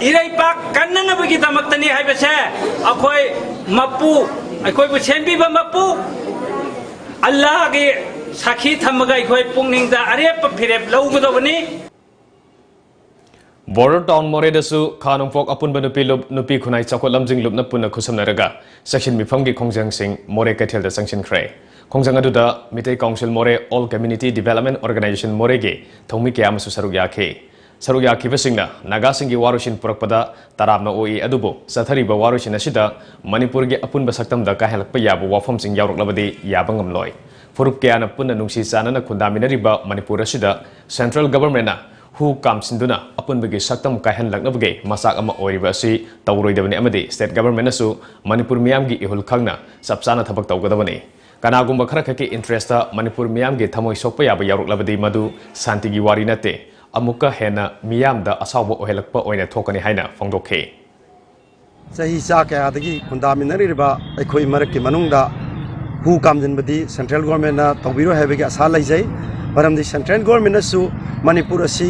ꯏꯔꯩꯕꯥꯛ ꯀꯟꯅꯅꯕꯒꯤꯗꯃꯛꯇꯅꯤ ꯍꯥꯏꯕꯁꯦ ꯑꯩꯈꯣꯏ ꯃꯄꯨ, ꯑꯩꯈꯣꯏꯕꯨ ꯁꯦꯝꯕꯤꯕ ꯃꯄꯨ ꯑꯜꯂꯥꯍꯒꯤ ꯁꯥꯈꯤ ꯊꯝꯃꯒ ꯑꯩꯈꯣꯏ ꯄꯨꯛꯅꯤꯡꯗ ꯑꯔꯦꯞꯄ ꯐꯤꯔꯦꯞ ꯂꯧꯒꯗꯕꯅꯤ꯫ ꯕꯣꯔꯗꯔ ꯇꯥꯎꯟ ꯃꯣꯔꯦꯗꯁꯨ ꯈꯥ ꯅꯣꯡꯄꯣꯛ ꯑꯄꯨꯟꯕ ꯅꯨꯄꯤ ꯂꯨꯞ, ꯅꯨꯄꯤ ꯈꯨꯟꯅꯥꯏ ꯆꯥꯎꯈꯠ ꯂꯝꯖꯤꯡ ꯂꯨꯞꯅ ꯄꯨꯟꯅ ꯈꯨꯠꯁꯝꯅꯔꯒ ꯁꯦꯛꯁꯟ ꯃꯤꯐꯝꯒꯤ ꯈꯣꯡꯖꯪꯁꯤꯡ ꯃꯣꯔꯦ ꯀꯩꯊꯦꯜꯗ ꯆꯪꯁꯤꯟꯈ꯭ꯔꯦ꯫ ꯈꯣꯡꯖꯪ ꯑꯗꯨꯗ ꯃꯤꯇꯩ ꯀꯥꯎꯟꯁꯤꯜ ꯃꯣꯔꯦ, ꯑꯣꯜ ꯀꯝꯃ꯭ꯌꯨꯅꯤꯇꯤ ꯗꯤꯚꯦꯂꯞꯃꯦꯟ ꯑꯣꯔꯒꯅꯥꯏꯖꯦꯁꯟ ꯃꯣꯔꯦꯒꯤ ꯊꯧꯃꯤ ꯀꯌꯥ ꯑꯃꯁꯨ ꯁꯔꯨꯛ ꯌꯥꯈꯤ꯫ ꯁꯔꯨꯛ ꯌꯥꯈꯤꯕꯁꯤꯡꯅ ꯅꯥꯒꯥꯁꯤꯡꯒꯤ ꯋꯥꯔꯣꯏꯁꯤꯟ ꯄꯨꯔꯛꯄꯗ ꯇꯔꯥꯝꯅ ꯑꯣꯛꯏ꯫ ꯑꯗꯨꯕꯨ ꯆꯠꯊꯔꯤꯕ ꯋꯥꯔꯣꯏꯁꯤꯟ ꯑꯁꯤꯗ ꯃꯅꯤꯄꯨꯔꯒꯤ ꯑꯄꯨꯟꯕ ꯁꯛꯇꯝꯗ ꯀꯥꯏꯍꯜꯂꯛꯄ ꯌꯥꯕ ꯋꯥꯐꯝꯁꯤꯡ ꯌꯥꯎꯔꯛꯂꯕꯗꯤ ꯌꯥꯕ ꯉꯝꯂꯣꯏ꯫ ꯐꯨꯔꯨꯞ ꯀꯌꯥꯅ ꯄꯨꯟꯅ ꯅꯨꯡꯁꯤ ꯆꯥꯟꯅꯅ ꯈꯨꯟꯗꯥꯃꯤꯟꯅꯔꯤꯕ ꯃꯅꯤꯄꯨꯔ ꯑꯁꯤꯗ ꯁꯦꯟꯇ꯭ꯔꯦꯜ ꯒꯚꯔꯟꯃꯦꯟꯠꯅ ꯍꯨ ꯀꯥꯝꯁꯤꯟꯗꯨꯅ ꯑꯄꯨꯟꯕꯒꯤ ꯁꯛꯇꯝ ꯀꯥꯏꯍꯜꯂꯛꯅꯕꯒꯤ ꯃꯆꯥꯛ ꯑꯃ ꯑꯣꯏꯔꯤꯕ ꯑꯁꯤ ꯇꯧꯔꯣꯏꯗꯕꯅꯤ ꯑꯃꯗꯤ ꯁ꯭ꯇꯦꯠ ꯒꯚꯔꯟꯃꯦꯟꯠꯅꯁꯨ ꯃꯅꯤꯄꯨꯔ ꯃꯤꯌꯥꯝꯒꯤ ꯏꯍꯨꯜ ꯈꯪꯅ ꯆꯞ ꯆꯥꯅ ꯊꯕꯛ ꯇꯧꯒꯗꯕꯅꯤ꯫ ꯀꯅꯥꯒꯨꯝꯕ ꯈꯔ ꯈꯛꯀꯤ ꯏꯟꯇꯔꯦꯁꯇ ꯃꯅꯤꯄꯨꯔ ꯃꯤꯌꯥꯝꯒꯤ ꯊꯃꯣꯏ ꯁꯣꯛꯄ ꯌꯥꯕ ꯌꯥꯎꯔꯛꯂꯕꯗꯤ ꯃꯗꯨ ꯁꯥꯟꯇꯤꯒꯤ ꯋꯥꯔꯤ ꯅꯠꯇꯦ, ꯑꯃꯨꯛꯀ ꯍꯦꯟꯅ ꯃꯤꯌꯥꯝꯗ ꯑꯁꯥꯎꯕ ꯑꯣꯏꯍꯜꯂꯛꯄ ꯑꯣꯏꯅ ꯊꯣꯛꯀꯅꯤ ꯍꯥꯏꯅ ꯐꯣꯡꯗꯣꯛꯈꯤ꯫ ꯆꯍꯤ ꯆꯥ ꯀꯌꯥꯗꯒꯤ ꯈꯨꯟꯗꯥꯃꯤꯟꯅꯔꯤꯕ ꯑꯩꯈꯣꯏ ꯃꯔꯛꯀꯤ ꯃꯅꯨꯡꯗ ꯍꯨ ꯀꯥꯝꯖꯤꯟꯕꯗꯤ ꯁꯦꯟꯇ꯭ꯔꯦꯜ ꯒꯣꯔꯃꯦꯟꯅ ꯇꯧꯕꯤꯔꯣꯏ ꯍꯥꯏꯕꯒꯤ ꯑꯁꯥ ꯂꯩꯖꯩ꯫ ꯃꯔꯝꯗꯤ ꯁꯦꯟꯇ꯭ꯔꯦꯜ ꯒꯣꯔꯃꯦꯟꯅꯁꯨ ꯃꯅꯤꯄꯨꯔ ꯑꯁꯤ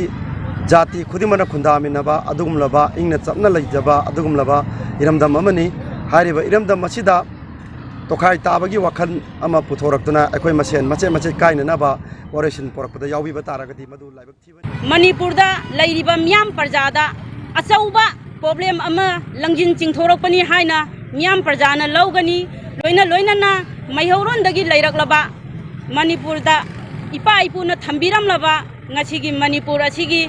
ꯖꯥꯇꯤ ꯈꯨꯗꯤꯡꯃꯛꯅ ꯈꯨꯟꯗꯥꯃꯤꯟꯅꯕ ꯑꯗꯨꯒꯨꯝꯂꯕ ꯏꯪꯅ ꯆꯞꯅ ꯂꯩꯖꯕ ꯑꯗꯨꯒꯨꯝꯂꯕ ꯏꯔꯝꯗꯝ ꯑꯃꯅꯤ꯫ ꯍꯥꯏꯔꯤꯕ ꯏꯔꯝꯗꯝ ꯑꯁꯤꯗ ꯇꯣꯈꯥꯏ ꯇꯥꯕꯒꯤ ꯋꯥꯈꯜ ꯑꯃ ꯄꯨꯊꯣꯔꯛꯇꯨꯅ ꯑꯩꯈꯣꯏ ꯃꯁꯦꯟ ꯃꯆꯦꯠ ꯃꯆꯦꯠ ꯀꯥꯏꯅꯅꯕ ꯋꯥꯔꯣꯏꯁꯤꯟ ꯄꯨꯔꯛꯄꯗ ꯌꯥꯎꯕꯤꯕ ꯇꯥꯔꯒꯗꯤ ꯃꯗꯨ ꯂꯥꯏꯕꯛ ꯊꯤꯕꯅꯤ꯫ ꯃꯅꯤꯄꯨꯔꯗ ꯂꯩꯔꯤꯕ ꯃꯤꯌꯥꯝ ꯄ꯭ꯔꯖꯥꯗ ꯑꯆꯧꯕ ꯄ꯭ꯔꯣꯕ꯭ꯂꯦꯝ ꯑꯃ ꯂꯪꯖꯤꯟ ꯆꯤꯡꯊꯣꯔꯛꯄꯅꯤ ꯍꯥꯏꯅ ꯃꯤꯌꯥꯝ ꯄ꯭ꯔꯖꯥꯅ ꯂꯧꯒꯅꯤ꯫ ꯂꯣꯏꯅ ꯂꯣꯏꯅꯅ ꯃꯩꯍꯧꯔꯣꯟꯗꯒꯤ ꯂꯩꯔꯛꯂꯕ ꯃꯅꯤꯄꯨꯔꯗ ꯏꯄꯥ ꯏꯄꯨꯅ ꯊꯝꯕꯤꯔꯝꯂꯕ ꯉꯁꯤꯒꯤ ꯃꯅꯤꯄꯨꯔ ꯑꯁꯤꯒꯤ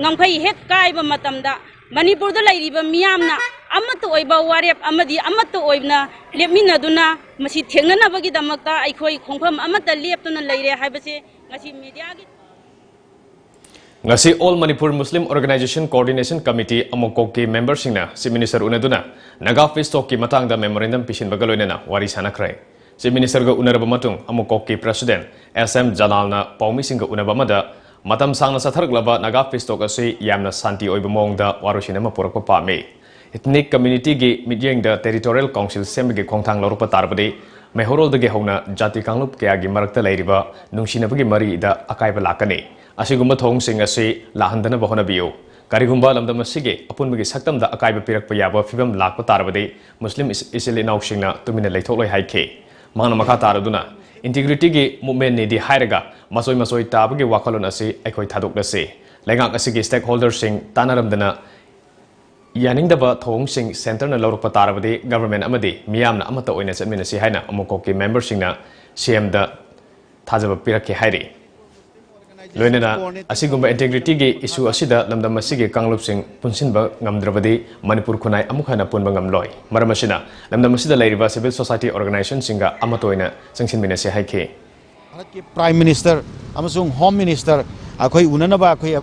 ꯉꯝꯈꯩ ꯍꯦꯛ ꯀꯥꯏꯕ ꯃꯇꯝꯗ ꯃꯅꯤꯄꯨꯔꯗ ꯂꯩꯔꯤꯕ ꯃꯤꯌꯥꯝꯅ ꯑꯃꯠꯇ ꯑꯣꯏꯕ ꯋꯥꯔꯦꯞ ꯑꯃꯗꯤ ꯑꯃꯠꯇ ꯑꯣꯏꯅ ꯂꯦꯞꯃꯤꯟꯅꯗꯨꯅ ꯃꯁꯤ ꯊꯦꯡꯅꯅꯕꯒꯤꯗꯃꯛꯇ ꯑꯩꯈꯣꯏ ꯈꯣꯡꯐꯝ ꯑꯃꯠꯇ ꯂꯦꯞꯇꯨꯅ ꯂꯩꯔꯦ ꯍꯥꯏꯕꯁꯦ ꯉꯁꯤ ꯃꯤꯗꯤꯌꯥꯒꯤ ꯉꯁꯤ all Manipur Muslim organisation coordination committee ꯑꯃꯨꯀꯣꯛꯀꯤ ꯃꯦꯝꯕꯔꯁꯤꯡꯅ ꯆꯤꯐ ꯃꯤꯅꯤꯁꯇꯔ ꯎꯅꯗꯨꯅ ꯅꯥꯒꯥ ꯄꯤꯁ ꯇꯣꯛꯀꯤ ꯃꯇꯥꯡꯗ ꯃꯦꯃꯣꯔꯦꯟꯗꯝ ꯄꯤꯁꯤꯟꯕꯒ ꯂꯣꯏꯅꯅ ꯋꯥꯔꯤ ꯁꯥꯟꯅꯈ꯭ꯔꯦ꯫ ꯆꯤꯐ ꯃꯤꯅꯤꯁꯇꯔꯒ ꯎꯅꯔꯕ ꯃꯇꯨꯡ ꯑꯃꯨꯀꯣꯛꯀꯤ ꯄ꯭ꯔꯦꯁꯤꯗꯦꯟꯠ ꯑꯦꯁ ꯑꯦꯝ ꯖꯂꯥꯜꯅ ꯄꯥꯎꯃꯤꯁꯤꯡꯒ ꯎꯅꯕ ꯑꯃꯗ ꯃꯇꯝ ꯁꯥꯡꯅ ꯆꯠꯊꯔꯛꯂꯕ ꯅꯥꯒꯥ peace talk ꯑꯁꯤ ꯌꯥꯝꯅ ꯁꯥꯟꯇꯤ ꯑꯣꯏꯕ ꯃꯑꯣꯡꯗ ꯋꯥꯔꯣꯏꯁꯤꯟ ꯑꯃ ꯄꯨꯔꯛꯄ ꯄꯥꯝꯃꯤ꯫ Ethnic communityꯒꯤ ꯃꯤꯠꯌꯦꯡꯗ territorial council ꯁꯦꯝꯕꯒꯤ ꯈꯣꯡꯊꯥꯡ ꯂꯧꯔꯛꯄ ꯇꯥꯔꯕꯗꯤ, ꯃꯩꯍꯧꯔꯣꯜꯗꯒꯤ ꯍꯧꯅ ꯖꯥꯇꯤ ꯀꯥꯡꯂꯨꯞ ꯀꯌꯥꯒꯤ ꯃꯔꯛꯇ ꯂꯩꯔꯤꯕ ꯅꯨꯡꯁꯤꯅꯕꯒꯤ ꯃꯔꯤꯗ ꯑꯀꯥꯏꯕ ꯂꯥꯛꯀꯅꯤ꯫ ꯑꯁꯤꯒꯨꯝꯕ ꯊꯧꯑꯣꯡꯁꯤꯡ ꯑꯁꯤ ꯂꯥꯛꯍꯟꯗꯅꯕ ꯍꯣꯠꯅꯕꯤꯌꯨ꯫ ꯀꯔꯤꯒꯨꯝꯕ ꯂꯝꯗꯝ ꯑꯁꯤꯒꯤ ꯑꯄꯨꯟꯕꯒꯤ ꯁꯛꯇꯝꯗ ꯑꯀꯥꯏꯕ ꯄꯤꯔꯛꯄ ꯌꯥꯕ ꯐꯤꯕꯝ ꯂꯥꯛꯄ ꯇꯥꯔꯕꯗꯤ, ꯃꯨꯁꯂꯤꯝ ꯏꯆ-, ꯏꯆꯤꯜ ꯏꯅꯥꯎꯁꯤꯡꯅ ꯇꯨꯃꯤꯟꯅ ꯂꯩꯊꯣꯛꯂꯣꯏ ꯍꯥꯏꯈꯤ꯫ ꯃꯍꯥꯛꯅ ꯃꯈꯥ ꯇꯥꯔꯗꯨꯅ, Integrityꯒꯤ movementꯅꯤꯗꯤ ꯍꯥꯏꯔꯒ ꯃꯆꯣꯏ ꯃꯆꯣꯏ ꯇꯥꯕꯒꯤ ꯋꯥꯈꯜꯂꯣꯟ ꯑꯁꯤ ꯑꯩꯈꯣꯏ ꯊꯥꯗꯣꯛꯂꯁꯤ꯫ ꯂꯩꯉꯥꯛ ꯑꯁꯤꯒꯤ stakeholderꯁꯤꯡ ꯇꯥꯟꯅꯔꯝꯗꯅ ꯌꯥꯅꯤꯡꯗꯕ ꯊꯧꯑꯣꯡꯁꯤꯡ centreꯅ ꯂꯧꯔꯛꯄ ꯇꯥꯔꯕꯗꯤ, government ꯑꯃꯗꯤ ꯃꯤꯌꯥꯝꯅ ꯑꯃꯠꯇ ꯑꯣꯏꯅ ꯆꯠꯃꯤꯟꯅꯁꯤ ꯍꯥꯏꯅ ꯑꯃꯨꯛꯀꯣꯛꯀꯤ memberꯁꯤꯡꯅ CMꯗ ꯊꯥꯖꯕ ꯄꯤꯔꯛꯈꯤ ꯍꯥꯏꯔꯤ꯫ ꯂꯣꯏꯅꯅ ꯑꯁꯤꯒꯨꯝꯕ integrityꯒꯤ issue ꯑꯁꯤꯗ ꯂꯝꯗꯝ ꯑꯁꯤꯒꯤ ꯀꯥꯡꯂꯨꯞꯁꯤꯡ ꯄꯨꯟꯁꯤꯟꯕ ꯉꯝꯗ꯭ꯔꯕꯗꯤ ꯃꯅꯤꯄꯨꯔ ꯈꯨꯟꯅꯥꯏ ꯑꯃꯨꯛ ꯍꯟꯅ ꯄꯨꯟꯕ ꯉꯝꯂꯣꯏ꯫ ꯃꯔꯝ ꯑꯁꯤꯅ ꯂꯝꯗꯝ ꯑꯁꯤꯗ ꯂꯩꯔꯤꯕ civil society organizationꯁꯤꯡꯒ ꯑꯃꯠꯇ ꯑꯣꯏꯅ ꯆꯪꯁꯤꯟꯃꯤꯟꯅꯁꯤ ꯍꯥꯏꯈꯤ꯫ ꯚꯥꯔꯠꯀꯤ Prime Minister ꯑꯃꯁꯨꯡ Home Minister ꯑꯩꯈꯣꯏ ꯎꯅꯅꯕ ꯑꯩꯈꯣꯏ,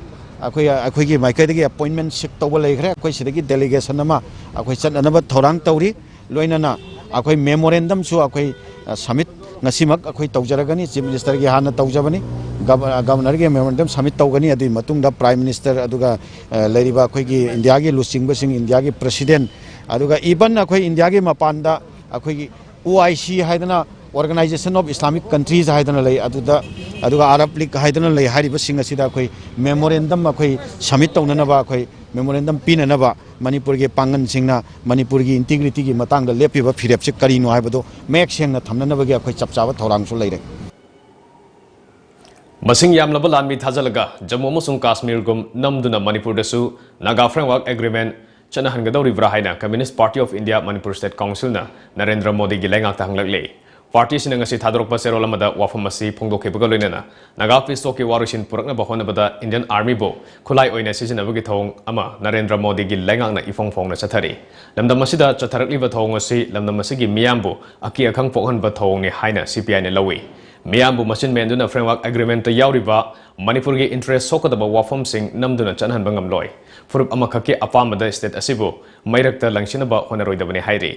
ꯑꯩꯈꯣꯏ, ꯑꯩꯈꯣꯏꯒꯤ ꯃꯥꯏꯀꯩꯗꯒꯤ appointment seek ꯇꯧꯕ ꯂꯩꯈ꯭ꯔꯦ꯫ ꯑꯩꯈꯣꯏ ꯁꯤꯗꯒꯤ delegation ꯑꯃ ꯑꯩꯈꯣꯏ ꯆꯠꯅꯅꯕ ꯊꯧꯔꯥꯡ ꯇꯧꯔꯤ꯫ ꯂꯣꯏꯅꯅ ꯑꯩꯈꯣꯏ memorandumꯁꯨ ꯑꯩꯈꯣꯏ, ꯑ, submit ꯉꯁꯤꯃꯛ ꯑꯩꯈꯣꯏ ꯇꯧꯖꯔꯒꯅꯤ꯫ Chief Ministerꯒꯤ ꯍꯥꯟꯅ ꯇꯧꯖꯕꯅꯤ, Gov-, Governorꯒꯤ memorandum submit ꯇꯧꯒꯅꯤ꯫ ꯑꯗꯨꯒꯤ ꯃꯇꯨꯡꯗ Prime Minister ꯑꯗꯨꯒ, ꯑ, ꯂꯩꯔꯤꯕ ꯑꯩꯈꯣꯏꯒꯤ ꯏꯟꯗꯤꯌꯥꯒꯤ ꯂꯨꯆꯤꯡꯕꯁꯤꯡ, ꯏꯟꯗꯤꯌꯥꯒꯤ President, ꯑꯗꯨꯒ even ꯑꯩꯈꯣꯏ ꯏꯟꯗꯤꯌꯥꯒꯤ ꯃꯄꯥꯟꯗ ꯑꯩꯈꯣꯏꯒꯤ OIC ꯍꯥꯏꯗꯅ, Organisation of Islamic Countries ꯍꯥꯏꯗꯅ ꯂꯩ, ꯑꯗꯨꯗ, ꯑꯗꯨꯒ Arab League ꯍꯥꯏꯗꯅ ꯂꯩ꯫ ꯍꯥꯏꯔꯤꯕꯁꯤꯡ ꯑꯁꯤꯗ ꯑꯩꯈꯣꯏ memorandum ꯑꯩꯈꯣꯏ submit ꯇꯧꯅꯅꯕ, ꯑꯩꯈꯣꯏ memorandum ꯄꯤꯅꯅꯕ, ꯃꯅꯤꯄꯨꯔꯒꯤ ꯄꯥꯡꯒꯜꯁꯤꯡꯅ ꯃꯅꯤꯄꯨꯔꯒꯤ integrityꯒꯤ ꯃꯇꯥꯡꯗ ꯂꯦꯞꯄꯤꯕ ꯐꯤꯔꯦꯞꯁꯤ ꯀꯔꯤꯅꯣ ꯍꯥꯏꯕꯗꯨ ꯃꯌꯦꯛ ꯁꯦꯡꯅ ꯊꯝꯅꯅꯕꯒꯤ ꯑꯩꯈꯣꯏ ꯆꯞ ꯆꯥꯕ ꯊꯧꯔꯥꯡꯁꯨ ꯂꯩꯔꯦ꯫ ꯃꯁꯤꯡ ꯌꯥꯝꯂꯕ ꯂꯥꯟꯃꯤ ꯊꯥꯖꯤꯜꯂꯒ ꯖꯝꯃꯨ ꯑꯃꯁꯨꯡ ꯀꯥꯁꯃꯤꯔꯒꯨꯝ ꯅꯝꯗꯨꯅ ꯃꯅꯤꯄꯨꯔꯗꯁꯨ Naga Framework Agreement ꯆꯠꯅꯍꯟꯒꯗꯧꯔꯤꯕ꯭ꯔꯥ ꯍꯥꯏꯅ Communist Party of India Manipur State Councilꯅ Narendra ꯃꯣꯗꯤꯒꯤ ꯂꯩꯉꯥꯛꯇ ꯍꯪꯂꯛꯂꯤ꯫ Partyꯁꯤꯅ ꯉꯁꯤ ꯊꯥꯗꯣꯔꯛꯄ ꯆꯦꯔꯣꯜ ꯑꯃꯗ ꯋꯥꯐꯝ ꯑꯁꯤ ꯐꯣꯡꯗꯣꯛꯈꯤꯕꯒ ꯂꯣꯏꯅꯅ Naga peace talkꯀꯤ ꯋꯥꯔꯣꯏꯁꯤꯟ ꯄꯨꯔꯛꯅꯕ ꯍꯣꯠꯅꯕꯗ Indian Armyꯕꯨ ꯈꯨꯠꯂꯥꯏ ꯑꯣꯏꯅ ꯁꯤꯖꯤꯟꯅꯕꯒꯤ ꯊꯧꯑꯣꯡ ꯑꯃ ꯅꯔꯦꯟꯗ꯭ꯔ ꯃꯣꯗꯤꯒꯤ ꯂꯩꯉꯥꯛꯅ ꯏꯐꯣꯡ ꯐꯣꯡꯅ ꯆꯠꯊꯔꯤ꯫ ꯂꯝꯗꯝ ꯑꯁꯤꯗ ꯆꯠꯊꯔꯛꯂꯤꯕ ꯊꯧꯑꯣꯡ ꯑꯁꯤ ꯂꯝꯗꯝ ꯑꯁꯤꯒꯤ ꯃꯤꯌꯥꯝꯕꯨ ꯑꯀꯤ ꯑꯈꯪ ꯄꯣꯛꯍꯟꯕ ꯊꯧꯑꯣꯡꯅꯤ ꯍꯥꯏꯅ CPIꯅ ꯂꯧꯏ꯫ ꯃꯤꯌꯥꯝꯕꯨ ꯃꯆꯤꯟ ꯃꯦꯟꯗꯨꯅ Framework Agreementꯇ ꯌꯥꯎꯔꯤꯕ ꯃꯅꯤꯄꯨꯔꯒꯤ interest ꯁꯣꯛꯀꯗꯕ ꯋꯥꯐꯝꯁꯤꯡ ꯅꯝꯗꯨꯅ ꯆꯠꯍꯟꯕ ꯉꯝꯂꯣꯏ꯫ ꯐꯨꯔꯨꯞ ꯑꯃꯈꯛꯀꯤ ꯑꯄꯥꯝꯕꯗ state ꯑꯁꯤꯕꯨ ꯃꯩꯔꯛꯇ ꯂꯪꯁꯤꯟꯅꯕ ꯍꯣꯠꯅꯔꯣꯏꯗꯕꯅꯤ ꯍꯥꯏꯔꯤ꯫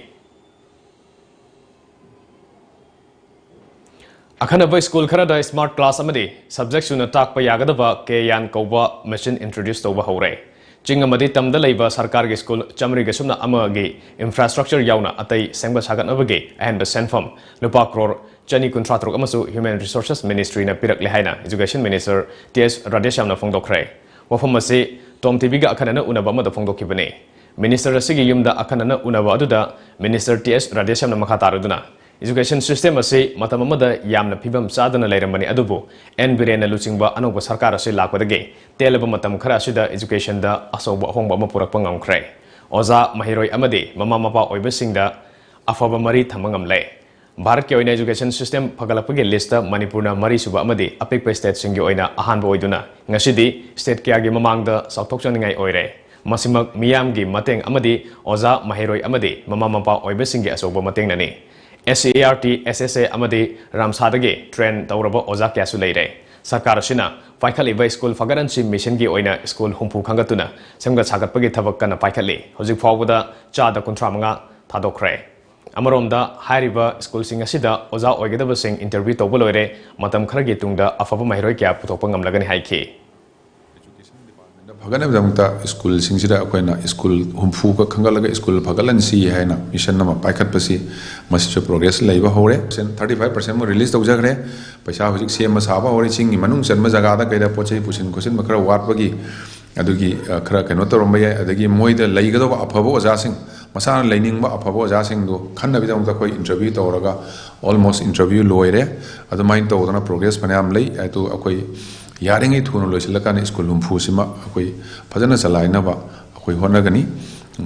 ꯑꯈꯟꯅꯕ ꯁ꯭ꯀꯨꯜ ꯈꯔꯗ ꯁ꯭ꯃꯥꯔꯠ ꯀ꯭ꯂꯥꯁ ꯑꯃꯗꯤ ꯁꯕꯖꯦꯛ ꯁꯨꯅ ꯇꯥꯛꯄ ꯌꯥꯒꯗꯕ ꯀꯦ ꯌꯥꯟ ꯀꯧꯕ ꯃꯦꯁꯤꯟ ꯏꯟꯇ꯭ꯔꯣꯗ꯭ꯌꯨꯁ ꯇꯧꯕ ꯍꯧꯔꯦ꯫ ꯆꯤꯡ ꯑꯃꯗꯤ ꯇꯝꯗ ꯂꯩꯕ ꯁꯔꯀꯥꯔꯒꯤ ꯁ꯭ꯀꯨꯜ ꯆꯥꯃꯔꯤꯒ ꯁꯨꯞꯅ ꯑꯃꯒꯤ ꯏꯟꯐ꯭ꯔꯥꯁ꯭ꯇ꯭ꯔꯛꯆꯔ ꯌꯥꯎꯅ ꯑꯇꯩ ꯁꯦꯝꯒꯠ ꯁꯥꯒꯠꯅꯕꯒꯤ ꯑꯍꯦꯟꯕ ꯁꯦꯟꯐꯝ ꯂꯨꯄꯥ ꯀ꯭ꯔꯣꯔ ꯆꯅꯤ ꯀꯨꯟꯊ꯭ꯔꯥ ꯇꯔꯨꯛ ꯑꯃꯁꯨ ꯍ꯭ꯌꯨꯃꯦꯟ ꯔꯤꯁꯣꯔꯁꯦꯁ ꯃꯤꯅꯤꯁꯇ꯭ꯔꯤꯅ ꯄꯤꯔꯛꯂꯦ ꯍꯥꯏꯅ ꯏꯖꯨꯀꯦꯁꯟ ꯃꯤꯅꯤꯁꯇꯔ ꯇꯤ ꯑꯦꯁ ꯔꯥꯙꯦꯁ꯭ꯌꯥꯝꯅ ꯐꯣꯡꯗꯣꯛꯈ꯭ꯔꯦ꯫ ꯋꯥꯐꯝ ꯑꯁꯤ ꯇꯣꯝ ꯇꯤꯚꯤꯒ ꯑꯈꯟꯅꯅ ꯎꯅꯕ ꯑꯃꯗ ꯐꯣꯡꯗꯣꯛꯈꯤꯕꯅꯤ꯫ ꯃꯤꯅꯤꯁꯇꯔ ꯑꯁꯤꯒꯤ ꯌꯨꯝꯗ ꯑꯈꯟꯅꯅ ꯎꯅꯕ ꯑꯗꯨꯗ ꯃꯤꯅꯤꯁꯇꯔ ꯇꯤ ꯑꯦꯁ ꯔꯥꯙꯦꯁ꯭ꯌꯥꯝꯅ ꯃꯈꯥ ꯇꯥꯔꯗꯨꯅ, "ꯏꯖꯨꯀꯦꯁꯟ ꯁꯤꯁꯇꯦꯝ ꯑꯁꯤ ꯃꯇꯝ ꯑꯃꯗ ꯌꯥꯝꯅ ꯐꯤꯕꯝ ꯆꯥꯗꯅ ꯂꯩꯔꯝꯕꯅꯤ, ꯑꯗꯨꯕꯨ ꯑꯦꯟ ꯕꯤꯔꯦꯟꯅ ꯂꯨꯆꯤꯡꯕ ꯑꯅꯧꯕ ꯁꯔꯀꯥꯔ ꯑꯁꯤ ꯂꯥꯛꯄꯗꯒꯤ ꯇꯦꯜꯂꯕ ꯃꯇꯝ ꯈꯔ ꯑꯁꯤꯗ ꯏꯖꯨꯀꯦꯁꯟꯗ ꯑꯆꯧꯕ ꯑꯍꯣꯡꯕ ꯑꯃ ꯄꯨꯔꯛꯄ ꯉꯝꯈ꯭ꯔꯦ꯫ ꯑꯣꯖꯥ, ꯃꯍꯩꯔꯣꯏ ꯑꯃꯗꯤ ꯃꯃꯥ ꯃꯄꯥ ꯑꯣꯏꯕꯁꯤꯡꯗ ꯑꯐꯕ ꯃꯔꯤ ꯊꯝꯕ ꯉꯝꯂꯦ꯫ ꯚꯥꯔꯠꯀꯤ ꯑꯣꯏꯅ ꯏꯖꯨꯀꯦꯁꯟ ꯁꯤꯁꯇꯦꯝ ꯐꯒꯠꯂꯛꯄꯒꯤ ꯂꯤꯁꯇ ꯃꯅꯤꯄꯨꯔꯅ ꯃꯔꯤꯁꯨꯕ ꯑꯃꯗꯤ ꯑꯄꯤꯛꯄ ꯁ꯭ꯇꯦꯠꯁꯤꯡꯒꯤ ꯑꯣꯏꯅ ꯑꯍꯥꯟꯕ ꯑꯣꯏꯗꯨꯅ ꯉꯁꯤꯗꯤ ꯁ꯭ꯇꯦꯠ ꯀꯌꯥꯒꯤ ꯃꯃꯥꯡꯗ ꯆꯥꯎꯊꯣꯛꯆꯅꯤꯡꯉꯥꯏ ꯑꯣꯏꯔꯦ꯫ ꯃꯁꯤꯃꯛ ꯃꯤꯌꯥꯝꯒꯤ ꯃꯇꯦꯡ ꯑꯃꯗꯤ ꯑꯣꯖꯥ, ꯃꯍꯩꯔꯣꯏ ꯑꯃꯗꯤ ꯃꯃꯥ ꯃꯄꯥ ꯑꯣꯏꯕꯁꯤꯡꯒꯤ ꯑꯆꯧꯕ ꯃꯇꯦꯡꯅꯅꯤ꯫ S C A R T, ꯑꯦꯁ ꯑꯦꯁ ꯑꯦ ꯑꯃꯗꯤ ꯔꯥꯝꯁꯥꯗꯒꯤ ꯇ꯭ꯔꯦꯟ ꯇꯧꯔꯕ ꯑꯣꯖꯥ ꯀꯌꯥꯁꯨ ꯂꯩꯔꯦ꯫ ꯁꯔꯀꯥꯔ ꯑꯁꯤꯅ ꯄꯥꯏꯈꯠꯂꯤꯕ ꯁ꯭ꯀꯨꯜ ꯐꯒꯠꯍꯟꯁꯤ ꯃꯤꯁꯟꯒꯤ ꯑꯣꯏꯅ ꯁ꯭ꯀꯨꯜ ꯍꯨꯝꯐꯨ ꯈꯟꯒꯠꯇꯨꯅ ꯁꯦꯝꯒꯠ ꯁꯥꯒꯠꯄꯒꯤ ꯊꯕꯛ ꯀꯟꯅ ꯄꯥꯏꯈꯠꯂꯤ꯫ ꯍꯧꯖꯤꯛ ꯐꯥꯎꯕꯗ ꯆꯥꯗ ꯀꯨꯟꯊ꯭ꯔꯥ ꯃꯉꯥ ꯊꯥꯗꯣꯛꯈ꯭ꯔꯦ꯫ ꯑꯃꯔꯣꯝꯗ, ꯍꯥꯏꯔꯤꯕ ꯁ꯭ꯀꯨꯜꯁꯤꯡ ꯑꯁꯤꯗ ꯑꯣꯖꯥ ꯑꯣꯏꯒꯗꯕꯁꯤꯡ ꯏꯟꯇꯔꯚ꯭ꯌꯨ ꯇꯧꯕ ꯂꯣꯏꯔꯦ, ꯃꯇꯝ ꯈꯔꯒꯤ ꯇꯨꯡꯗ ꯑꯐꯕ ꯃꯍꯩꯔꯣꯏ ꯀꯌꯥ ꯄꯨꯊꯣꯛꯄ ꯉꯝꯂꯒꯅꯤ ꯍꯥꯏꯈꯤ꯫ ꯐꯒꯠꯅꯕꯒꯤꯗꯃꯛꯇ ꯁ꯭ꯀꯨꯜꯁꯤꯡꯁꯤꯗ ꯑꯩꯈꯣꯏꯅ ꯁ꯭ꯀꯨꯜ ꯍꯨꯝꯐꯨ ꯈꯛ ꯈꯟꯒꯠꯂꯒ ꯁ꯭ꯀꯨꯜ ꯐꯒꯠꯍꯟꯁꯤ ꯍꯥꯏꯅ ꯃꯤꯁꯟ ꯑꯃ ꯄꯥꯏꯈꯠꯄꯁꯤ, ꯃꯁꯤꯁꯨ ꯄ꯭ꯔꯣꯒ꯭ꯔꯦꯁ ꯂꯩꯕ ꯍꯧꯔꯦ꯫ ꯊꯥꯔꯇꯤ ꯐꯥꯏꯚ ꯄꯥꯔꯁꯦꯟ ꯑꯃ ꯔꯤꯂꯤꯁ ꯇꯧꯖꯈ꯭ꯔꯦ꯫ ꯄꯩꯁꯥ ꯍꯧꯖꯤꯛ ꯁꯦꯝꯕ ꯁꯥꯕ ꯍꯧꯔꯦ꯫ ꯆꯤꯡꯒꯤ ꯃꯅꯨꯡ ꯆꯟꯕ ꯖꯒꯥꯗ ꯀꯩꯗ ꯄꯣꯠ ꯆꯩ ꯄꯨꯁꯤꯟ ꯈꯣꯠꯆꯤꯟꯕ ꯈꯔ ꯋꯥꯠꯄꯒꯤ, ꯑꯗꯨꯒꯤ, ꯑ, ꯈꯔ ꯀꯩꯅꯣ ꯇꯧꯔꯝꯕ ꯌꯥꯏ꯫ ꯑꯗꯒꯤ ꯃꯣꯏꯗ ꯂꯩꯒꯗꯧꯕ ꯑꯐꯕ ꯑꯣꯖꯥꯁꯤꯡ, ꯃꯁꯥꯅ ꯂꯩꯅꯤꯡꯕ ꯑꯐꯕ ꯑꯣꯖꯥꯁꯤꯡꯗꯨ ꯈꯟꯅꯕꯒꯤꯗꯃꯛꯇ ꯑꯩꯈꯣꯏ ꯏꯟꯇꯔꯚ꯭ꯌꯨ ꯇꯧꯔꯒ almost ꯏꯟꯇꯔꯚ꯭ꯌꯨ ꯂꯣꯏꯔꯦ꯫ ꯑꯗꯨꯃꯥꯏꯅ ꯇꯧꯗꯅ ꯄ꯭ꯔꯣꯒ꯭ꯔꯦꯁ ꯐꯅꯌꯥꯝ ꯂꯩ꯫ ꯑꯗꯨ ꯑꯩꯈꯣꯏ ꯌꯥꯔꯤꯉꯩ ꯊꯨꯅ ꯂꯣꯏꯁꯤꯜꯂꯀꯥꯟꯗ ꯁ꯭ꯀꯨꯜ ꯍꯨꯝꯐꯨꯁꯤꯃ ꯑꯩꯈꯣꯏ ꯐꯖꯅ ꯆꯂꯥꯏꯅꯕ ꯑꯩꯈꯣꯏ ꯍꯣꯠꯅꯒꯅꯤ꯫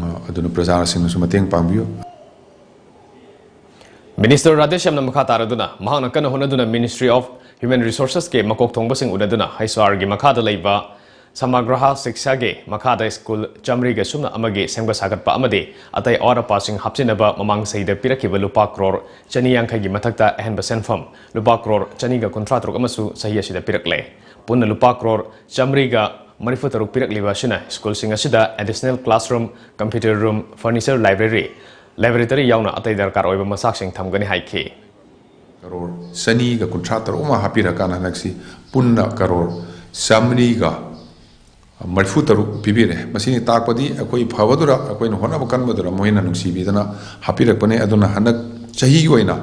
ꯑ, ꯑꯗꯨꯅ ꯄ꯭ꯔꯖꯥꯁꯤꯡꯅꯁꯨ ꯃꯇꯦꯡ ꯄꯥꯡꯕꯤꯌꯨ꯫ ꯃꯤꯅꯤꯁꯇꯔ ꯔꯥꯙꯦꯁ꯭ꯌꯥꯝꯅ ꯃꯈꯥ ꯇꯥꯔꯗꯨꯅ, ꯃꯍꯥꯛꯅ ꯀꯟꯅ ꯍꯣꯠꯅꯗꯨꯅ Ministry of Human Resourcesꯀꯤ ꯃꯀꯣꯛ ꯊꯣꯡꯕꯁꯤꯡ ꯎꯅꯗꯨꯅ ꯍꯩꯁ ꯑꯥꯔꯒꯤ ꯃꯈꯥꯗ ꯂꯩꯕ ꯁꯃꯒ꯭ꯔꯍ ꯁꯤꯛꯁꯥꯒꯤ ꯃꯈꯥꯗ ꯁ꯭ꯀꯨꯜ ꯆꯥꯃꯔꯤꯒ ꯁꯨꯞꯅ ꯑꯃꯒꯤ ꯁꯦꯝꯒꯠ ꯁꯥꯒꯠꯄ ꯑꯃꯗꯤ ꯑꯇꯩ ꯑꯋꯥꯠ ꯑꯄꯥꯁꯤꯡ ꯍꯥꯞꯆꯤꯟꯅꯕ ꯃꯃꯥꯡ ꯆꯍꯤꯗ ꯄꯤꯔꯛꯈꯤꯕ ꯂꯨꯄꯥ ꯀ꯭ꯔꯣꯔ ꯆꯅꯤ ꯌꯥꯡꯈꯩꯒꯤ ꯃꯊꯛꯇ ꯑꯍꯦꯟꯕ ꯁꯦꯟꯐꯝ ꯂꯨꯄꯥ ꯀ꯭ꯔꯣꯔ ꯆꯅꯤꯒ ꯀꯨꯟꯊ꯭ꯔꯥ ꯇꯔꯨꯛ ꯑꯃꯁꯨ ꯆꯍꯤ ꯑꯁꯤꯗ ꯄꯤꯔꯛꯂꯦ꯫ ꯄꯨꯟꯅ ꯂꯨꯄꯥ ꯀ꯭ꯔꯣꯔ ꯆꯥꯃꯔꯤꯒ ꯃꯔꯤꯐꯨ ꯇꯔꯨꯛ ꯄꯤꯔꯛꯂꯤꯕ ꯑꯁꯤꯅ ꯁ꯭ꯀꯨꯜꯁꯤꯡ ꯑꯁꯤꯗ additional classroom, computer room, furniture, library, laboratory ꯌꯥꯎꯅ ꯑꯇꯩ ꯗꯔꯀꯥꯔ ꯑꯣꯏꯕ ꯃꯆꯥꯛꯁꯤꯡ ꯊꯝꯒꯅꯤ ꯍꯥꯏꯈꯤ꯫ ꯀꯔꯣꯔ ꯆꯅꯤꯒ ꯀꯨꯟꯊ꯭ꯔꯥ ꯇꯔꯨꯛ ꯑꯃ ꯍꯥꯞꯄꯤꯔꯀꯥꯟꯗ ꯍꯟꯗꯛꯁꯤ ꯄꯨꯟꯅ ꯀꯔꯣꯔ ꯆꯥꯃꯔꯤꯒ ꯃꯔꯤꯐꯨ ꯇꯔꯨꯛ ꯄꯤꯕꯤꯔꯦ꯫ ꯃꯁꯤꯅ ꯇꯥꯛꯄꯗꯤ ꯑꯩꯈꯣꯏ ꯐꯕꯗꯨꯗ, ꯑꯩꯈꯣꯏꯅ ꯍꯣꯠꯅꯕ ꯀꯟꯕꯗꯨꯗ ꯃꯣꯏꯅ ꯅꯨꯡꯁꯤꯕꯤꯗꯅ ꯍꯥꯞꯄꯤꯔꯛꯄꯅꯦ꯫ ꯑꯗꯨꯅ ꯍꯟꯗꯛ ꯆꯍꯤꯒꯤ ꯑꯣꯏꯅ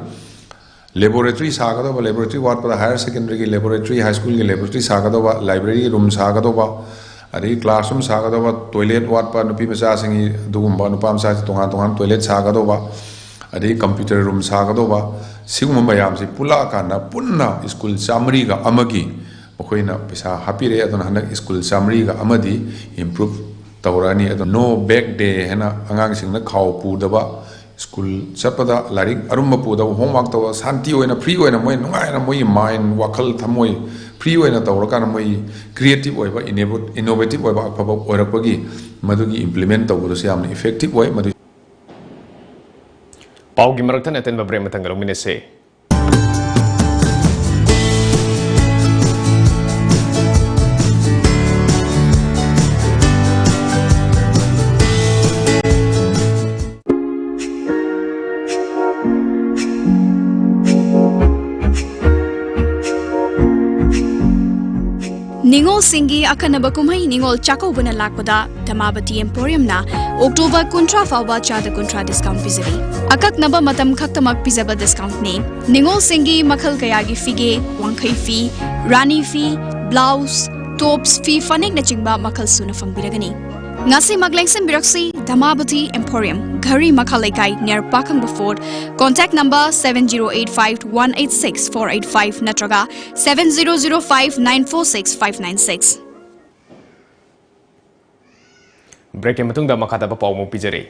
ꯂꯦꯕꯣꯔꯦꯇꯔꯤ ꯁꯥꯒꯗꯧꯕ, ꯂꯦꯕꯣꯔꯦꯇꯔꯤ ꯋꯥꯠꯄꯗ ꯍꯥꯌꯔ ꯁꯦꯀꯦꯟꯗꯔꯤꯒꯤ ꯂꯦꯕꯣꯔꯦꯇꯔꯤ, ꯍꯥꯏ ꯁ꯭ꯀꯨꯜꯒꯤ ꯂꯦꯕꯣꯔꯦꯇꯔꯤ ꯁꯥꯒꯗꯧꯕ, ꯂꯥꯏꯕ꯭ꯔꯦꯔꯤ ꯔꯨꯝ ꯁꯥꯒꯗꯧꯕ, ꯑꯗꯒꯤ ꯀ꯭ꯂꯥꯁ ꯔꯨꯝ ꯁꯥꯒꯗꯧꯕ, ꯇꯣꯏꯂꯦꯠ ꯋꯥꯠꯄ ꯅꯨꯄꯤ ꯃꯆꯥꯁꯤꯡꯒꯤ ꯑꯗꯨꯒꯨꯝꯕ, ꯅꯨꯄꯥ ꯃꯆꯥꯁꯤ ꯇꯣꯉꯥꯟ ꯇꯣꯉꯥꯟ ꯇꯣꯏꯂꯦꯠ ꯁꯥꯒꯗꯧꯕ, ꯑꯗꯒꯤ ꯀꯝꯄ꯭ꯌꯨꯇꯔ ꯔꯨꯝ ꯁꯥꯒꯗꯧꯕ, ꯁꯤꯒꯨꯝꯕ ꯃꯌꯥꯝꯁꯤ ꯄꯨꯜꯂꯛꯑꯀꯥꯟꯗ ꯄꯨꯟꯅ ꯁ꯭ꯀꯨꯜ ꯆꯥꯃꯔꯤꯒ ꯑꯃꯒꯤ ꯃꯈꯣꯏꯅ ꯄꯩꯁꯥ ꯍꯥꯞꯄꯤꯔꯛꯑꯦ꯫ ꯑꯗꯨꯅ ꯍꯟꯗꯛ ꯁ꯭ꯀꯨꯜ ꯆꯥꯃꯔꯤꯒ ꯑꯃꯗꯤ ꯏꯝꯄ꯭ꯔꯨꯞ ꯇꯧꯔꯛꯑꯅꯤ꯫ ꯑꯗꯣ ꯅꯣ ꯕꯦꯛ ꯗꯦ ꯍꯥꯏꯅ ꯑꯉꯥꯡꯁꯤꯡꯅ ꯈꯥꯎ ꯄꯨꯗꯕ, ꯁ꯭ꯀꯨꯜ ꯆꯠꯄꯗ ꯂꯥꯏꯔꯤꯛ ꯑꯔꯨꯝꯕ ꯄꯨꯗꯕ, ꯍꯣꯝꯋꯥꯔꯛ ꯇꯧꯕ, ꯁꯥꯟꯇꯤ ꯑꯣꯏꯅ, ꯐ꯭ꯔꯤ ꯑꯣꯏꯅ ꯃꯣꯏ ꯅꯨꯡꯉꯥꯏꯅ ꯃꯣꯏꯒꯤ ꯃꯥꯏꯟ, ꯋꯥꯈꯜ, ꯊꯃꯣꯏ ꯐ꯭ꯔꯤ ꯑꯣꯏꯅ ꯇꯧꯔꯀꯥꯟꯗ ꯃꯣꯏ ꯀ꯭ꯔꯤꯌꯦꯇꯤꯞ ꯑꯣꯏꯕ, ꯏꯅꯣꯚꯦꯇꯤꯞ ꯑꯣꯏꯕ, ꯑꯐꯕ ꯑꯣꯏꯔꯛꯄꯒꯤ ꯃꯗꯨꯒꯤ ꯏꯝꯄ꯭ꯂꯤꯃꯦꯟ ꯇꯧꯕꯗꯁꯨ ꯌꯥꯝꯅ ꯏꯐꯦꯛꯇꯤꯞ ꯑꯣꯏ꯫ ꯃꯗꯨ ꯄꯥꯎꯒꯤ ꯃꯔꯛ ꯊꯠꯅ ꯑꯇꯦꯟꯕ ꯕ꯭ꯔꯦꯛ ꯃꯊꯪꯗ ꯂꯧꯃꯤꯟꯅꯁꯦ꯫ ꯅꯤꯉꯣꯜꯁꯤꯡꯒꯤ ꯑꯈꯟꯅꯕ ꯀꯨꯝꯍꯩ ꯅꯤꯉꯣꯜ ꯆꯥꯛꯀꯧꯕꯅ ꯂꯥꯛꯄꯗ ꯙꯃꯥꯕꯇꯤ ꯑꯦꯝꯄꯣꯔꯤꯌꯝꯅ ꯑꯣꯛꯇꯣꯕꯔ ꯀꯨꯟꯊ꯭ꯔꯥ ꯐꯥꯎꯕ ꯆꯥꯗ ꯀꯨꯟꯊ꯭ꯔꯥ ꯗꯤꯁꯀꯥꯎꯟ ꯄꯤꯖꯔꯤ꯫ ꯑꯀꯛꯅꯕ ꯃꯇꯝ ꯈꯛꯇꯃꯛ ꯄꯤꯖꯕ ꯗꯤꯁꯀꯥꯎꯟꯠꯅꯤ꯫ ꯅꯤꯉꯣꯜꯁꯤꯡꯒꯤ ꯃꯈꯜ ꯀꯌꯥꯒꯤ ꯐꯤꯒꯦ, ꯋꯥꯡꯈꯩ ꯐꯤ, ꯔꯥꯅꯤ ꯐꯤ, ꯕ꯭ꯂꯥꯎꯁ, ꯇꯣꯞꯁ, ꯐꯤ ꯐꯅꯦꯛꯅꯆꯤꯡꯕ ꯃꯈꯜ ꯁꯨꯅ ꯐꯪꯕꯤꯔꯒꯅꯤ꯫ ꯉꯁꯤꯃꯛ ꯂꯦꯡꯁꯤꯟꯕꯤꯔꯛꯁꯤ ꯙꯃꯥꯕꯇꯤ ꯑꯦꯝꯄꯣꯔꯤꯌꯝ, ꯘꯔꯤ ꯃꯈꯥ ꯂꯩꯀꯥꯏ, near ꯄꯥꯈꯪꯕ fort. Contact number seven zero eight five one eight six four eight five ꯅꯠꯇ꯭ꯔꯒ seven zero zero five nine four six five nine six꯫ ꯕ꯭ꯔꯦꯛꯀꯤ ꯃꯇꯨꯡꯗ ꯃꯈꯥ ꯇꯥꯕ ꯄꯥꯎ ꯑꯃꯨꯛ ꯄꯤꯖꯔꯤ꯫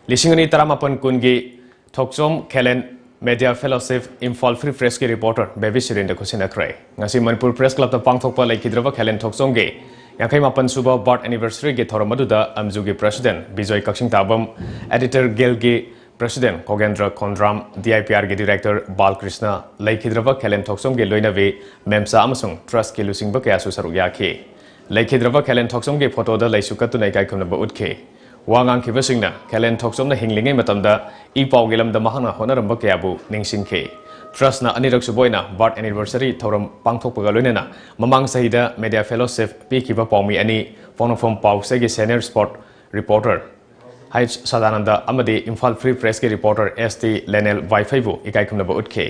ꯂꯤꯁꯤꯡ ꯑꯅꯤ ꯇꯔꯥꯃꯥꯄꯟ ꯀꯨꯟꯒꯤ Thokchom Khelen media fellowship Imphal free ꯄ꯭ꯔꯦꯁꯀꯤ ꯔꯤꯄꯣꯔꯇꯔ ꯕꯦꯕꯤ ꯁꯤꯔꯤꯟꯗ ꯈꯨꯠꯁꯤꯟꯅꯈ꯭ꯔꯦ꯫ ꯉꯁꯤ ꯃꯅꯤꯄꯨꯔ ꯄ꯭ꯔꯦꯁ ꯀ꯭ꯂꯕꯇ ꯄꯥꯡꯊꯣꯛꯄ ꯂꯩꯈꯤꯗ꯭ꯔꯕ ꯈꯦꯂꯦꯟ ꯊꯣꯛꯆꯣꯝꯒꯤ ꯌꯥꯡꯈꯩ ꯃꯥꯄꯟ ꯁꯨꯕ ꯕꯥꯔꯠ ꯑꯦꯅꯤꯚꯔꯁꯔꯤꯒꯤ ꯊꯧꯔꯝ ꯑꯗꯨꯗ ꯑꯝꯖꯨꯒꯤ ꯄ꯭ꯔꯦꯁꯤꯗꯦꯟꯠ ꯕꯤꯖꯣꯏ ꯀꯛꯆꯤꯡꯇꯥꯕꯝ, ꯑꯦꯗꯤꯇꯔ ꯒꯤꯜꯒꯤ president Khogendra Khondram, D I P ꯑꯥꯔꯒꯤ ꯗꯤꯔꯦꯛꯇꯔ ꯕꯥꯜꯀ꯭ꯔꯤꯁꯅ, ꯂꯩꯈꯤꯗ꯭ꯔꯕ ꯈꯦꯂꯦꯟ ꯊꯣꯛꯆꯣꯝꯒꯤ ꯂꯣꯏꯅꯕꯤ ꯃꯦꯝꯆꯥ ꯑꯃꯁꯨꯡ ꯇ꯭ꯔꯁꯠꯀꯤ ꯂꯨꯆꯤꯡꯕ ꯀꯌꯥꯁꯨ ꯁꯔꯨꯛ ꯌꯥꯈꯤ꯫ ꯂꯩꯈꯤꯗ꯭ꯔꯕ ꯈꯦꯂꯦꯟ ꯊꯣꯛꯆꯣꯝꯒꯤ ꯐꯣꯇꯣꯗ ꯂꯩꯁꯨ ꯀꯠꯇꯨꯅ ꯏꯀꯥꯏ ꯈꯨꯝꯅꯕ ꯎꯠꯈꯤ꯫ ꯋꯥ ꯉꯥꯡꯈꯤꯕꯁꯤꯡꯅ ꯈꯦꯂꯦꯟ ꯊꯣꯛꯆꯣꯝꯅ ꯍꯤꯡꯂꯤꯉꯩ ꯃꯇꯝꯗ ꯏ ꯄꯥꯎꯒꯤ ꯂꯝꯗ ꯃꯍꯥꯛꯅ ꯍꯣꯠꯅꯔꯝꯕ ꯀꯌꯥꯕꯨ ꯅꯤꯡꯁꯤꯡꯈꯤ꯫ ꯇ꯭ꯔꯁꯅ ꯑꯅꯤꯔꯛ ꯁꯨꯕ ꯑꯣꯏꯅ ꯕꯥꯔꯊ ꯑꯦꯅꯤꯚꯔꯁꯔꯤ ꯊꯧꯔꯝ ꯄꯥꯡꯊꯣꯛꯄꯒ ꯂꯣꯏꯅꯅ ꯃꯃꯥꯡ ꯆꯍꯤꯗ ꯃꯦꯗꯤꯌꯥ ꯐꯦꯂꯣꯁꯤꯞ ꯄꯤꯈꯤꯕ ꯄꯥꯎꯃꯤ ꯑꯅꯤ, ꯄꯣꯛꯅꯐꯝ ꯄꯥꯎꯆꯦꯒꯤ senior sport reporter H Sadananda ꯑꯃꯗꯤ ꯏꯝꯐꯥꯜ ꯐ꯭ꯔꯤ ꯄ꯭ꯔꯦꯁꯀꯤ ꯔꯤꯄꯣꯔꯇꯔ ꯑꯦꯁ ꯇꯤ ꯂꯦꯅꯦꯜ ꯋꯥꯏꯐꯩꯕꯨ ꯏꯀꯥꯏ ꯈꯨꯝꯅꯕ ꯎꯠꯈꯤ꯫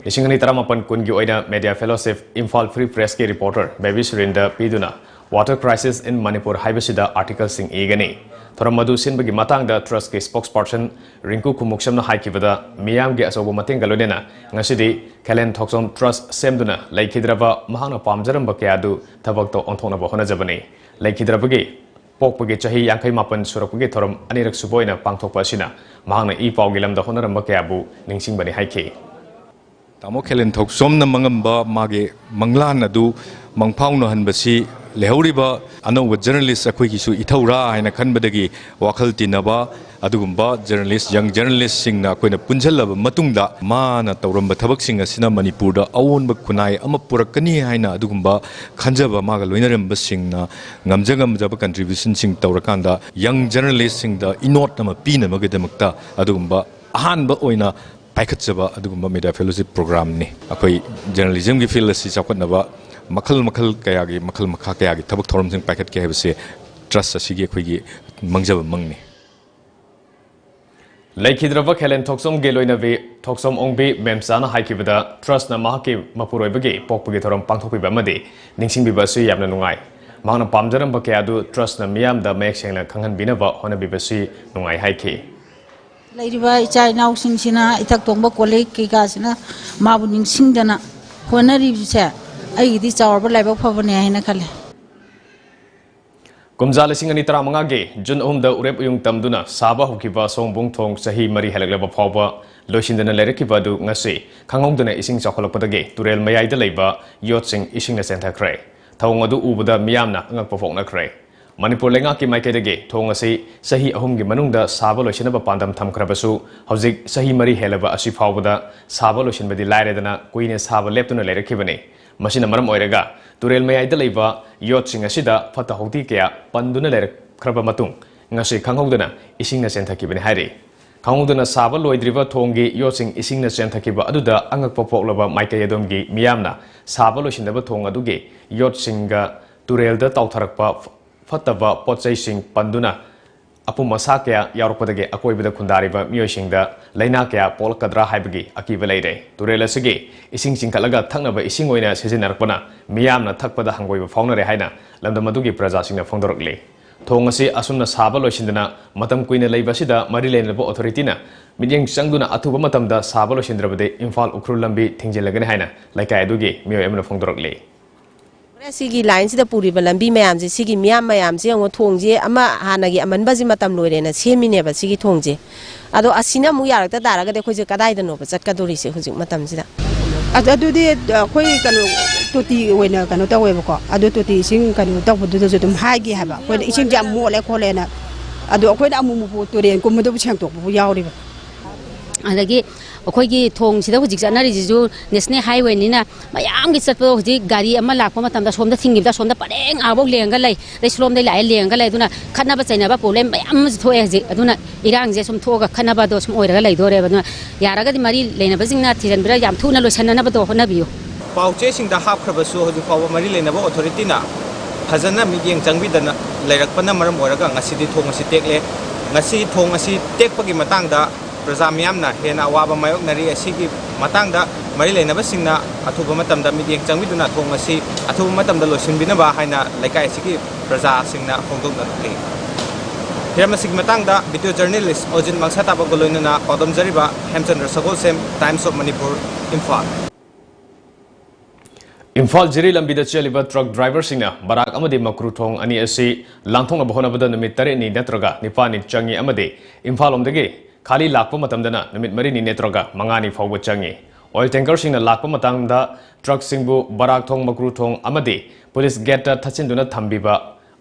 ꯂꯤꯁꯤꯡ ꯑꯅꯤ ꯇꯔꯥꯃꯥꯄꯟ ꯀꯨꯟꯒꯤ ꯑꯣꯏꯅ ꯃꯦꯗꯤꯌꯥ ꯐꯦꯂꯣꯁꯤꯞ ꯏꯝꯐꯥꯜ ꯐ꯭ꯔꯤ ꯄ꯭ꯔꯦꯁꯀꯤ ꯔꯤꯄꯣꯔꯇꯔ ꯕꯦꯕꯤ ꯁꯨꯔꯦꯟꯗ ꯄꯤꯗꯨꯅ Water Crisis in Manipur ꯍꯥꯏꯕꯁꯤꯗ ꯑꯥꯔꯇꯤꯀꯜꯁꯤꯡ ꯏꯒꯅꯤ꯫ ꯊꯧꯔꯝ ꯑꯗꯨ ꯁꯤꯟꯕꯒꯤ ꯃꯇꯥꯡꯗ ꯇ꯭ꯔꯁꯀꯤ ꯁ꯭ꯄꯣꯛꯁꯄꯔꯁꯟ ꯔꯤꯡꯀꯨ ꯈꯨꯃꯨꯛꯁꯝꯅ ꯍꯥꯏꯈꯤꯕꯗ, ꯃꯤꯌꯥꯝꯒꯤ ꯑꯆꯧꯕ ꯃꯇꯦꯡꯒ ꯂꯣꯏꯅꯅ ꯉꯁꯤꯗꯤ ꯈꯦꯂꯦꯟ ꯊꯣꯛꯆꯣꯝ ꯇ꯭ꯔꯁ ꯁꯦꯝꯗꯨꯅ ꯂꯩꯈꯤꯗ꯭ꯔꯕ ꯃꯍꯥꯛꯅ ꯄꯥꯝꯖꯔꯝꯕ ꯀꯌꯥ ꯑꯗꯨ ꯊꯕꯛꯇ ꯑꯣꯟꯊꯣꯛꯅꯕ ꯍꯣꯠꯅꯖꯕꯅꯤ꯫ ꯂꯩꯈꯤꯗ꯭ꯔꯕꯒꯤ ꯄꯣꯛꯄꯒꯤ ꯆꯍꯤ ꯌꯥꯡꯈꯩ ꯃꯥꯄꯟ ꯁꯨꯔꯛꯄꯒꯤ ꯊꯧꯔꯝ ꯑꯅꯤꯔꯛ ꯁꯨꯕ ꯑꯣꯏꯅ ꯄꯥꯡꯊꯣꯛꯄ ꯑꯁꯤꯅ ꯃꯍꯥꯛꯅ ꯏ ꯄꯥꯎꯒꯤ ꯂꯝꯗ ꯍꯣꯠꯅꯔꯝꯕ ꯀꯌꯥꯕꯨ ꯅꯤꯡꯁꯤꯡꯕꯅꯤ ꯍꯥꯏꯈꯤ꯫ ꯇꯥꯃꯣ ꯈꯦꯂꯦꯟ ꯊꯣꯛꯆꯣꯝꯅ ꯃꯉꯝꯕ ꯃꯥꯒꯤ ꯃꯪꯂꯥꯟ ꯑꯗꯨ ꯃꯪꯐꯥꯎꯅꯍꯟꯕꯁꯤ ꯂꯩꯍꯧꯔꯤꯕ ꯑꯅꯧꯕ ꯖꯔꯅꯦꯂꯤꯁ ꯑꯩꯈꯣꯏꯒꯤꯁꯨ ꯏꯊꯧꯔꯥ ꯍꯥꯏꯅ ꯈꯟꯕꯗꯒꯤ ꯋꯥꯈꯜ ꯇꯤꯟꯅꯕ ꯑꯗꯨꯒꯨꯝꯕ ꯖꯔꯅꯦꯂꯤꯁ, ꯌꯪ ꯖꯔꯅꯦꯂꯤꯁꯁꯤꯡꯅ ꯑꯩꯈꯣꯏꯅ ꯄꯨꯟꯁꯤꯜꯂꯕ ꯃꯇꯨꯡꯗ ꯃꯥꯅ ꯇꯧꯔꯝꯕ ꯊꯕꯛꯁꯤꯡ ꯑꯁꯤꯅ ꯃꯅꯤꯄꯨꯔꯗ ꯑꯑꯣꯟꯕ ꯈꯨꯟꯅꯥꯏ ꯑꯃ ꯄꯨꯔꯛꯀꯅꯤ ꯍꯥꯏꯅ ꯑꯗꯨꯒꯨꯝꯕ ꯈꯟꯖꯕ ꯃꯥꯒ ꯂꯣꯏꯅꯔꯝꯕꯁꯤꯡꯅ ꯉꯝꯖ ꯉꯝꯖꯕ ꯀꯟꯇ꯭ꯔꯤꯕ꯭ꯌꯨꯁꯟꯁꯤꯡ ꯇꯧꯔꯀꯥꯟꯗ ꯌꯪ ꯖꯔꯅꯦꯂꯤꯁꯁꯤꯡꯗ ꯏꯅꯣꯠ ꯑꯃ ꯄꯤꯅꯕꯒꯤꯗꯃꯛꯇ ꯑꯗꯨꯒꯨꯝꯕ ꯑꯍꯥꯟꯕ ꯑꯣꯏꯅ ꯄꯥꯏꯈꯠꯆꯕ ꯑꯗꯨꯒꯨꯝꯕ ꯃꯦꯗꯤꯌꯥ ꯐꯦꯂꯣꯁꯤꯞ ꯄ꯭ꯔꯣꯒ꯭ꯔꯥꯝꯅꯤ꯫ ꯑꯩꯈꯣꯏ ꯖꯔꯅꯦꯂꯤꯖꯝꯒꯤ ꯐꯤꯜ ꯑꯁꯤ ꯆꯥꯎꯈꯠꯅꯕ ꯃꯈꯜ ꯃꯈꯜ ꯀꯌꯥꯒꯤ, ꯃꯈꯜ ꯃꯈꯥ ꯀꯌꯥꯒꯤ ꯊꯕꯛ ꯊꯧꯔꯝꯁꯤꯡ ꯄꯥꯏꯈꯠꯀꯦ ꯍꯥꯏꯕꯁꯦ ꯇ꯭ꯔꯁ ꯑꯁꯤꯒꯤ ꯑꯩꯈꯣꯏꯒꯤ ꯃꯪꯖꯕ ꯃꯪꯅꯤ꯫ ꯂꯩꯈꯤꯗ꯭ꯔꯕ ꯈꯦꯂꯦꯟ ꯊꯣꯛꯆꯣꯝꯒꯤ ꯂꯣꯏꯅꯕꯤ ꯊꯣꯛꯆꯣꯝ ꯑꯣꯡꯕꯤ ꯃꯦꯝꯆꯥꯅ ꯍꯥꯏꯈꯤꯕꯗ, ꯇ꯭ꯔꯁꯅ ꯃꯍꯥꯛꯀꯤ ꯃꯄꯨꯔꯣꯏꯕꯒꯤ ꯄꯣꯛꯄꯒꯤ ꯊꯧꯔꯝ ꯄꯥꯡꯊꯣꯛꯄꯤꯕ ꯑꯃꯗꯤ ꯅꯤꯡꯁꯤꯡꯕꯤꯕ ꯑꯁꯤ ꯌꯥꯝꯅ ꯅꯨꯡꯉꯥꯏ꯫ ꯃꯍꯥꯛꯅ ꯄꯥꯝꯖꯔꯝꯕ ꯀꯌꯥ ꯑꯗꯨ ꯇ꯭ꯔꯁꯅ ꯃꯤꯌꯥꯝꯗ ꯃꯌꯦꯛ ꯁꯦꯡꯅ ꯈꯪꯍꯟꯕꯤꯅꯕ ꯍꯣꯠꯅꯕꯤꯕꯁꯤ ꯅꯨꯡꯉꯥꯏ ꯍꯥꯏꯈꯤ꯫ ꯂꯩꯔꯤꯕ ꯏꯆꯥ ꯏꯅꯥꯎꯁꯤꯡꯁꯤꯅ, ꯏꯊꯛ ꯊꯣꯡꯕ ꯀꯣꯜꯂꯤꯛ ꯀꯩꯀꯥꯁꯤꯅ ꯃꯥꯕꯨ ꯅꯤꯡꯁꯤꯡꯗꯅ ꯍꯣꯠꯅꯔꯤꯕꯁꯦ ꯑꯩꯒꯤꯗꯤ ꯆꯥꯎꯔꯕ ꯂꯥꯏꯕꯛ ꯐꯕꯅꯦ ꯍꯥꯏꯅ ꯈꯜꯂꯦ꯫ ꯀꯨꯝꯖꯥ ꯂꯤꯁꯤꯡ ꯑꯅꯤ ꯇꯔꯥꯃꯉꯥꯒꯤ ꯖꯨꯟ ꯑꯍꯨꯝꯗ ꯎꯔꯦꯞ ꯎꯌꯨꯡ ꯇꯝꯗꯨꯅ ꯁꯥꯕ ꯍꯧꯈꯤꯕ ꯁꯑꯣꯝꯕꯨꯡ ꯊꯣꯡ ꯆꯍꯤ ꯃꯔꯤ ꯍꯦꯜꯂꯛꯂꯕ ꯐꯥꯎꯕ ꯂꯣꯏꯁꯤꯟꯗꯅ ꯂꯩꯔꯛꯈꯤꯕ ꯑꯗꯨ ꯉꯁꯤ ꯈꯪꯍꯧꯗꯅ ꯏꯁꯤꯡ ꯆꯥꯎꯈꯠꯂꯛꯄꯗꯒꯤ ꯇꯨꯔꯦꯜ ꯃꯌꯥꯏꯗ ꯂꯩꯕ ꯌꯣꯠꯁꯤꯡ ꯏꯁꯤꯡꯅ ꯆꯦꯟꯊꯈ꯭ꯔꯦ꯫ ꯊꯧꯑꯣꯡ ꯑꯗꯨ ꯎꯕꯗ ꯃꯤꯌꯥꯝꯅ ꯑꯉꯛꯄ ꯐꯣꯡꯅꯈ꯭ꯔꯦ꯫ ꯃꯅꯤꯄꯨꯔ ꯂꯩꯉꯥꯛꯀꯤ ꯃꯥꯏꯀꯩꯗꯒꯤ ꯊꯣꯡ ꯑꯁꯤ ꯆꯍꯤ ꯑꯍꯨꯝꯒꯤ ꯃꯅꯨꯡꯗ ꯁꯥꯕ ꯂꯣꯏꯁꯤꯟꯅꯕ ꯄꯥꯟꯗꯝ ꯊꯝꯈ꯭ꯔꯕꯁꯨ, ꯍꯧꯖꯤꯛ ꯆꯍꯤ ꯃꯔꯤ ꯍꯦꯜꯂꯕ ꯑꯁꯤ ꯐꯥꯎꯕꯗ ꯁꯥꯕ ꯂꯣꯏꯁꯤꯟꯕꯗꯤ ꯂꯥꯏꯔꯗꯅ ꯀꯨꯏꯅ ꯁꯥꯕ ꯂꯦꯞꯇꯨꯅ ꯂꯩꯔꯛꯈꯤꯕꯅꯤ꯫ ꯃꯁꯤꯅ ꯃꯔꯝ ꯑꯣꯏꯔꯒ ꯇꯨꯔꯦꯜ ꯃꯌꯥꯏꯗ ꯂꯩꯕ ꯌꯣꯠꯁꯤꯡ ꯑꯁꯤꯗ ꯐꯠꯇ ꯍꯥꯎꯗꯤ ꯀꯌꯥ ꯄꯟꯗꯨꯅ ꯂꯩꯔꯛꯈ꯭ꯔꯕ ꯃꯇꯨꯡ, ꯉꯁꯤ ꯈꯪꯍꯧꯗꯅ ꯏꯁꯤꯡꯅ ꯆꯦꯟꯊꯈꯤꯕꯅꯤ ꯍꯥꯏꯔꯤ꯫ ꯈꯪꯍꯧꯗꯅ ꯁꯥꯕ ꯂꯣꯏꯗ꯭ꯔꯤꯕ ꯊꯣꯡꯒꯤ ꯌꯣꯠꯁꯤꯡ ꯏꯁꯤꯡꯅ ꯆꯦꯟꯊꯈꯤꯕ ꯑꯗꯨꯗ ꯑꯉꯛꯄ ꯄꯣꯛꯂꯕ ꯃꯥꯏꯀꯩ ꯑꯗꯣꯝꯒꯤ ꯃꯤꯌꯥꯝꯅ ꯁꯥꯕ ꯂꯣꯏꯁꯤꯟꯗꯕ ꯊꯣꯡ ꯑꯗꯨꯒꯤ ꯌꯣꯠꯁꯤꯡꯒ ꯇꯨꯔꯦꯜꯗ ꯇꯥꯎꯊꯔꯛꯄ ꯐꯠꯇꯕ ꯄꯣꯠ ꯆꯩꯁꯤꯡ ꯄꯟꯗꯨꯅ ꯑꯄꯨꯝ ꯑꯁꯥ ꯀꯌꯥ ꯌꯥꯎꯔꯛꯄꯗꯒꯤ ꯑꯀꯣꯏꯕꯗ ꯈꯨꯟꯗꯥꯔꯤꯕ ꯃꯤꯑꯣꯏꯁꯤꯡꯗ ꯂꯥꯏꯅꯥ ꯀꯌꯥ ꯄꯣꯛꯂꯛꯀꯗ꯭ꯔꯥ ꯍꯥꯏꯕꯒꯤ ꯑꯀꯤꯕ ꯂꯩꯔꯦ꯫ ꯇꯨꯔꯦꯜ ꯑꯁꯤꯒꯤ ꯏꯁꯤꯡ ꯆꯤꯡꯈꯠꯂꯒ ꯊꯛꯅꯕ ꯏꯁꯤꯡ ꯑꯣꯏꯅ ꯁꯤꯖꯤꯟꯅꯔꯛꯄꯅ ꯃꯤꯌꯥꯝꯅ ꯊꯛꯄꯗ ꯍꯪꯒꯣꯏꯕ ꯐꯥꯎꯅꯔꯦ ꯍꯥꯏꯅ ꯂꯝꯗꯝ ꯑꯗꯨꯒꯤ ꯄ꯭ꯔꯖꯥꯁꯤꯡꯅ ꯐꯣꯡꯗꯣꯔꯛꯂꯤ꯫ ꯊꯣꯡ ꯑꯁꯤ ꯑꯁꯨꯝꯅ ꯁꯥꯕ ꯂꯣꯏꯁꯤꯟꯗꯅ ꯃꯇꯝ ꯀꯨꯏꯅ ꯂꯩꯕ ꯑꯁꯤꯗ ꯃꯔꯤ ꯂꯩꯅꯕ ꯑꯣꯊꯣꯔꯤꯇꯤꯅ ꯃꯤꯠꯌꯦꯡ ꯆꯪꯗꯨꯅ ꯑꯊꯨꯕ ꯃꯇꯝꯗ ꯁꯥꯕ ꯂꯣꯏꯁꯤꯟꯗ꯭ꯔꯕꯗꯤ ꯏꯝꯐꯥꯜ ꯎꯈ꯭ꯔꯨꯜ ꯂꯝꯕꯤ ꯊꯤꯡꯖꯤꯜꯂꯒꯅꯤ ꯍꯥꯏꯅ ꯂꯩꯀꯥꯏ ꯑꯗꯨꯒꯤ ꯃꯤꯑꯣꯏ ꯑꯃꯅ ꯐꯣꯡꯗꯣꯔꯛꯂꯤ꯫ ꯁꯤꯒꯤ ꯂꯥꯏꯟꯁꯤꯗ ꯄꯨꯔꯤꯕ ꯂꯝꯕꯤ ꯃꯌꯥꯝꯁꯦ, ꯁꯤꯒꯤ ꯃꯤꯌꯥꯝ ꯃꯌꯥꯝꯁꯦ ꯌꯦꯡꯉꯣ, ꯊꯣꯡꯁꯦ ꯑꯃ ꯍꯥꯟꯅꯒꯤ ꯑꯃꯟꯕꯁꯤ ꯃꯇꯝ ꯂꯣꯏꯔꯦꯅ ꯁꯦꯝꯃꯤꯅꯦꯕ ꯁꯤꯒꯤ ꯊꯣꯡꯁꯦ꯫ ꯑꯗꯣ ꯑꯁꯤꯅ ꯑꯃꯨꯛ ꯌꯥꯔꯛꯇ ꯇꯥꯔꯒꯗꯤ ꯑꯩꯈꯣꯏꯁꯦ ꯀꯗꯥꯏꯗꯅꯣꯕ ꯆꯠꯀꯗꯣꯔꯤꯁꯦ ꯍꯧꯖꯤꯛ ꯃꯇꯝꯁꯤꯗ? ꯑꯗꯨ, ꯑꯗꯨꯗꯤ ꯑꯩꯈꯣꯏ ꯀꯩꯅꯣ, ꯇꯣꯇꯤ ꯑꯣꯏꯅ ꯀꯩꯅꯣ ꯇꯧꯋꯦꯕꯀꯣ꯫ ꯑꯗꯨ ꯇꯣꯇꯤ ꯏꯁꯤꯡ ꯀꯩꯅꯣ ꯇꯧꯕꯗꯨꯗꯁꯨ ꯑꯗꯨꯝ ꯍꯥꯏꯒꯤ ꯍꯥꯏꯕ, ꯑꯩꯈꯣꯏꯅ ꯏꯁꯤꯡꯁꯦ ꯌꯥꯝ ꯃꯣꯠꯂꯦ ꯈꯣꯠꯂꯦꯅ꯫ ꯑꯗꯣ ꯑꯩꯈꯣꯏꯅ ꯑꯃꯨꯛ ꯑꯃꯨꯛ ꯇꯨꯔꯦꯟ ꯀꯨꯝꯕꯗꯕꯨ ꯁꯦꯡꯗꯣꯛꯄꯕꯨ ꯌꯥꯎꯔꯤꯕ꯫ ꯑꯗꯒꯤ ꯑꯩꯈꯣꯏꯒꯤ ꯊꯣꯡꯁꯤꯗ ꯍꯧꯖꯤꯛ ꯆꯠꯅꯔꯤꯁꯤꯁꯨ ꯅꯦꯁꯅꯦꯜ ꯍꯥꯏꯋꯦꯅꯤꯅ ꯃꯌꯥꯝꯒꯤ ꯆꯠꯄꯗꯣ ꯍꯧꯖꯤꯛ ꯒꯥꯔꯤ ꯑꯃ ꯂꯥꯛꯄ ꯃꯇꯝꯗ ꯁꯣꯝꯗ ꯊꯤꯡꯈꯤꯕꯗ ꯁꯣꯝꯗ ꯄꯔꯦꯡ ꯑꯥꯐꯧ ꯂꯦꯡꯉꯒ ꯂꯩ, ꯑꯗꯩ ꯁꯣꯝꯗꯩ ꯂꯥꯛꯑꯦ ꯂꯦꯡꯉꯒ ꯂꯩ꯫ ꯑꯗꯨꯅ ꯈꯠꯅꯕ ꯆꯩꯅꯕ ꯄ꯭ꯔꯣꯕ꯭ꯂꯦꯝ ꯃꯌꯥꯝ ꯑꯃꯁꯨ ꯊꯣꯛꯑꯦ ꯍꯧꯖꯤꯛ꯫ ꯑꯗꯨꯅ ꯏꯔꯥꯡꯁꯦ ꯁꯨꯝ ꯊꯣꯛꯑꯒ ꯈꯠꯅꯕꯗꯣ ꯁꯨꯝ ꯑꯣꯏꯔꯒ ꯂꯩꯗꯣꯔꯦꯕ꯫ ꯑꯗꯨꯅ ꯌꯥꯔꯒꯗꯤ ꯃꯔꯤ ꯂꯩꯅꯕꯁꯤꯡꯅ ꯊꯤꯖꯤꯟꯕꯤꯔ ꯌꯥꯝ ꯊꯨꯅ ꯂꯣꯏꯁꯤꯟꯅꯅꯕꯗꯣ ꯍꯣꯠꯅꯕꯤꯌꯨ꯫ ꯄꯥꯎꯆꯦꯁꯤꯡꯗ ꯍꯥꯞꯈ꯭ꯔꯕꯁꯨ ꯍꯧꯖꯤꯛ ꯐꯥꯎꯕ ꯃꯔꯤ ꯂꯩꯅꯕ ꯑꯣꯊꯣꯔꯤꯇꯤꯅ ꯐꯖꯅ ꯃꯤꯠꯌꯦꯡ ꯆꯪꯕꯤꯗꯅ ꯂꯩꯔꯛꯄꯅ ꯃꯔꯝ ꯑꯣꯏꯔꯒ ꯉꯁꯤꯗꯤ ꯊꯣꯡ ꯑꯁꯤ ꯇꯦꯛꯂꯦ꯫ ꯉꯁꯤ ꯊꯣꯡ ꯑꯁꯤ ꯇꯦꯛꯄꯒꯤ ꯃꯇꯥꯡꯗ ꯄ꯭ꯔꯖꯥ ꯃꯤꯌꯥꯝꯅ ꯍꯦꯟꯅ ꯑꯋꯥꯕ ꯃꯥꯌꯣꯛꯅꯔꯤ꯫ ꯑꯁꯤꯒꯤ ꯃꯇꯥꯡꯗ ꯃꯔꯤ ꯂꯩꯅꯕꯁꯤꯡꯅ ꯑꯊꯨꯕ ꯃꯇꯝꯗ ꯃꯤꯠꯌꯦꯡ ꯆꯪꯕꯤꯗꯨꯅ ꯊꯣꯡ ꯑꯁꯤ ꯑꯊꯨꯕ ꯃꯇꯝꯗ ꯂꯣꯏꯁꯤꯟꯕꯤꯅꯕ ꯍꯥꯏꯅ ꯂꯩꯀꯥꯏ ꯑꯁꯤꯒꯤ ꯄ꯭ꯔꯖꯥꯁꯤꯡꯅ ꯐꯣꯡꯗꯣꯛꯅꯔꯛꯂꯤ꯫ ꯍꯤꯔꯝ ꯑꯁꯤꯒꯤ ꯃꯇꯥꯡꯗ ꯚꯤꯗꯤꯑꯣ ꯖꯔꯅꯦꯂꯤꯁ ꯑꯣꯖꯤꯟ ꯃꯪꯁꯥꯇꯥꯕꯒ ꯂꯣꯏꯅꯅ ꯄꯥꯎꯗꯝꯖꯔꯤꯕ ꯍꯦꯝꯆꯟꯗ꯭ꯔ ꯁꯒꯣꯜꯁꯦꯝ, Times of Manipur, Imphal. Imphal ꯖꯤꯔꯤ ꯂꯝꯕꯤꯗ ꯆꯦꯜꯂꯤꯕ ꯇ꯭ꯔꯛ ꯗ꯭ꯔꯥꯏꯚꯔꯁꯤꯡꯅ ꯕꯔꯥꯛ ꯑꯃꯗꯤ ꯃꯀ꯭ꯔꯨ ꯊꯣꯡ ꯑꯅꯤ ꯑꯁꯤ ꯂꯥꯟꯊꯣꯛꯅꯕ ꯍꯣꯠꯅꯕꯗ ꯅꯨꯃꯤꯠ ꯇꯔꯦꯠꯅꯤ ꯅꯠꯇ꯭ꯔꯒ ꯅꯤꯄꯥꯜꯅꯤ ꯆꯪꯏ ꯑꯃꯗꯤ ꯏꯝꯐꯥꯜ ꯂꯣꯝꯗꯒꯤ ꯈꯥꯂꯤ ꯂꯥꯛꯄ ꯃꯇꯝꯗꯅ ꯅꯨꯃꯤꯠ ꯃꯔꯤꯅꯤ ꯅꯠꯇ꯭ꯔꯒ ꯃꯉꯥꯅꯤ ꯐꯥꯎꯕ ꯆꯪꯏ꯫ ꯑꯣꯏꯜ ꯇꯦꯡꯀꯔꯁꯤꯡꯅ ꯂꯥꯛꯄ ꯃꯇꯝꯗ ꯇ꯭ꯔꯛꯁꯤꯡꯕꯨ ꯕꯔꯥꯛ ꯊꯣꯡ, ꯃꯀ꯭ꯔꯨ ꯊꯣꯡ ꯑꯃꯗꯤ ꯄꯨꯂꯤꯁ ꯒꯦꯠꯇ ꯊꯠꯆꯤꯟꯗꯨꯅ ꯊꯝꯕꯤꯕ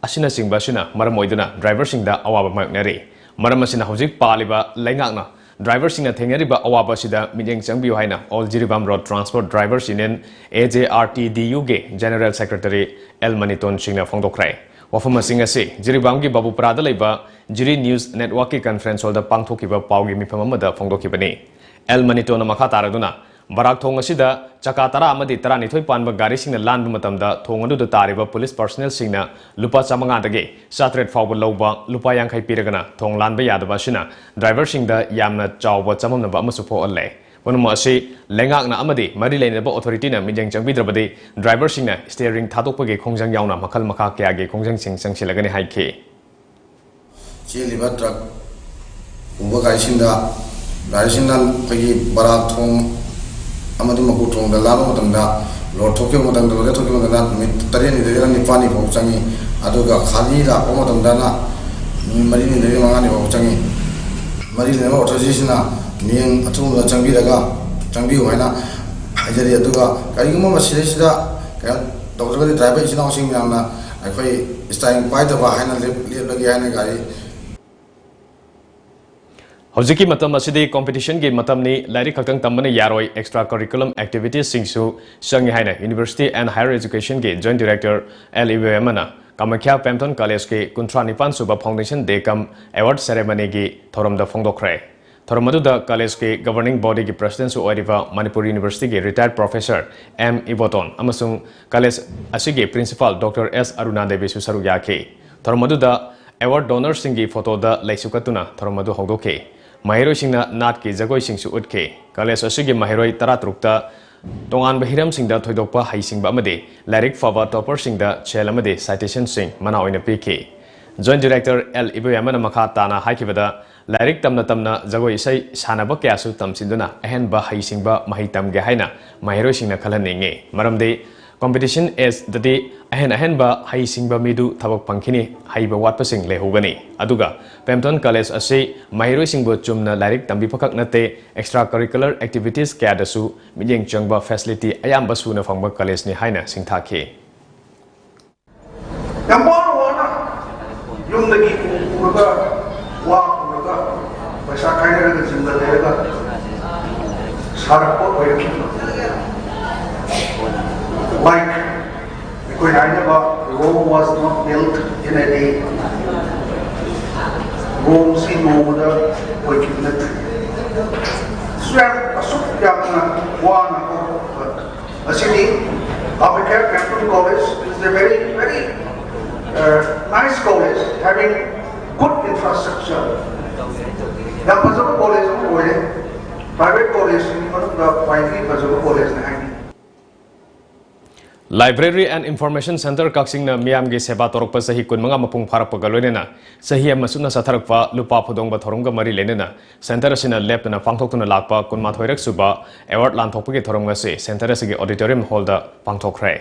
ꯑꯁꯤꯅꯆꯤꯡꯕ ꯑꯁꯤꯅ ꯃꯔꯝ ꯑꯣꯏꯗꯨꯅ ꯗ꯭ꯔꯥꯏꯚꯔꯁꯤꯡꯗ ꯑꯋꯥꯕ ꯃꯥꯌꯣꯛꯅꯔꯤ꯫ ꯃꯔꯝ ꯑꯁꯤꯅ ꯍꯧꯖꯤꯛ ꯄꯥꯜꯂꯤꯕ ꯂꯩꯉꯥꯛꯅ ꯗ꯭ꯔꯥꯏꯚꯔꯁꯤꯡꯅ ꯊꯦꯡꯅꯔꯤꯕ ꯑꯋꯥꯕ ꯑꯁꯤꯗ ꯃꯤꯠꯌꯦꯡ ꯆꯪꯕꯤꯌꯨ ꯍꯥꯏꯅ All Jiribam Road Transport Drivers Union, A J R T D U, ꯒꯤ ꯖꯦꯅꯔꯦꯜ ꯁꯦꯀ꯭ꯔꯦꯇꯔꯤ ꯑꯦꯜ ꯃꯅꯤꯇꯣꯟ ꯁꯤꯡꯅ ꯐꯣꯡꯗꯣꯛꯈ꯭ꯔꯦ꯫ ꯋꯥꯐꯝꯁꯤꯡ ꯑꯁꯤ ꯖꯤꯔꯤꯕꯥꯝꯒꯤ ꯕꯥꯕꯨꯄꯔꯥꯗ ꯂꯩꯕ ꯖꯤꯔꯤ ꯅ꯭ꯌꯨꯁ ꯅꯦꯠꯋꯥꯔꯛꯀꯤ ꯀꯟꯐꯔꯦꯟꯁ ꯍꯣꯜꯗ ꯄꯥꯡꯊꯣꯛꯈꯤꯕ ꯄꯥꯎꯒꯤ ꯃꯤꯐꯝ ꯑꯃꯗ ꯐꯣꯡꯗꯣꯛꯈꯤꯕꯅꯤ꯫ ꯑꯦꯜ ꯃꯅꯤꯇꯣꯅ ꯃꯈꯥ ꯇꯥꯔꯗꯨꯅ, ꯕꯔꯥꯛ ꯊꯣꯡ ꯑꯁꯤꯗ ꯆꯀꯥ ꯇꯔꯥ ꯑꯃꯗꯤ ꯇꯔꯥꯅꯤꯊꯣꯏ ꯄꯥꯟꯕ ꯒꯥꯔꯤꯁꯤꯡꯅ ꯂꯥꯟꯕ ꯃꯇꯝꯗ ꯊꯣꯡ ꯑꯗꯨꯗ ꯇꯥꯔꯤꯕ ꯄꯨꯂꯤꯁ ꯄꯔꯁꯅꯦꯜꯁꯤꯡꯅ ꯂꯨꯄꯥ ꯆꯥꯃꯉꯥꯗꯒꯤ ꯆꯥꯇ꯭ꯔꯦꯠ ꯐꯥꯎꯕ ꯂꯧꯕ, ꯂꯨꯄꯥ ꯌꯥꯡꯈꯩ ꯄꯤꯔꯒꯅ ꯊꯣꯡ ꯂꯥꯟꯕ ꯌꯥꯗꯕ ꯑꯁꯤꯅ ꯗ꯭ꯔꯥꯏꯚꯔꯁꯤꯡꯗ ꯌꯥꯝꯅ ꯆꯥꯎꯕ ꯆꯃꯝꯅꯕ ꯑꯃꯁꯨ ꯄꯣꯛꯍꯜꯂꯦ꯫ ꯄꯨꯝꯅꯃꯛ ꯑꯁꯤ ꯂꯩꯉꯥꯛꯅ ꯑꯃꯗꯤ ꯃꯔꯤ ꯂꯩꯅꯕ ꯑꯣꯊꯣꯔꯤꯇꯤꯅ ꯃꯤꯠꯌꯦꯡ ꯆꯪꯕꯤꯗ꯭ꯔꯕꯗꯤ ꯗ꯭ꯔꯥꯏꯚꯔꯁꯤꯡꯅ ꯁ꯭ꯇꯤꯌꯔꯤꯡ ꯊꯥꯗꯣꯛꯄꯒꯤ ꯈꯣꯡꯖꯪ ꯌꯥꯎꯅ ꯃꯈꯜ ꯃꯈꯥ ꯀꯌꯥꯒꯤ ꯈꯣꯡꯖꯪꯁꯤꯡ ꯆꯪꯁꯤꯜꯂꯒꯅꯤ ꯍꯥꯏꯈꯤ꯫ ꯆꯦꯜꯂꯤꯕ ꯇ꯭ꯔꯛ ꯄꯨꯕ ꯒꯥꯔꯤꯁꯤꯡꯗ, ꯒꯥꯔꯤꯁꯤꯡꯅ ꯑꯩꯈꯣꯏꯒꯤ ꯕꯔꯥꯛ ꯊꯣꯡ ꯑꯃꯗꯤ ꯃꯀꯨ ꯊꯣꯡꯗ ꯂꯥꯟꯕ ꯃꯇꯝꯗ, ꯂꯣꯗ ꯊꯣꯛꯈꯤꯕ ꯃꯇꯝꯗ, ꯂꯣꯗ ꯊꯣꯛꯈꯤꯕ ꯃꯇꯝꯗ ꯅꯨꯃꯤꯠ ꯇꯔꯦꯠꯅꯤꯗꯒꯤꯅ ꯅꯤꯄꯥꯜꯅꯤ ꯐꯥꯎ ꯆꯪꯉꯤ꯫ ꯑꯗꯨꯒ ꯈꯥꯂꯤ ꯂꯥꯛꯄ ꯃꯇꯝꯗꯅ ꯅꯨꯃꯤꯠ ꯃꯔꯤꯅꯤꯗꯒꯤ ꯃꯉꯥꯅꯤ ꯐꯥꯎ ꯆꯪꯉꯤ꯫ ꯃꯔꯤ ꯂꯩꯅꯕ ꯑꯣꯊꯣꯔꯤꯇꯤꯁꯤꯅ ꯃꯤꯠꯌꯦꯡ ꯑꯊꯨꯕꯗ ꯆꯪꯕꯤꯔꯒ, ꯆꯪꯕꯤꯌꯨ ꯍꯥꯏꯅ ꯍꯥꯏꯖꯔꯤ꯫ ꯑꯗꯨꯒ ꯀꯔꯤꯒꯨꯝꯕ ꯃꯁꯤꯗꯩꯁꯤꯗ ꯀꯩꯅꯣ ꯇꯧꯗ꯭ꯔꯒꯗꯤ ꯗ꯭ꯔꯥꯏꯚꯔ ꯏꯆꯤꯟ ꯏꯅꯥꯎꯁꯤꯡ ꯃꯌꯥꯝꯅ ꯑꯩꯈꯣꯏ ꯁ꯭ꯇꯤꯌꯔꯤꯡ ꯄꯥꯏꯗꯕ ꯍꯥꯏꯅ ꯂꯦꯞ-, ꯂꯦꯞꯂꯒꯦ ꯍꯥꯏꯅ ꯒꯥꯔꯤ ꯍꯧꯖꯤꯛꯀꯤ ꯃꯇꯝ ꯑꯁꯤꯗꯤ ꯀꯣꯝꯄꯤꯇꯤꯁꯟꯒꯤ ꯃꯇꯝꯅꯤ, ꯂꯥꯏꯔꯤꯛ ꯈꯛꯇꯪ ꯇꯝꯕꯅ ꯌꯥꯔꯣꯏ, ꯑꯦꯛꯁꯇ꯭ꯔꯥ ꯀꯔꯤꯀꯨꯂꯝ ꯑꯦꯛꯇꯤꯚꯤꯇꯤꯁꯁꯤꯡꯁꯨ ꯆꯪꯉꯤ ꯍꯥꯏꯅ ꯌꯨꯅꯤꯚꯔꯁꯤꯇꯤ ꯑꯦꯟ ꯍꯥꯌꯔ ꯑꯦꯖꯨꯀꯦꯁꯟꯒꯤ ꯖꯣꯏꯟꯠ ꯗꯤꯔꯦꯛꯇꯔ ꯑꯦꯜ ꯏꯕꯣꯌꯥꯃꯅ ꯀꯥꯃꯥꯈ꯭ꯌꯥ ꯄꯦꯝꯊꯣꯟ ꯀꯣꯂꯦꯖꯀꯤ ꯀꯨꯟꯊ꯭ꯔꯥ ꯅꯤꯄꯥꯟ ꯁꯨꯕ ꯐꯥꯎꯟꯗꯦꯁꯟ ꯗꯦ ꯀꯝ ꯑꯦꯋꯥꯔꯗ ꯁꯦꯔꯦꯃꯅꯤꯒꯤ ꯊꯧꯔꯝꯗ ꯐꯣꯡꯗꯣꯛꯈ꯭ꯔꯦ꯫ ꯊꯧꯔꯝ ꯑꯗꯨꯗ ꯀꯣꯂꯦꯖꯀꯤ ꯒꯕꯔꯅꯤꯡ ꯕꯣꯗꯤꯒꯤ ꯄ꯭ꯔꯁꯤꯗꯦꯟꯠꯁꯨ ꯑꯣꯏꯔꯤꯕ ꯃꯅꯤꯄꯨꯔ ꯌꯨꯅꯤꯚꯔꯁꯤꯇꯤꯒꯤ ꯔꯤꯇꯥꯌꯔꯗ ꯄ꯭ꯔꯣꯐꯦꯁꯔ ꯑꯦꯝ ꯏꯕꯣꯇꯣꯟ ꯑꯃꯁꯨꯡ ꯀꯣꯂꯦꯖ ꯑꯁꯤꯒꯤ ꯄ꯭ꯔꯤꯟꯁꯤꯄꯥꯜ ꯗꯣꯛꯇꯔ ꯑꯦꯁ ꯑꯔꯨꯅꯥ ꯗꯦꯕꯤꯁꯨ ꯁꯔꯨꯛ ꯌꯥꯈꯤ꯫ ꯊꯧꯔꯝ ꯑꯗꯨꯗ ꯑꯦꯋꯥꯔꯗ ꯗꯣꯅꯔꯁꯤꯡꯒꯤ ꯐꯣꯇꯣꯗ ꯂꯩꯁꯨ ꯀꯠꯇꯨꯅ ꯊꯧꯔꯝ ꯑꯗꯨ ꯍꯧꯗꯣꯛꯈꯤ꯫ ꯃꯍꯩꯔꯣꯏꯁꯤꯡꯅ ꯅꯥꯠꯀꯤ ꯖꯒꯣꯏꯁꯤꯡꯁꯨ ꯎꯠꯈꯤ꯫ ꯀꯣꯂꯦꯖ ꯑꯁꯤꯒꯤ ꯃꯍꯩꯔꯣꯏ ꯇꯔꯥꯇꯔꯨꯛꯇ ꯇꯣꯉꯥꯟꯕ ꯍꯤꯔꯝꯁꯤꯡꯗ ꯊꯣꯏꯗꯣꯛꯄ ꯍꯩꯁꯤꯡꯕ ꯑꯃꯗꯤ ꯂꯥꯏꯔꯤꯛ ꯐꯕ ꯇꯣꯄꯔꯁꯤꯡꯗ ꯁꯦꯜ ꯑꯃꯗꯤ ꯁꯥꯏꯇꯦꯁꯟꯁꯤꯡ ꯃꯅꯥ ꯑꯣꯏꯅ ꯄꯤꯈꯤ꯫ ꯖꯣꯏꯟꯠ ꯗꯤꯔꯦꯛꯇꯔ ꯑꯦꯜ ꯏꯕꯣꯌꯥꯃꯅ ꯃꯈꯥ ꯇꯥꯅ ꯍꯥꯏꯈꯤꯕꯗ, ꯂꯥꯏꯔꯤꯛ ꯇꯝꯅ ꯇꯝꯅ ꯖꯒꯣꯏ ꯏꯁꯩ ꯁꯥꯟꯅꯕ ꯀꯌꯥꯁꯨ ꯇꯝꯁꯤꯟꯗꯨꯅ ꯑꯍꯦꯟꯕ ꯍꯩꯁꯤꯡꯕ ꯃꯍꯩ ꯇꯝꯒꯦ ꯍꯥꯏꯅ ꯃꯍꯩꯔꯣꯏꯁꯤꯡꯅ ꯈꯜꯍꯟꯅꯤꯡꯏ꯫ ꯃꯔꯝꯗꯤ ꯀꯣꯝꯄꯤꯇꯤꯁꯟ ꯑꯦꯖꯗꯗꯤ ꯑꯍꯦꯟ ꯑꯍꯦꯟꯕ ꯍꯩꯁꯤꯡꯕ ꯃꯤꯗꯨ ꯊꯕꯛ ꯐꯪꯈꯤꯅꯤ, ꯍꯩꯕ ꯋꯥꯠꯄꯁꯤꯡ ꯂꯩꯍꯧꯒꯅꯤ꯫ ꯑꯗꯨꯒ ꯄꯦꯝꯊꯣꯟ ꯀꯣꯂꯦꯖ ꯑꯁꯤ ꯃꯍꯩꯔꯣꯏꯁꯤꯡꯕꯨ ꯆꯨꯝꯅ ꯂꯥꯏꯔꯤꯛ ꯇꯝꯕꯤꯕꯈꯛ ꯅꯠꯇꯦ, ꯑꯦꯛꯁꯇ꯭ꯔꯥ ꯀꯔꯤꯀꯨꯂꯔ ꯑꯦꯛꯇꯤꯚꯤꯇꯤꯁ ꯀꯌꯥꯗꯁꯨ ꯃꯤꯠꯌꯦꯡ ꯆꯪꯕ ꯐꯦꯁꯤꯂꯤꯇꯤ ꯑꯌꯥꯝꯕ ꯁꯨꯅ ꯐꯪꯕ ꯀꯣꯂꯦꯖꯅꯤ ꯍꯥꯏꯅ ꯁꯤꯡꯊꯥꯈꯤ꯫ ꯌꯥꯝ ꯋꯥꯅ ꯋꯥꯅ ꯌꯨꯝꯗꯒꯤ ꯎ ꯄꯨꯔꯒ, ꯋꯥ ꯄꯨꯔꯒ, ꯄꯩꯁꯥ ꯈꯥꯏꯅꯔꯒ, ꯖꯤꯝꯗ ꯂꯩꯔꯒ ꯁꯥꯔꯛꯄ ꯑꯣꯏꯔꯛꯈꯤꯕ꯫ Like ꯑꯩꯈꯣꯏꯅ ꯍꯥꯏꯅꯕ, Rome was not built in a day. ꯎꯕꯗ ꯑꯩꯈꯣꯏ ꯈꯤꯇꯪ ꯁꯨ ꯌꯥꯝ ꯑꯁꯨꯛ ꯌꯥꯝꯅ ꯋꯥꯅ ꯍꯧꯔꯛꯄ ꯑꯁꯤꯗꯤ Kamakheya Campus College is a very, very uh, nice college, having good infrastructure. ꯌꯥꯝ ꯐꯖꯕ ꯀꯣꯂꯦꯖ ꯑꯃ ꯑꯣꯏꯔꯦ꯫ ꯄ꯭ꯔꯥꯏꯚꯦꯠ ꯀꯣꯂꯦꯖꯁꯤꯡꯒꯤ ꯃꯅꯨꯡꯗ ꯈ꯭ꯋꯥꯏꯗꯒꯤ ꯐꯖꯕ ꯀꯣꯂꯦꯖꯅꯤ ꯍꯥꯏꯅꯤ꯫ Library and Information Centre ꯀꯛꯆꯤꯡꯅ ꯃꯤꯌꯥꯝꯒꯤ ꯁꯦꯕꯥ ꯇꯧꯔꯛꯄ ꯆꯍꯤ ꯀꯨꯟꯃꯉꯥ ꯃꯄꯨꯡ ꯐꯥꯔꯛꯄꯒ ꯂꯣꯏꯅꯅ ꯆꯍꯤ ꯑꯃ ꯁꯨꯞꯅ ꯆꯠꯊꯔꯛꯄ ꯂꯨꯄꯥ ꯐꯨꯗꯣꯡꯕ ꯊꯧꯔꯝꯒ ꯃꯔꯤ ꯂꯩꯅꯅ centre ꯑꯁꯤꯅ ꯂꯦꯞꯇꯅ ꯄꯥꯡꯊꯣꯛꯇꯨꯅ ꯂꯥꯛꯄ ꯀꯨꯟꯃꯥꯊꯣꯏꯔꯛ ꯁꯨꯕ award ꯂꯥꯟꯊꯣꯛꯄꯒꯤ ꯊꯧꯔꯝ ꯑꯁꯤ centre ꯑꯁꯤꯒꯤ auditorium hallꯗ ꯄꯥꯡꯊꯣꯛꯈ꯭ꯔꯦ꯫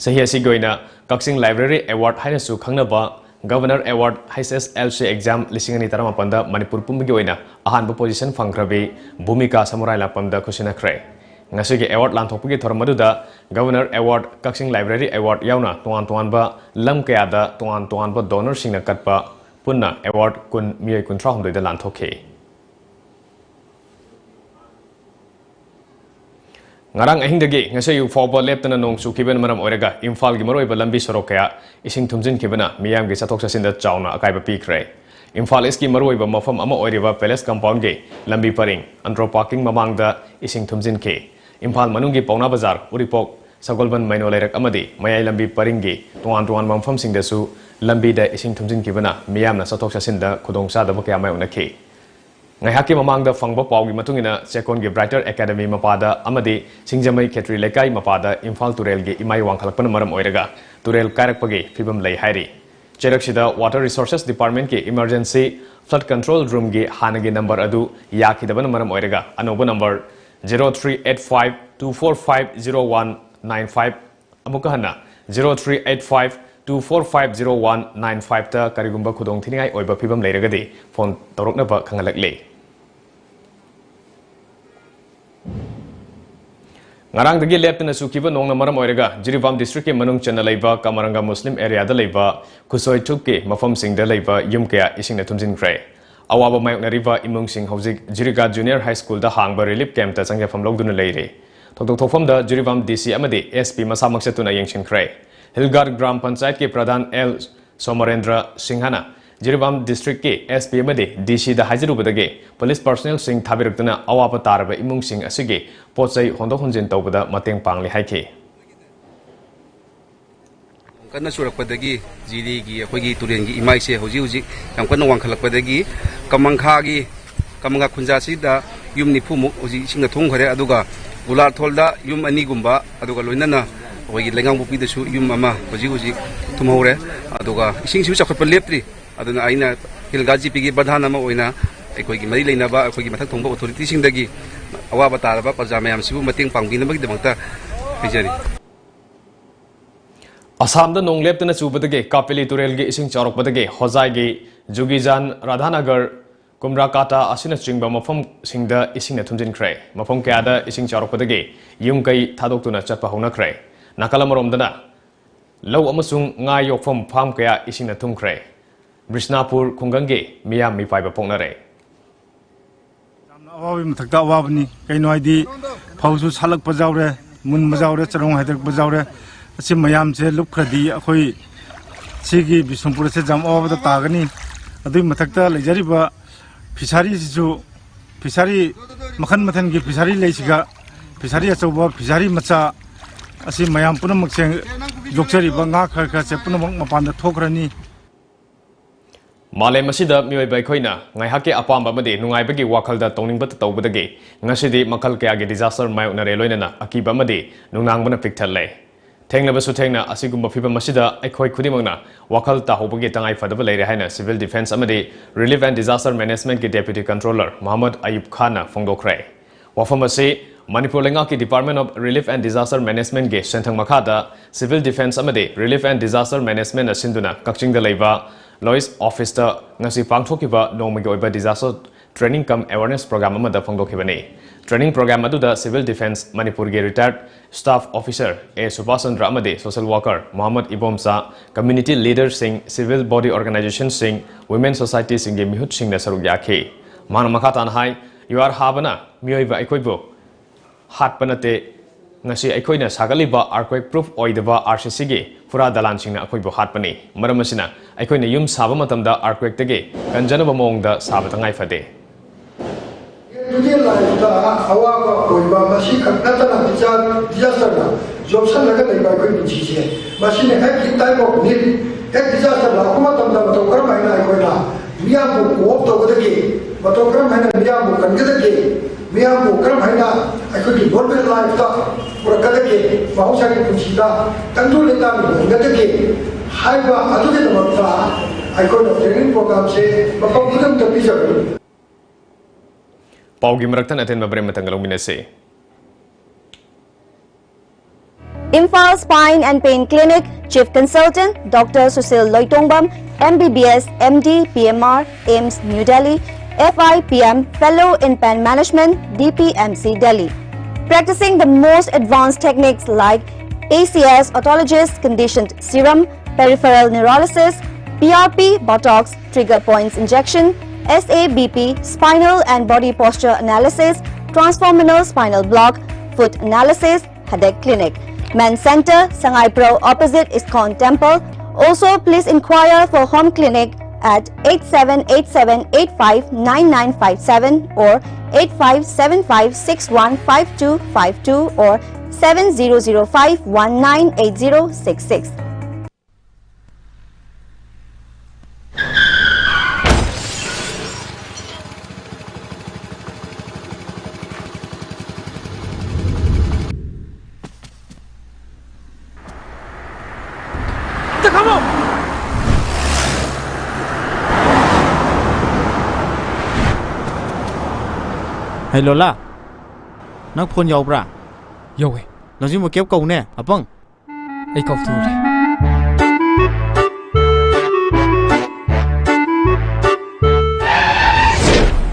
ꯆꯍꯤ ꯑꯁꯤꯒꯤ ꯑꯣꯏꯅ ꯀꯛꯆꯤꯡ Library Award ꯍꯥꯏꯅꯁꯨ ꯈꯪꯅꯕ Governor Award H S L C exam ꯂꯤꯁꯤꯡ ꯑꯅꯤ ꯇꯔꯥꯃꯥꯄꯟꯗ ꯃꯅꯤꯄꯨꯔ ꯄꯨꯝꯕꯒꯤ ꯑꯣꯏꯅ ꯑꯍꯥꯟꯕ position ꯐꯪꯈ꯭ꯔꯕꯤ ꯚꯨꯃꯤꯀꯥ ꯁꯃꯨꯔꯥꯏ ꯂꯥꯛꯄꯝꯗ ꯈꯨꯠꯁꯤꯟꯅꯈ꯭ꯔꯦ꯫ ꯉꯁꯤꯒꯤ award ꯂꯥꯟꯊꯣꯛꯄꯒꯤ ꯊꯧꯔꯝ ꯑꯗꯨꯗ Governor Award, ꯀꯛꯆꯤꯡ Library Award ꯌꯥꯎꯅ ꯇꯣꯉꯥꯟ ꯇꯣꯉꯥꯟꯕ ꯂꯝ ꯀꯌꯥꯗ ꯇꯣꯉꯥꯟ ꯇꯣꯉꯥꯟꯕ donorꯁꯤꯡꯅ ꯀꯠꯄ ꯄꯨꯟꯅ award ꯀꯨꯟ ꯃꯤꯑꯣꯏ ꯀꯨꯟꯊ꯭ꯔꯥ ꯍꯨꯝꯗꯣꯏꯗ ꯂꯥꯟꯊꯣꯛꯈꯤ꯫ ꯉꯔꯥꯡ ꯑꯍꯤꯡꯗꯒꯤ ꯉꯁꯤ ꯑꯌꯨꯛ ꯐꯥꯎꯕ ꯂꯦꯞꯇꯅ ꯅꯣꯡ ꯆꯨꯈꯤꯕꯅ ꯃꯔꯝ ꯑꯣꯏꯔꯒ ꯏꯝꯐꯥꯜꯒꯤ ꯃꯔꯨꯑꯣꯏꯕ ꯂꯝꯕꯤ ꯁꯣꯔꯣꯛ ꯀꯌꯥ ꯏꯁꯤꯡ ꯊꯨꯝꯖꯤꯟꯈꯤꯕꯅ ꯃꯤꯌꯥꯝꯒꯤ ꯆꯠꯊꯣꯛ ꯆꯠꯁꯤꯟꯗ ꯆꯥꯎꯅ ꯑꯀꯥꯏꯕ ꯄꯤꯈ꯭ꯔꯦ꯫ ꯏꯝꯐꯥꯜ ꯏꯁꯀꯤ ꯃꯔꯨꯑꯣꯏꯕ ꯃꯐꯝ ꯑꯃ ꯑꯣꯏꯔꯤꯕ Palace Compoundꯒꯤ ꯂꯝꯕꯤ ꯄꯔꯤꯡ ꯑꯟꯗ꯭ꯔꯣ ꯄꯥꯔꯀꯤꯡ ꯃꯃꯥꯡꯗ ꯏꯁꯤꯡ ꯊꯨꯝꯖꯤꯟꯈꯤ꯫ ꯏꯝꯐꯥꯜ ꯃꯅꯨꯡꯒꯤ ꯄꯥꯎꯅꯥ ꯕꯖꯥꯔ, ꯎꯔꯤꯄꯣꯛ, ꯁꯒꯣꯜꯕꯟ ꯃꯩꯅꯣ ꯂꯩꯔꯛ ꯑꯃꯗꯤ ꯃꯌꯥꯏ ꯂꯝꯕꯤ ꯄꯔꯤꯡꯒꯤ ꯇꯣꯉꯥꯟ ꯇꯣꯉꯥꯟꯕ ꯃꯐꯝꯁꯤꯡꯗꯁꯨ ꯂꯝꯕꯤꯗ ꯏꯁꯤꯡ ꯊꯨꯝꯖꯤꯟꯈꯤꯕꯅ ꯃꯤꯌꯥꯝꯅ ꯆꯠꯊꯣꯛ ꯆꯠꯁꯤꯟꯗ ꯈꯨꯗꯣꯡꯆꯥꯗꯕ ꯀꯌꯥ ꯃꯥꯌꯣꯛꯅꯈꯤ꯫ ꯉꯥꯏꯍꯥꯛꯀꯤ ꯃꯃꯥꯡꯗ ꯐꯪꯕ ꯄꯥꯎꯒꯤ ꯃꯇꯨꯡ ꯏꯟꯅ, ꯆꯦꯛꯀꯣꯟꯒꯤ Brighter Academy ꯃꯄꯥꯗ ꯑꯃꯗꯤ ꯁꯤꯡꯖꯃꯩ ꯈꯦꯇ꯭ꯔꯤ ꯂꯩꯀꯥꯏ ꯃꯄꯥꯗ ꯏꯝꯐꯥꯜ ꯇꯨꯔꯦꯜꯒꯤ ꯏꯃꯥꯏ ꯋꯥꯡꯈꯠꯂꯛꯄꯅ ꯃꯔꯝ ꯑꯣꯏꯔꯒ ꯇꯨꯔꯦꯜ ꯀꯥꯏꯔꯛꯄꯒꯤ ꯐꯤꯕꯝ ꯂꯩ ꯍꯥꯏꯔꯤ꯫ ꯆꯩꯔꯛꯁꯤꯗ Water Resources Departmentꯀꯤ Emergency Flood Control Roomꯒꯤ ꯍꯥꯟꯅꯒꯤ number ꯑꯗꯨ ꯌꯥꯈꯤꯗꯕꯅ ꯃꯔꯝ ꯑꯣꯏꯔꯒ ꯑꯅꯧꯕ number zero three eight five two four five zero one nine five, ꯑꯃꯨꯛꯀ ꯍꯟꯅ zero three eight five two four five zero one nine fiveꯇ ꯀꯔꯤꯒꯨꯝꯕ ꯈꯨꯗꯣꯡ ꯊꯤꯅꯤꯡꯉꯥꯏ ꯑꯣꯏꯕ ꯐꯤꯕꯝ ꯂꯩꯔꯒꯗꯤ phone ꯇꯧꯔꯛꯅꯕ ꯈꯪꯍꯜꯂꯛꯂꯤ꯫ ꯉꯔꯥꯡꯗꯒꯤ ꯂꯦꯞꯇꯅ ꯆꯨꯈꯤꯕ ꯅꯣꯡꯅ ꯃꯔꯝ ꯑꯣꯏꯔꯒ ꯖꯤꯔꯤꯕꯥꯝ districtꯀꯤ ꯃꯅꯨꯡ ꯆꯟꯅ ꯂꯩꯕ ꯀꯃꯔꯪꯒ Muslim areaꯗ ꯂꯩꯕ ꯈꯨꯠꯁꯣꯏ ꯊꯨꯛꯀꯤ ꯃꯐꯝꯁꯤꯡꯗ ꯂꯩꯕ ꯌꯨꯝ ꯀꯌꯥ ꯏꯁꯤꯡꯅ ꯊꯨꯝꯖꯤꯟꯈ꯭ꯔꯦ꯫ ꯑꯋꯥꯕ ꯃꯥꯌꯣꯛꯅꯔꯤꯕ ꯏꯃꯨꯡꯁꯤꯡ ꯍꯧꯖꯤꯛ ꯖꯤꯔꯤꯒꯥ Junior High Schoolꯗ ꯍꯥꯡꯕ relief campꯇ ꯆꯪꯖꯐꯝ ꯂꯧꯗꯨꯅ ꯂꯩꯔꯤ꯫ ꯊꯧꯗꯣꯛ ꯊꯣꯛꯐꯝꯗ ꯖꯤꯔꯤꯕꯥꯝ DC ꯑꯃꯗꯤ SP ꯃꯁꯥꯃꯛ ꯆꯠꯇꯨꯅ ꯌꯦꯡꯁꯤꯟꯈ꯭ꯔꯦ꯫ ꯍꯤꯜꯒꯥꯔ ꯒ꯭ꯔꯥꯝ ꯄꯟꯆꯥꯌꯠꯀꯤ ꯄ꯭ꯔꯙꯥꯟ ꯑꯦꯜ ꯁꯣꯃꯔꯦꯟꯗ꯭ꯔ ꯁꯤꯡꯍꯅ ꯖꯤꯔꯤꯕꯥꯝ ꯗꯤꯁꯇ꯭ꯔꯤꯛꯀꯤ ꯑꯦꯁ ꯄꯤ ꯑꯃꯗꯤ ꯗꯤ ꯁꯤꯗ ꯍꯥꯏꯖꯔꯨꯕꯗꯒꯤ ꯄꯨꯂꯤꯁ ꯄꯔꯁꯣꯅꯦꯜꯁꯤꯡ ꯊꯥꯕꯤꯔꯛꯇꯨꯅ ꯑꯋꯥꯕ ꯇꯥꯔꯕ ꯏꯃꯨꯡꯁꯤꯡ ꯑꯁꯤꯒꯤ ꯄꯣꯠ ꯆꯩ ꯍꯣꯟꯗꯣꯛ ꯍꯣꯟꯖꯤꯟ ꯇꯧꯕꯗ ꯃꯇꯦꯡ ꯄꯥꯡꯂꯤ ꯍꯥꯏꯈꯤ꯫ ꯀꯟꯅ ꯆꯨꯔꯛꯄꯗꯒꯤ ꯖꯤꯔꯤꯒꯤ ꯑꯩꯈꯣꯏꯒꯤ ꯇꯨꯔꯦꯟꯒꯤ ꯏꯃꯥꯏꯁꯦ ꯍꯧꯖꯤꯛ ꯍꯧꯖꯤꯛ ꯌꯥꯝ ꯀꯟꯅ ꯋꯥꯡꯈꯠꯂꯛꯄꯗꯒꯤ ꯀꯃꯪꯈꯥꯒꯤ, ꯀꯃꯪꯈꯥ ꯈꯨꯟꯖꯥꯁꯤꯗ ꯌꯨꯝ ꯅꯤꯐꯨꯃꯨꯛ ꯍꯧꯖꯤꯛ ꯏꯁꯤꯡꯅ ꯊꯨꯝꯈ꯭ꯔꯦ꯫ ꯑꯗꯨꯒ ꯒꯨꯂꯥꯔꯊꯣꯜꯗ ꯌꯨꯝ ꯑꯅꯤꯒꯨꯝꯕ, ꯑꯗꯨꯒ ꯂꯣꯏꯅꯅ ꯑꯩꯈꯣꯏꯒꯤ ꯂꯩꯉꯥꯡꯄꯣꯛꯄꯤꯗꯁꯨ ꯌꯨꯝ ꯑꯃ ꯍꯧꯖꯤꯛ ꯍꯧꯖꯤꯛ ꯊꯨꯝꯍꯧꯔꯦ꯫ ꯑꯗꯨꯒ ꯏꯁꯤꯡꯁꯤꯁꯨ ꯆꯥꯎꯈꯠꯄ ꯂꯦꯞꯇ꯭ꯔꯤ꯫ ꯑꯗꯨꯅ ꯑꯩꯅ ꯍꯤꯜ ꯒꯥꯔꯗ ꯖꯤ ꯄꯤꯒꯤ ꯄ꯭ꯔꯙꯥꯟ ꯑꯃ ꯑꯣꯏꯅ ꯑꯩꯈꯣꯏꯒꯤ ꯃꯔꯤ ꯂꯩꯅꯕ ꯑꯩꯈꯣꯏꯒꯤ ꯃꯊꯛ ꯊꯣꯡꯕ ꯑꯣꯊꯣꯔꯤꯇꯤꯁꯤꯡꯗꯒꯤ ꯑꯋꯥꯕ ꯇꯥꯔꯕ ꯄ꯭ꯔꯖꯥ ꯃꯌꯥꯝꯁꯤꯕꯨ ꯃꯇꯦꯡ ꯄꯥꯡꯕꯤꯅꯕꯒꯤꯗꯃꯛꯇ ꯍꯥꯏꯖꯔꯤ꯫ ꯑꯁꯥꯝꯗ ꯅꯣꯡ ꯂꯦꯞꯇꯅ ꯆꯨꯕꯗꯒꯤ ꯀꯥꯄꯦꯂꯤ ꯇꯨꯔꯦꯜꯒꯤ ꯏꯁꯤꯡ ꯆꯥꯎꯔꯛꯄꯗꯒꯤ ꯍꯣꯖꯥꯏꯒꯤ ꯖꯨꯒꯤꯖꯥꯟ, ꯔꯥꯙꯥꯅꯒꯔ, ꯀꯨꯝꯔꯥꯀꯥꯇꯥ ꯑꯁꯤꯅꯆꯤꯡꯕ ꯃꯐꯝꯁꯤꯡꯗ ꯏꯁꯤꯡꯅ ꯊꯨꯝꯖꯤꯟꯈ꯭ꯔꯦ꯫ ꯃꯐꯝ ꯀꯌꯥꯗ ꯏꯁꯤꯡ ꯆꯥꯎꯔꯛꯄꯗꯒꯤ ꯌꯨꯝ ꯀꯩ ꯊꯥꯗꯣꯛꯇꯨꯅ ꯆꯠꯄ ꯍꯧꯅꯈ꯭ꯔꯦ꯫ ꯅꯥꯀꯜ ꯑꯃꯔꯣꯝꯗꯅ ꯂꯧ ꯑꯃꯁꯨꯡ ꯉꯥ ꯌꯣꯛꯐꯝ ꯐꯥꯔꯝ ꯀꯌꯥ ꯏꯁꯤꯡꯅ ꯊꯨꯝꯈ꯭ꯔꯦ꯫ ꯕꯤꯁꯅꯥꯄꯨꯔ ꯈꯨꯡꯒꯪꯒꯤ ꯃꯤꯌꯥꯝ ꯃꯤꯄꯥꯏꯕ ꯄꯣꯛꯅꯔꯦ꯫ ꯌꯥꯝꯅ ꯑꯋꯥꯕꯒꯤ ꯃꯊꯛꯇ ꯑꯋꯥꯕꯅꯤ꯫ ꯀꯩꯅꯣ ꯍꯥꯏꯗꯤ ꯐꯧꯁꯨ ꯁꯥꯠꯂꯛꯄ ꯌꯥꯎꯔꯦ, ꯃꯨꯟꯕ ꯌꯥꯎꯔꯦ, ꯆꯔꯣꯡ ꯍꯥꯏꯗꯔꯛꯄ ꯌꯥꯎꯔꯦ꯫ ꯑꯁꯤ ꯃꯌꯥꯝꯁꯦ ꯂꯨꯞꯈ꯭ꯔꯗꯤ ꯑꯩꯈꯣꯏ ꯁꯤꯒꯤ ꯕꯤꯁꯅꯨꯄꯨꯔ ꯑꯁꯦ ꯌꯥꯝ ꯑꯋꯥꯕꯗ ꯇꯥꯒꯅꯤ꯫ ꯑꯗꯨꯒꯤ ꯃꯊꯛꯇ ꯂꯩꯖꯔꯤꯕ ꯐꯤꯁꯥꯔꯤꯁꯤꯁꯨ ꯐꯤꯁꯥꯔꯤ ꯃꯈꯜ ꯃꯊꯦꯜꯒꯤ ꯐꯤꯁꯥꯔꯤ ꯂꯩꯁꯤꯒ ꯐꯤꯁꯥꯔꯤ ꯑꯆꯧꯕ, ꯐꯤꯁꯥꯔꯤ ꯃꯆꯥ ꯑꯁꯤ ꯃꯌꯥꯝ ꯄꯨꯝꯅꯃꯛꯁꯦ ꯌꯣꯛꯆꯔꯤꯕ ꯉꯥ ꯈꯔ ꯈꯔꯁꯦ ꯄꯨꯝꯅꯃꯛ ꯃꯄꯥꯟꯗ ꯊꯣꯛꯈ꯭ꯔꯅꯤ꯫ ꯃꯥꯂꯦꯝ ꯑꯁꯤꯗ ꯃꯤꯑꯣꯏꯕ ꯑꯩꯈꯣꯏꯅ ꯉꯥꯏꯍꯥꯛꯀꯤ ꯑꯄꯥꯝꯕ ꯑꯃꯗꯤ ꯅꯨꯡꯉꯥꯏꯕꯒꯤ ꯋꯥꯈꯜꯗ ꯇꯧꯅꯤꯡꯕꯇ ꯇꯧꯕꯗꯒꯤ ꯉꯁꯤꯗꯤ ꯃꯈꯜ ꯀꯌꯥꯒꯤ disaster ꯃꯥꯌꯣꯛꯅꯔꯦ, ꯂꯣꯏꯅꯅ ꯑꯀꯤꯕ ꯑꯃꯗꯤ ꯅꯨꯡꯅꯥꯡꯕꯅ ꯄꯤꯛ ꯊꯜꯂꯦ꯫ ꯊꯦꯡꯂꯕꯁꯨ ꯊꯦꯡꯅ ꯑꯁꯤꯒꯨꯝꯕ ꯐꯤꯚꯝ ꯑꯁꯤꯗ ꯑꯩꯈꯣꯏ ꯈꯨꯗꯤꯡꯃꯛꯅ ꯋꯥꯈꯜ ꯇꯥꯍꯧꯕꯒꯤ ꯇꯉꯥꯏ ꯐꯗꯕ ꯂꯩꯔꯦ ꯍꯥꯏꯅ Civil Defence ꯑꯃꯗꯤ Relief and Disaster Managementꯀꯤ Deputy Controllerꯃꯨꯍꯝꯃꯗ ꯑꯌꯨꯕ ꯈꯥꯟꯅ ꯐꯣꯡꯗꯣꯛꯈ꯭ꯔꯦ꯫ ꯋꯥꯐꯝ ꯑꯁꯤ ꯃꯅꯤꯄꯨꯔ ꯂꯩꯉꯥꯛꯀꯤ Department of Relief and Disaster Managementꯀꯤ ꯁꯦꯟꯊꯪ ꯃꯈꯥꯗ Civil Defence ꯑꯃꯗꯤ Relief and Disaster Managementꯅ ꯁꯤꯟꯗꯨꯅ ꯀꯛꯆꯤꯡꯗ ꯂꯩꯕ ꯂꯣꯏꯁ ꯑꯣꯐꯤꯁꯇ ꯉꯁꯤ ꯄꯥꯡꯊꯣꯛꯈꯤꯕ ꯅꯣꯡꯃꯒꯤ ꯑꯣꯏꯕ disaster training cum awareness program ꯑꯃꯗ ꯐꯣꯡꯗꯣꯛꯈꯤꯕꯅꯤ꯫ Training program ꯑꯗꯨꯗ Civil Defence ꯃꯅꯤꯄꯨꯔꯒꯤ retired staff officer ꯑꯦ ꯁꯨꯕꯥꯁ ꯆꯟꯗ꯭ꯔ ꯑꯃꯗꯤ social worker ꯃꯨꯍꯝꯃꯗ Ibomcha, community leaderꯁꯤꯡ, civil body organizationꯁꯤꯡ, women societyꯁꯤꯡꯒꯤ ꯃꯤꯍꯨꯠꯁꯤꯡꯅ ꯁꯔꯨꯛ ꯌꯥꯈꯤ꯫ ꯃꯍꯥꯛꯅ ꯃꯈꯥ ꯇꯥꯅ ꯍꯥꯏ, ꯌꯨꯍꯥꯔ ꯍꯥꯕꯅ ꯃꯤꯑꯣꯏꯕ ꯑꯩꯈꯣꯏꯕꯨ ꯍꯥꯠꯄ ꯅꯠꯇꯦ, ꯉꯁꯤ ꯑꯩꯈꯣꯏꯅ ꯁꯥꯒꯠꯂꯤꯕ earthquake proof ꯑꯣꯏꯗꯕ RCCꯒꯤ ꯐꯨꯔꯥ ꯗꯂꯥꯟꯁꯤꯡꯅ ꯑꯩꯈꯣꯏꯕꯨ ꯍꯥꯠꯄꯅꯤ꯫ ꯃꯔꯝ ꯑꯁꯤꯅ, ꯑꯩꯈꯣꯏꯅ ꯌꯨꯝ ꯁꯥꯕ ꯃꯇꯝꯗ earthquakeꯇꯒꯤ ꯀꯟꯖꯅꯕ ꯃꯑꯣꯡꯗ ꯁꯥꯕ ꯇꯉꯥꯏ ꯐꯗꯦ꯫ Day to day lifeꯇ ꯑꯋꯥꯕ ꯑꯣꯏꯕ, ꯃꯁꯤ ꯈꯛ ꯅꯠꯇꯅ disaster, disasterꯅ ꯌꯣꯝꯁꯜꯂꯒ ꯂꯩꯕ ꯑꯩꯈꯣꯏ ꯄꯨꯟꯁꯤꯁꯦ, ꯃꯁꯤꯅ ꯍꯦꯛ in time of need, ꯍꯦꯛ disaster ꯂꯥꯛꯄ ꯃꯇꯝꯗ ꯃꯇꯧ ꯀꯔꯝ ꯍꯥꯏꯅ ꯑꯩꯈꯣꯏꯅ ꯃꯤꯌꯥꯝꯕꯨ cope ꯇꯧꯒꯗꯒꯦ, ꯃꯇꯧ ꯀꯔꯝ ꯍꯥꯏꯅ ꯃꯤꯌꯥꯝꯕꯨ ꯀꯟꯒꯗꯒꯦ, ꯃꯤꯌꯥꯝꯕꯨ ꯀꯔꯝ ꯍꯥꯏꯅ ꯑꯩꯈꯣꯏꯒꯤ normal lifeꯇ ꯄꯨꯔꯛꯀꯗꯒꯦ, ꯃꯍꯧꯁꯥꯒꯤ ꯄꯨꯟꯁꯤꯗ ꯇꯪꯗꯨ ꯂꯩꯇꯥꯕ ꯑꯣꯏꯍꯟꯒꯗꯒꯦ ꯍꯥꯏꯕ ꯑꯗꯨꯒꯤꯗꯃꯛꯇ ꯑꯩꯈꯣꯏꯅ training programmeꯁꯦ ꯃꯐꯝ ꯈꯨꯗꯤꯡꯃꯛꯇ ꯄꯤꯖꯕꯅꯤ꯫ ꯄꯥꯎꯒꯤ ꯃꯔꯛꯇ ꯑꯇꯦꯟꯕ break ꯑꯃꯇꯪ ꯂꯧꯃꯤꯟꯅꯁꯤ꯫ Imphal Spine and Pain Clinic, Chief Consultant, Doctor Sushil Loitongbam, MBBS, MD, PMR, AIIMS, New Delhi, FIPM, Fellow in Pain Management, DPMC, Delhi. Practicing the most advanced techniques like ACS, autologous conditioned serum, peripheral neurolysis, PRP, Botox, trigger points injection, SABP, spinal and body posture analysis, transforaminal spinal block, foot analysis, Headache Clinic. Men Center, Sangai Pro, opposite ISKCON Temple. Also, please inquire for home clinic at eight seven eight seven eight five nine nine five seven or eight five seven five six one five two five two or seven zero zero five one nine eight zero six six. ꯍꯩ ꯂꯣꯂꯥ, ꯅꯪ phone ꯌꯥꯎꯕ꯭ꯔꯥ? ꯌꯥꯎꯋꯦ꯫ ꯂꯝꯖꯤꯡꯕ cab ꯀꯧꯅꯦ, ꯑꯄꯪ꯫ ꯑꯩ ꯀꯥꯎꯊꯣꯛꯎꯔꯦ꯫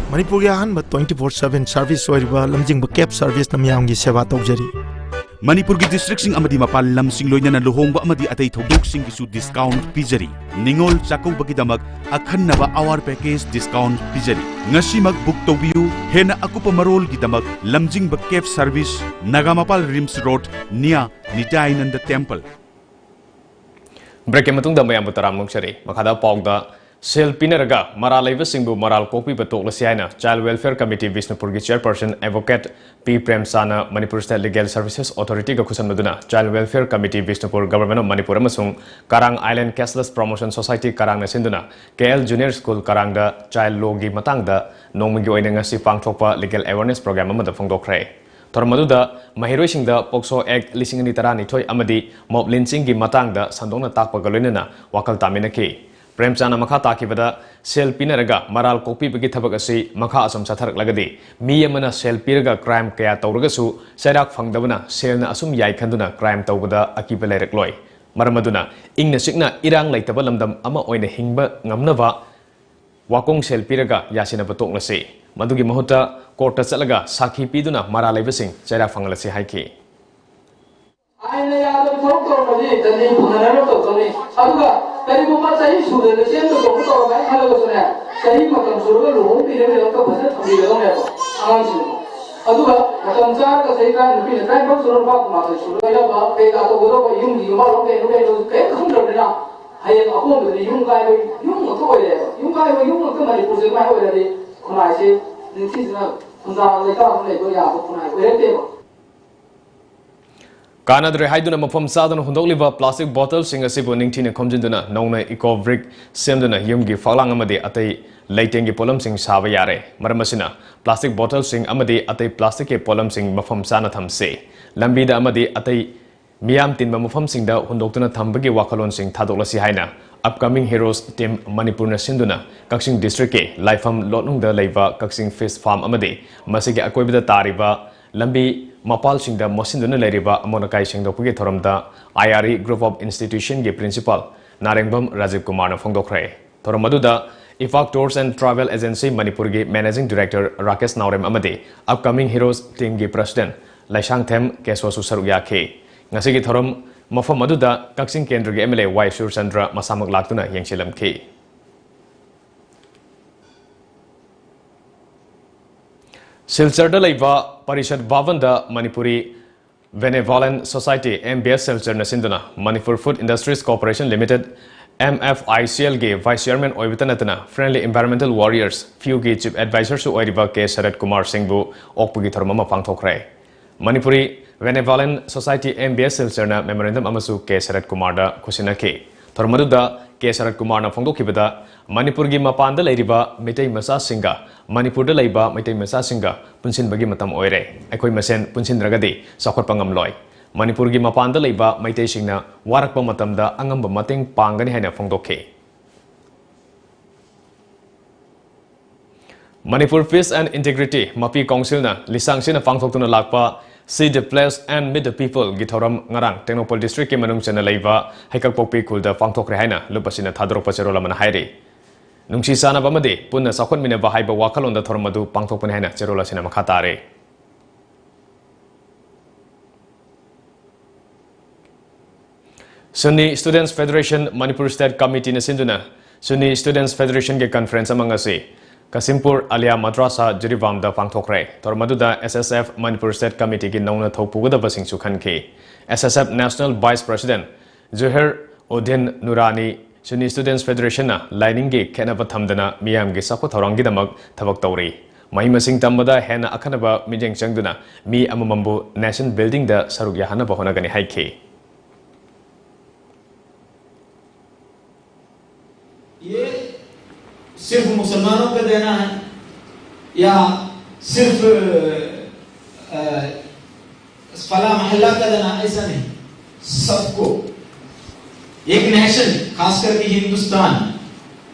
ꯃꯅꯤꯄꯨꯔꯒꯤ ꯑꯍꯥꯟꯕ twenty four seven service ꯑꯣꯏꯔꯤꯕ ꯂꯝꯖꯤꯡꯕ cab serviceꯅ ꯃꯤꯌꯥꯝꯒꯤ ꯁꯦꯕꯥ ꯇꯧꯖꯔꯤ꯫ ꯃꯅꯤꯄꯨꯔꯒꯤ ꯗꯤꯁꯇ꯭ꯔꯤꯛꯁꯤꯡ ꯑꯃꯗꯤ ꯃꯄꯥꯟ ꯂꯝꯁꯤꯡ, ꯂꯣꯏꯅꯅ ꯂꯨꯍꯣꯡꯕ ꯑꯃꯗꯤ ꯑꯇꯩ ꯊꯧꯗꯣꯛꯁꯤꯡꯒꯤꯁꯨ ꯗꯤꯁꯀꯥꯎꯟꯠ ꯄꯤꯖꯔꯤ꯫ ꯅꯤꯉꯣꯜ ꯆꯥꯛꯀꯧꯕꯒꯤꯗꯃꯛ ꯑꯈꯟꯅꯕ ꯑꯋꯥꯔ ꯄꯦꯀꯦꯖ ꯗꯤꯁꯀꯥꯎꯟꯠ ꯄꯤꯖꯔꯤ꯫ ꯉꯁꯤꯃꯛ ꯕꯨꯛ ꯇꯧꯕꯤꯌꯨ꯫ ꯍꯦꯟꯅ ꯑꯀꯨꯞꯄ ꯃꯔꯣꯜꯒꯤꯗꯃꯛ ꯂꯝꯖꯤꯡꯕ cab service, Nagamapal RIMS road, near Nityananda temple. ꯕ꯭ꯔꯦꯛꯀꯤ ꯃꯇꯨꯡꯗ ꯃꯌꯥꯝꯕꯨ ꯇꯔꯥꯝꯅ ꯑꯣꯛꯆꯔꯤ꯫ ꯃꯈꯥꯗ ꯄꯥꯎꯗ ꯁꯦꯜ ꯄꯤꯅꯔꯒ ꯃꯔꯥꯜ ꯂꯩꯕꯁꯤꯡꯕꯨ ꯃꯔꯥꯜ ꯀꯣꯛꯄꯤꯕ ꯇꯣꯛꯂꯁꯤ ꯍꯥꯏꯅ ꯆꯥꯏꯜ ꯋꯦꯜꯐꯤꯌꯔ ꯀꯃꯤꯇꯤ ꯕꯤꯁꯅꯨꯄꯨꯔꯒꯤ ꯆꯦꯌꯔꯄꯔꯁꯟ ꯑꯦꯗꯚꯣꯀꯦꯠ ꯄꯤ ꯄ꯭ꯔꯦꯝꯆꯥꯟꯅ ꯃꯅꯤꯄꯨꯔ ꯁ꯭ꯇꯦꯠ ꯂꯤꯒꯦꯜ ꯁꯔꯚꯤꯁꯦꯁ ꯑꯣꯊꯣꯔꯤꯇꯤꯒ ꯈꯨꯠꯁꯝꯅꯗꯨꯅ child welfare committee Bishnupur, government of Manipur ꯑꯃꯁꯨꯡ ꯀꯔꯥꯡ ꯑꯥꯏꯂꯦꯟꯗ ꯀꯦꯁꯂꯦꯁ ꯄ꯭ꯔꯣꯃꯣꯁꯟ ꯁꯣꯁꯥꯏꯇꯤ ꯀꯔꯥꯡꯅ ꯁꯤꯟꯗꯨꯅ ꯀꯦ ꯑꯦꯜ ꯖꯨꯅꯤꯌꯔ ꯁ꯭ꯀꯨꯜ ꯀꯔꯥꯡꯗ ꯆꯥꯏꯜ ꯂꯣꯒꯤ ꯃꯇꯥꯡꯗ ꯅꯣꯡꯃꯒꯤ ꯑꯣꯏꯅ ꯉꯁꯤ ꯄꯥꯡꯊꯣꯛꯄ ꯂꯤꯒꯦꯜ ꯑꯦꯋꯦꯔꯅꯦꯁ ꯄ꯭ꯔꯣꯒ꯭ꯔꯥꯝ ꯑꯃꯗ ꯐꯣꯡꯗꯣꯛꯈ꯭ꯔꯦ꯫ ꯊꯧꯔꯝ ꯑꯗꯨꯗ ꯃꯍꯩꯔꯣꯏꯁꯤꯡꯗ ꯄꯣꯛꯁꯣ ꯑꯦꯛ ꯂꯤꯁꯤꯡ ꯑꯅꯤ ꯇꯔꯥꯅꯤꯊꯣꯏ ꯑꯃꯗꯤ ꯃꯣꯕ ꯂꯤꯟꯆꯤꯡꯒꯤ ꯃꯇꯥꯡꯗ ꯁꯟꯗꯣꯛꯅ ꯇꯥꯛꯄꯒ ꯂꯣꯏꯅꯅ ꯋꯥꯈꯜ ꯇꯥꯃꯤꯟꯅꯈꯤ꯫ ꯄ꯭ꯔꯦꯝꯆꯥꯟꯅ ꯃꯈꯥ ꯇꯥꯈꯤꯕꯗ, ꯁꯦꯜ ꯄꯤꯅꯔꯒ ꯃꯔꯥꯜ ꯀꯣꯛꯄꯤꯕꯒꯤ ꯊꯕꯛ ꯑꯁꯤ ꯃꯈꯥ ꯑꯁꯨꯝ ꯆꯠꯊꯔꯛꯂꯒꯗꯤ, ꯃꯤ ꯑꯃꯅ ꯁꯦꯜ ꯄꯤꯔꯒ ꯀ꯭ꯔꯥꯏꯝ ꯀꯌꯥ ꯇꯧꯔꯒꯁꯨ ꯆꯩꯔꯥꯛ ꯐꯪꯗꯕꯅ ꯁꯦꯜꯅ ꯑꯁꯨꯝ ꯌꯥꯏ ꯈꯟꯗꯨꯅ ꯀ꯭ꯔꯥꯏꯝ ꯇꯧꯕꯗ ꯑꯀꯤꯕ ꯂꯩꯔꯛꯂꯣꯏ꯫ ꯃꯔꯝ ꯑꯗꯨꯅ ꯏꯪꯅ ꯆꯤꯛꯅ ꯏꯔꯥꯡ ꯂꯩꯇꯕ ꯂꯝꯗꯝ ꯑꯃ ꯑꯣꯏꯅ ꯍꯤꯡꯕ ꯉꯝꯅꯕ ꯋꯥꯀꯣꯡ ꯁꯦꯜ ꯄꯤꯔꯒ ꯌꯥꯁꯤꯟꯅꯕ ꯇꯣꯛꯂꯁꯤ꯫ ꯃꯗꯨꯒꯤ ꯃꯍꯨꯠꯇ ꯀꯣꯔꯠꯇ ꯆꯠꯂꯒ ꯁꯥꯈꯤ ꯄꯤꯗꯨꯅ ꯃꯔꯥꯜ ꯂꯩꯕꯁꯤꯡ ꯆꯩꯔꯥꯛ ꯐꯪꯍꯜꯂꯁꯤ ꯍꯥꯏꯈꯤ꯫ ꯑꯥꯏꯟꯅ ꯌꯥꯗꯕ ꯊꯕꯛ ꯇꯧꯔꯝꯃꯗꯤ ꯗꯟꯗꯤ ꯐꯪꯍꯟꯅꯅꯕ ꯇꯧꯒꯅꯤ꯫ ꯑꯗꯨꯒ ꯀꯔꯤꯒꯨꯝꯕ ꯆꯍꯤ ꯁꯨꯗꯅ ꯆꯦꯟꯕ ꯆꯣꯡꯕ ꯇꯧꯔꯝꯃꯦ ꯈꯜꯂꯒꯁꯨꯅꯦ, ꯆꯍꯤ ꯃꯇꯝ ꯁꯨꯔꯒ ꯂꯨꯍꯣꯡꯕꯤꯅꯕꯒꯤꯗꯃꯛꯇ ꯐꯖꯅ ꯊꯝꯕꯤꯒꯗꯧꯅꯦꯕ ꯑꯉꯥꯡꯁꯤꯡꯗꯣ꯫ ꯑꯗꯨꯒ ꯃꯇꯝ ꯆꯥꯔꯒ ꯆꯍꯤ ꯇꯔꯥ, ꯅꯨꯄꯤꯅ ꯇꯔꯥꯅꯤꯄꯥꯟ ꯁꯨꯔꯒ ꯅꯨꯄꯥ ꯀꯨꯟꯃꯥꯊꯣꯏ ꯁꯨꯔꯒ ꯌꯥꯎꯕ ꯀꯩꯀꯥ ꯇꯧꯒꯗꯧꯕ ꯌꯨꯝꯒꯤ ꯌꯨꯝꯕꯥꯜꯂꯣꯝ ꯀꯩꯅꯣ ꯀꯩꯅꯣ ꯀꯔꯤꯝ ꯈꯪꯗ꯭ꯔꯕꯅꯤꯅ, ꯍꯌꯦꯡ ꯑꯄꯣꯝꯕꯗꯗꯤ ꯌꯨꯝ ꯀꯥꯏꯕ ꯌꯨꯝ ꯉꯥꯛꯇ ꯑꯣꯏꯔꯦꯕ꯫ ꯌꯨꯝ ꯀꯥꯏꯕ ꯌꯨꯝ ꯉꯥꯛꯇ ꯃꯅꯤꯄꯨꯔꯁꯦ ꯑꯗꯨꯃꯥꯏꯅ ꯑꯣꯏꯔꯗꯤ ꯈꯨꯟꯅꯥꯏꯁꯦ ꯅꯤꯡꯊꯤꯖꯅ ꯈꯨꯟꯗꯥ ꯂꯩꯇꯥꯗꯅ ꯂꯩꯕ ꯌꯥꯕ ꯈꯨꯟꯅꯥꯏ ꯑꯣꯏꯔꯛꯇꯦꯕ꯫ ꯀꯥꯟꯅꯗ꯭ꯔꯦ ꯍꯥꯏꯗꯨꯅ ꯃꯐꯝ ꯆꯥꯗꯅ ꯍꯨꯟꯗꯣꯛꯂꯤꯕ ꯄ꯭ꯂꯥꯁꯇꯤꯛ ꯕꯣꯇꯜꯁꯤꯡ ꯑꯁꯤꯕꯨ ꯅꯤꯡꯊꯤꯅ ꯈꯣꯝꯖꯤꯟꯗꯨꯅ ꯅꯧꯅ ꯏꯀꯣ ꯕ꯭ꯔꯤꯛ ꯁꯦꯝꯗꯨꯅ ꯌꯨꯝꯒꯤ ꯐꯛꯂꯥꯡ ꯑꯃꯗꯤ ꯑꯇꯩ ꯂꯩꯇꯦꯡꯒꯤ ꯄꯣꯠꯂꯝꯁꯤꯡ ꯁꯥꯕ ꯌꯥꯔꯦ꯫ ꯃꯔꯝ ꯑꯁꯤꯅ, ꯄ꯭ꯂꯥꯁꯇꯤꯛ ꯕꯣꯇꯜꯁꯤꯡ ꯑꯃꯗꯤ ꯑꯇꯩ ꯄ꯭ꯂꯥꯁꯇꯤꯛꯀꯤ ꯄꯣꯠꯂꯝꯁꯤꯡ ꯃꯐꯝ ꯆꯥꯅ ꯊꯝꯁꯤ꯫ ꯂꯝꯕꯤꯗ ꯑꯃꯗꯤ ꯑꯇꯩ ꯃꯤꯌꯥꯝ ꯇꯤꯟꯕ ꯃꯐꯝꯁꯤꯡꯗ ꯍꯨꯟꯗꯣꯛꯇꯨꯅ ꯊꯝꯕꯒꯤ ꯋꯥꯈꯜꯂꯣꯟꯁꯤꯡ ꯊꯥꯗꯣꯛꯂꯁꯤ ꯍꯥꯏꯅ Upcoming Heroes Team ꯃꯅꯤꯄꯨꯔꯅ ꯁꯤꯟꯗꯨꯅ ꯀꯛꯆꯤꯡ ꯗꯤꯁꯇ꯭ꯔꯤꯛꯀꯤ ꯂꯥꯏꯐꯝ ꯂꯣꯠꯅꯨꯡꯗ ꯂꯩꯕ ꯀꯛꯆꯤꯡ ꯐꯤꯁ ꯐꯥꯔꯝ ꯑꯃꯗꯤ ꯃꯁꯤꯒꯤ ꯑꯀꯣꯏꯕꯗ ꯇꯥꯔꯤꯕ ꯂꯝꯕꯤ ꯃꯄꯥꯜꯁꯤꯡꯗ ꯃꯣꯠꯁꯤꯟꯗꯨꯅ ꯂꯩꯔꯤꯕ ꯑꯃꯣꯠ ꯑꯀꯥꯏ ꯁꯦꯡꯗꯣꯛꯄꯒꯤ ꯊꯧꯔꯝꯗ I R E Group of Institutionꯒꯤ principal ꯅꯥꯔꯦꯡꯕꯝ ꯔꯥꯖꯤꯕ ꯀꯨꯃꯥꯔꯅ ꯐꯣꯡꯗꯣꯛꯈ꯭ꯔꯦ꯫ ꯊꯧꯔꯝ ꯑꯗꯨꯗ IFAC Tours and Travel Agency ꯃꯅꯤꯄꯨꯔꯒꯤ Managing Director ꯔꯥꯀꯦꯁ ꯅꯥꯎꯔꯦꯝ ꯑꯃꯗꯤ Upcoming Heroes Teamꯒꯤ President ꯂꯩꯁꯥꯡꯊꯦꯝ ꯀꯦꯁꯣꯁꯨ ꯁꯔꯨꯛ ꯌꯥꯈꯤ꯫ ꯉꯁꯤꯒꯤ ꯊꯧꯔꯝ ꯃꯐꯝ ꯑꯗꯨꯗ ꯀꯛꯆꯤꯡ ꯀꯦꯟꯗ꯭ꯔꯒꯤ M L A Y Surchandra ꯃꯁꯥꯃꯛ ꯂꯥꯛꯇꯨꯅ ꯌꯦꯡꯁꯤꯜꯂꯝꯈꯤ꯫ ꯁꯤꯜꯆꯔꯗ ꯂꯩꯕ parishad ꯚꯕꯟꯗ Manipuri Benevolent Society, M B S Silchar ꯅ ꯁꯤꯟꯗꯨꯅ Manipur Food Industries Corporation Limited, M F I C L ꯒꯤ Vice Chairman ꯑꯣꯏꯕꯇ ꯅꯠꯇꯅ Friendly Environmental Warriors, ꯐꯤꯌꯨꯒꯤ Chief Advisor ꯁꯨ ꯑꯣꯏꯔꯤꯕ ꯀꯦ ꯁꯔꯠ ꯀꯨꯃꯥꯔ ꯁꯤꯡꯕꯨ ꯑꯣꯛꯄꯒꯤ ꯊꯧꯔꯝ ꯑꯃ ꯄꯥꯡꯊꯣꯛꯈ꯭ꯔꯦ꯫ Manipuri Benevolent Society, M B S Silchar ꯅ memorandum ꯑꯃꯁꯨ ꯀꯦ ꯁꯔꯠ ꯀꯨꯃꯥꯔꯗ ꯈꯨꯠꯁꯤꯟꯅꯈꯤ꯫ ꯊꯧꯔꯝ ꯑꯗꯨꯗ ꯀꯦ ꯁꯔꯠ ꯀꯨꯃꯥꯔꯅ ꯐꯣꯡꯗꯣꯛꯈꯤꯕꯗ, ꯃꯅꯤꯄꯨꯔꯒꯤ ꯃꯄꯥꯟꯗ ꯂꯩꯔꯤꯕ ꯃꯤꯇꯩ ꯃꯆꯥꯁꯤꯡꯒ ꯃꯅꯤꯄꯨꯔꯗ ꯂꯩꯕ ꯃꯩꯇꯩ ꯃꯆꯥꯁꯤꯡꯒ ꯄꯨꯟꯁꯤꯟꯕꯒꯤ ꯃꯇꯝ ꯑꯣꯏꯔꯦ꯫ ꯑꯩꯈꯣꯏ ꯃꯁꯦꯟ ꯄꯨꯟꯁꯤꯟꯗ꯭ꯔꯒꯗꯤ ꯆꯥꯎꯈꯠꯄ ꯉꯝꯂꯣꯏ꯫ ꯃꯅꯤꯄꯨꯔꯒꯤ ꯃꯄꯥꯟꯗ ꯂꯩꯕ ꯃꯩꯇꯩꯁꯤꯡꯅ ꯋꯥꯔꯛꯄ ꯃꯇꯝꯗ ꯑꯉꯝꯕ ꯃꯇꯦꯡ ꯄꯥꯡꯒꯅꯤ ꯍꯥꯏꯅ ꯐꯣꯡꯗꯣꯛꯈꯤ꯫ Manipur Peace and Integrity, ꯃꯄꯤ ꯀꯥꯎꯟꯁꯤꯜꯅ ꯂꯤꯁꯥꯡꯁꯤꯟꯅ ꯄꯥꯡꯊꯣꯛꯇꯨꯅ ꯂꯥꯛꯄ See the Place and Meet the People ꯒꯤ ꯊꯧꯔꯝ ꯉꯔꯥꯡ ꯇꯦꯡꯅꯧꯄꯜ ꯗꯤꯁꯇ꯭ꯔꯤꯛꯀꯤ ꯃꯅꯨꯡ ꯆꯟꯅ ꯂꯩꯕ ꯍꯩꯀꯛꯄꯣꯛꯄꯤ ꯈꯨꯜꯗ ꯄꯥꯡꯊꯣꯛꯈ꯭ꯔꯦ ꯍꯥꯏꯅ ꯂꯨꯞ ꯑꯁꯤꯅ ꯊꯥꯗꯣꯔꯛꯄ ꯆꯦꯔꯣꯜ ꯑꯃꯅ ꯍꯥꯏꯔꯤ꯫ ꯅꯨꯡꯁꯤ ꯆꯥꯟꯅꯕ ꯑꯃꯗꯤ ꯄꯨꯟꯅ ꯆꯥꯎꯈꯠꯃꯤꯟꯅꯕ ꯍꯥꯏꯕ ꯋꯥꯈꯜꯂꯣꯟꯗ ꯊꯧꯔꯝ ꯑꯗꯨ ꯄꯥꯡꯊꯣꯛꯄꯅꯤ ꯍꯥꯏꯅ ꯆꯦꯔꯣꯜ ꯑꯁꯤꯅ ꯃꯈꯥ ꯇꯥꯔꯤ꯫ Sunni Students Federation Manipur State Committee ꯅ ꯁꯤꯟꯗꯨꯅ Sunni Students Federation ꯒꯤ conference ꯑꯃ ꯉꯁꯤ ꯀꯁꯤꯝꯄꯨꯔ ꯑꯂꯤꯌꯥ ꯃꯗ꯭ꯔꯥꯁꯥ ꯖꯤꯔꯤꯕꯥꯝꯗ ꯄꯥꯡꯊꯣꯛꯈ꯭ꯔꯦ꯫ ꯊꯧꯔꯝ ꯑꯗꯨꯗ S S F Manipur State Committee ꯒꯤ ꯅꯧꯅ ꯊꯧ ꯄꯨꯒꯗꯕꯁꯤꯡꯁꯨ ꯈꯟꯈꯤ꯫ S S F National Vice President ꯖꯨꯍꯦꯔ Uddin ꯅꯨꯔꯥꯅꯤ, Sunni Students Federation ꯅ ꯂꯥꯏꯅꯤꯡꯒꯤ ꯈꯦꯠꯅꯕ ꯊꯝꯗꯅ ꯃꯤꯌꯥꯝꯒꯤ ꯆꯥꯎꯈꯠ ꯊꯧꯔꯥꯡꯒꯤꯗꯃꯛ ꯊꯕꯛ ꯇꯧꯔꯤ꯫ ꯃꯍꯩ ꯃꯁꯤꯡ ꯇꯝꯕꯗ ꯍꯦꯟꯅ ꯑꯈꯟꯅꯕ ꯃꯤꯠꯌꯦꯡ ꯆꯪꯗꯨꯅ ꯃꯤ ꯑꯃꯃꯝꯕꯨ nation building ꯗ ꯁꯔꯨꯛ ꯌꯥꯍꯟꯅꯕ ꯍꯣꯠꯅꯒꯅꯤ ꯍꯥꯏꯈꯤ꯫ ये सिर्फ मुसलमानों का देना है या सिर्फ अ, फला मोहल्ला का देना, ऐसा नहीं। सबको, एक नेशन, खास करके हिंदुस्तान,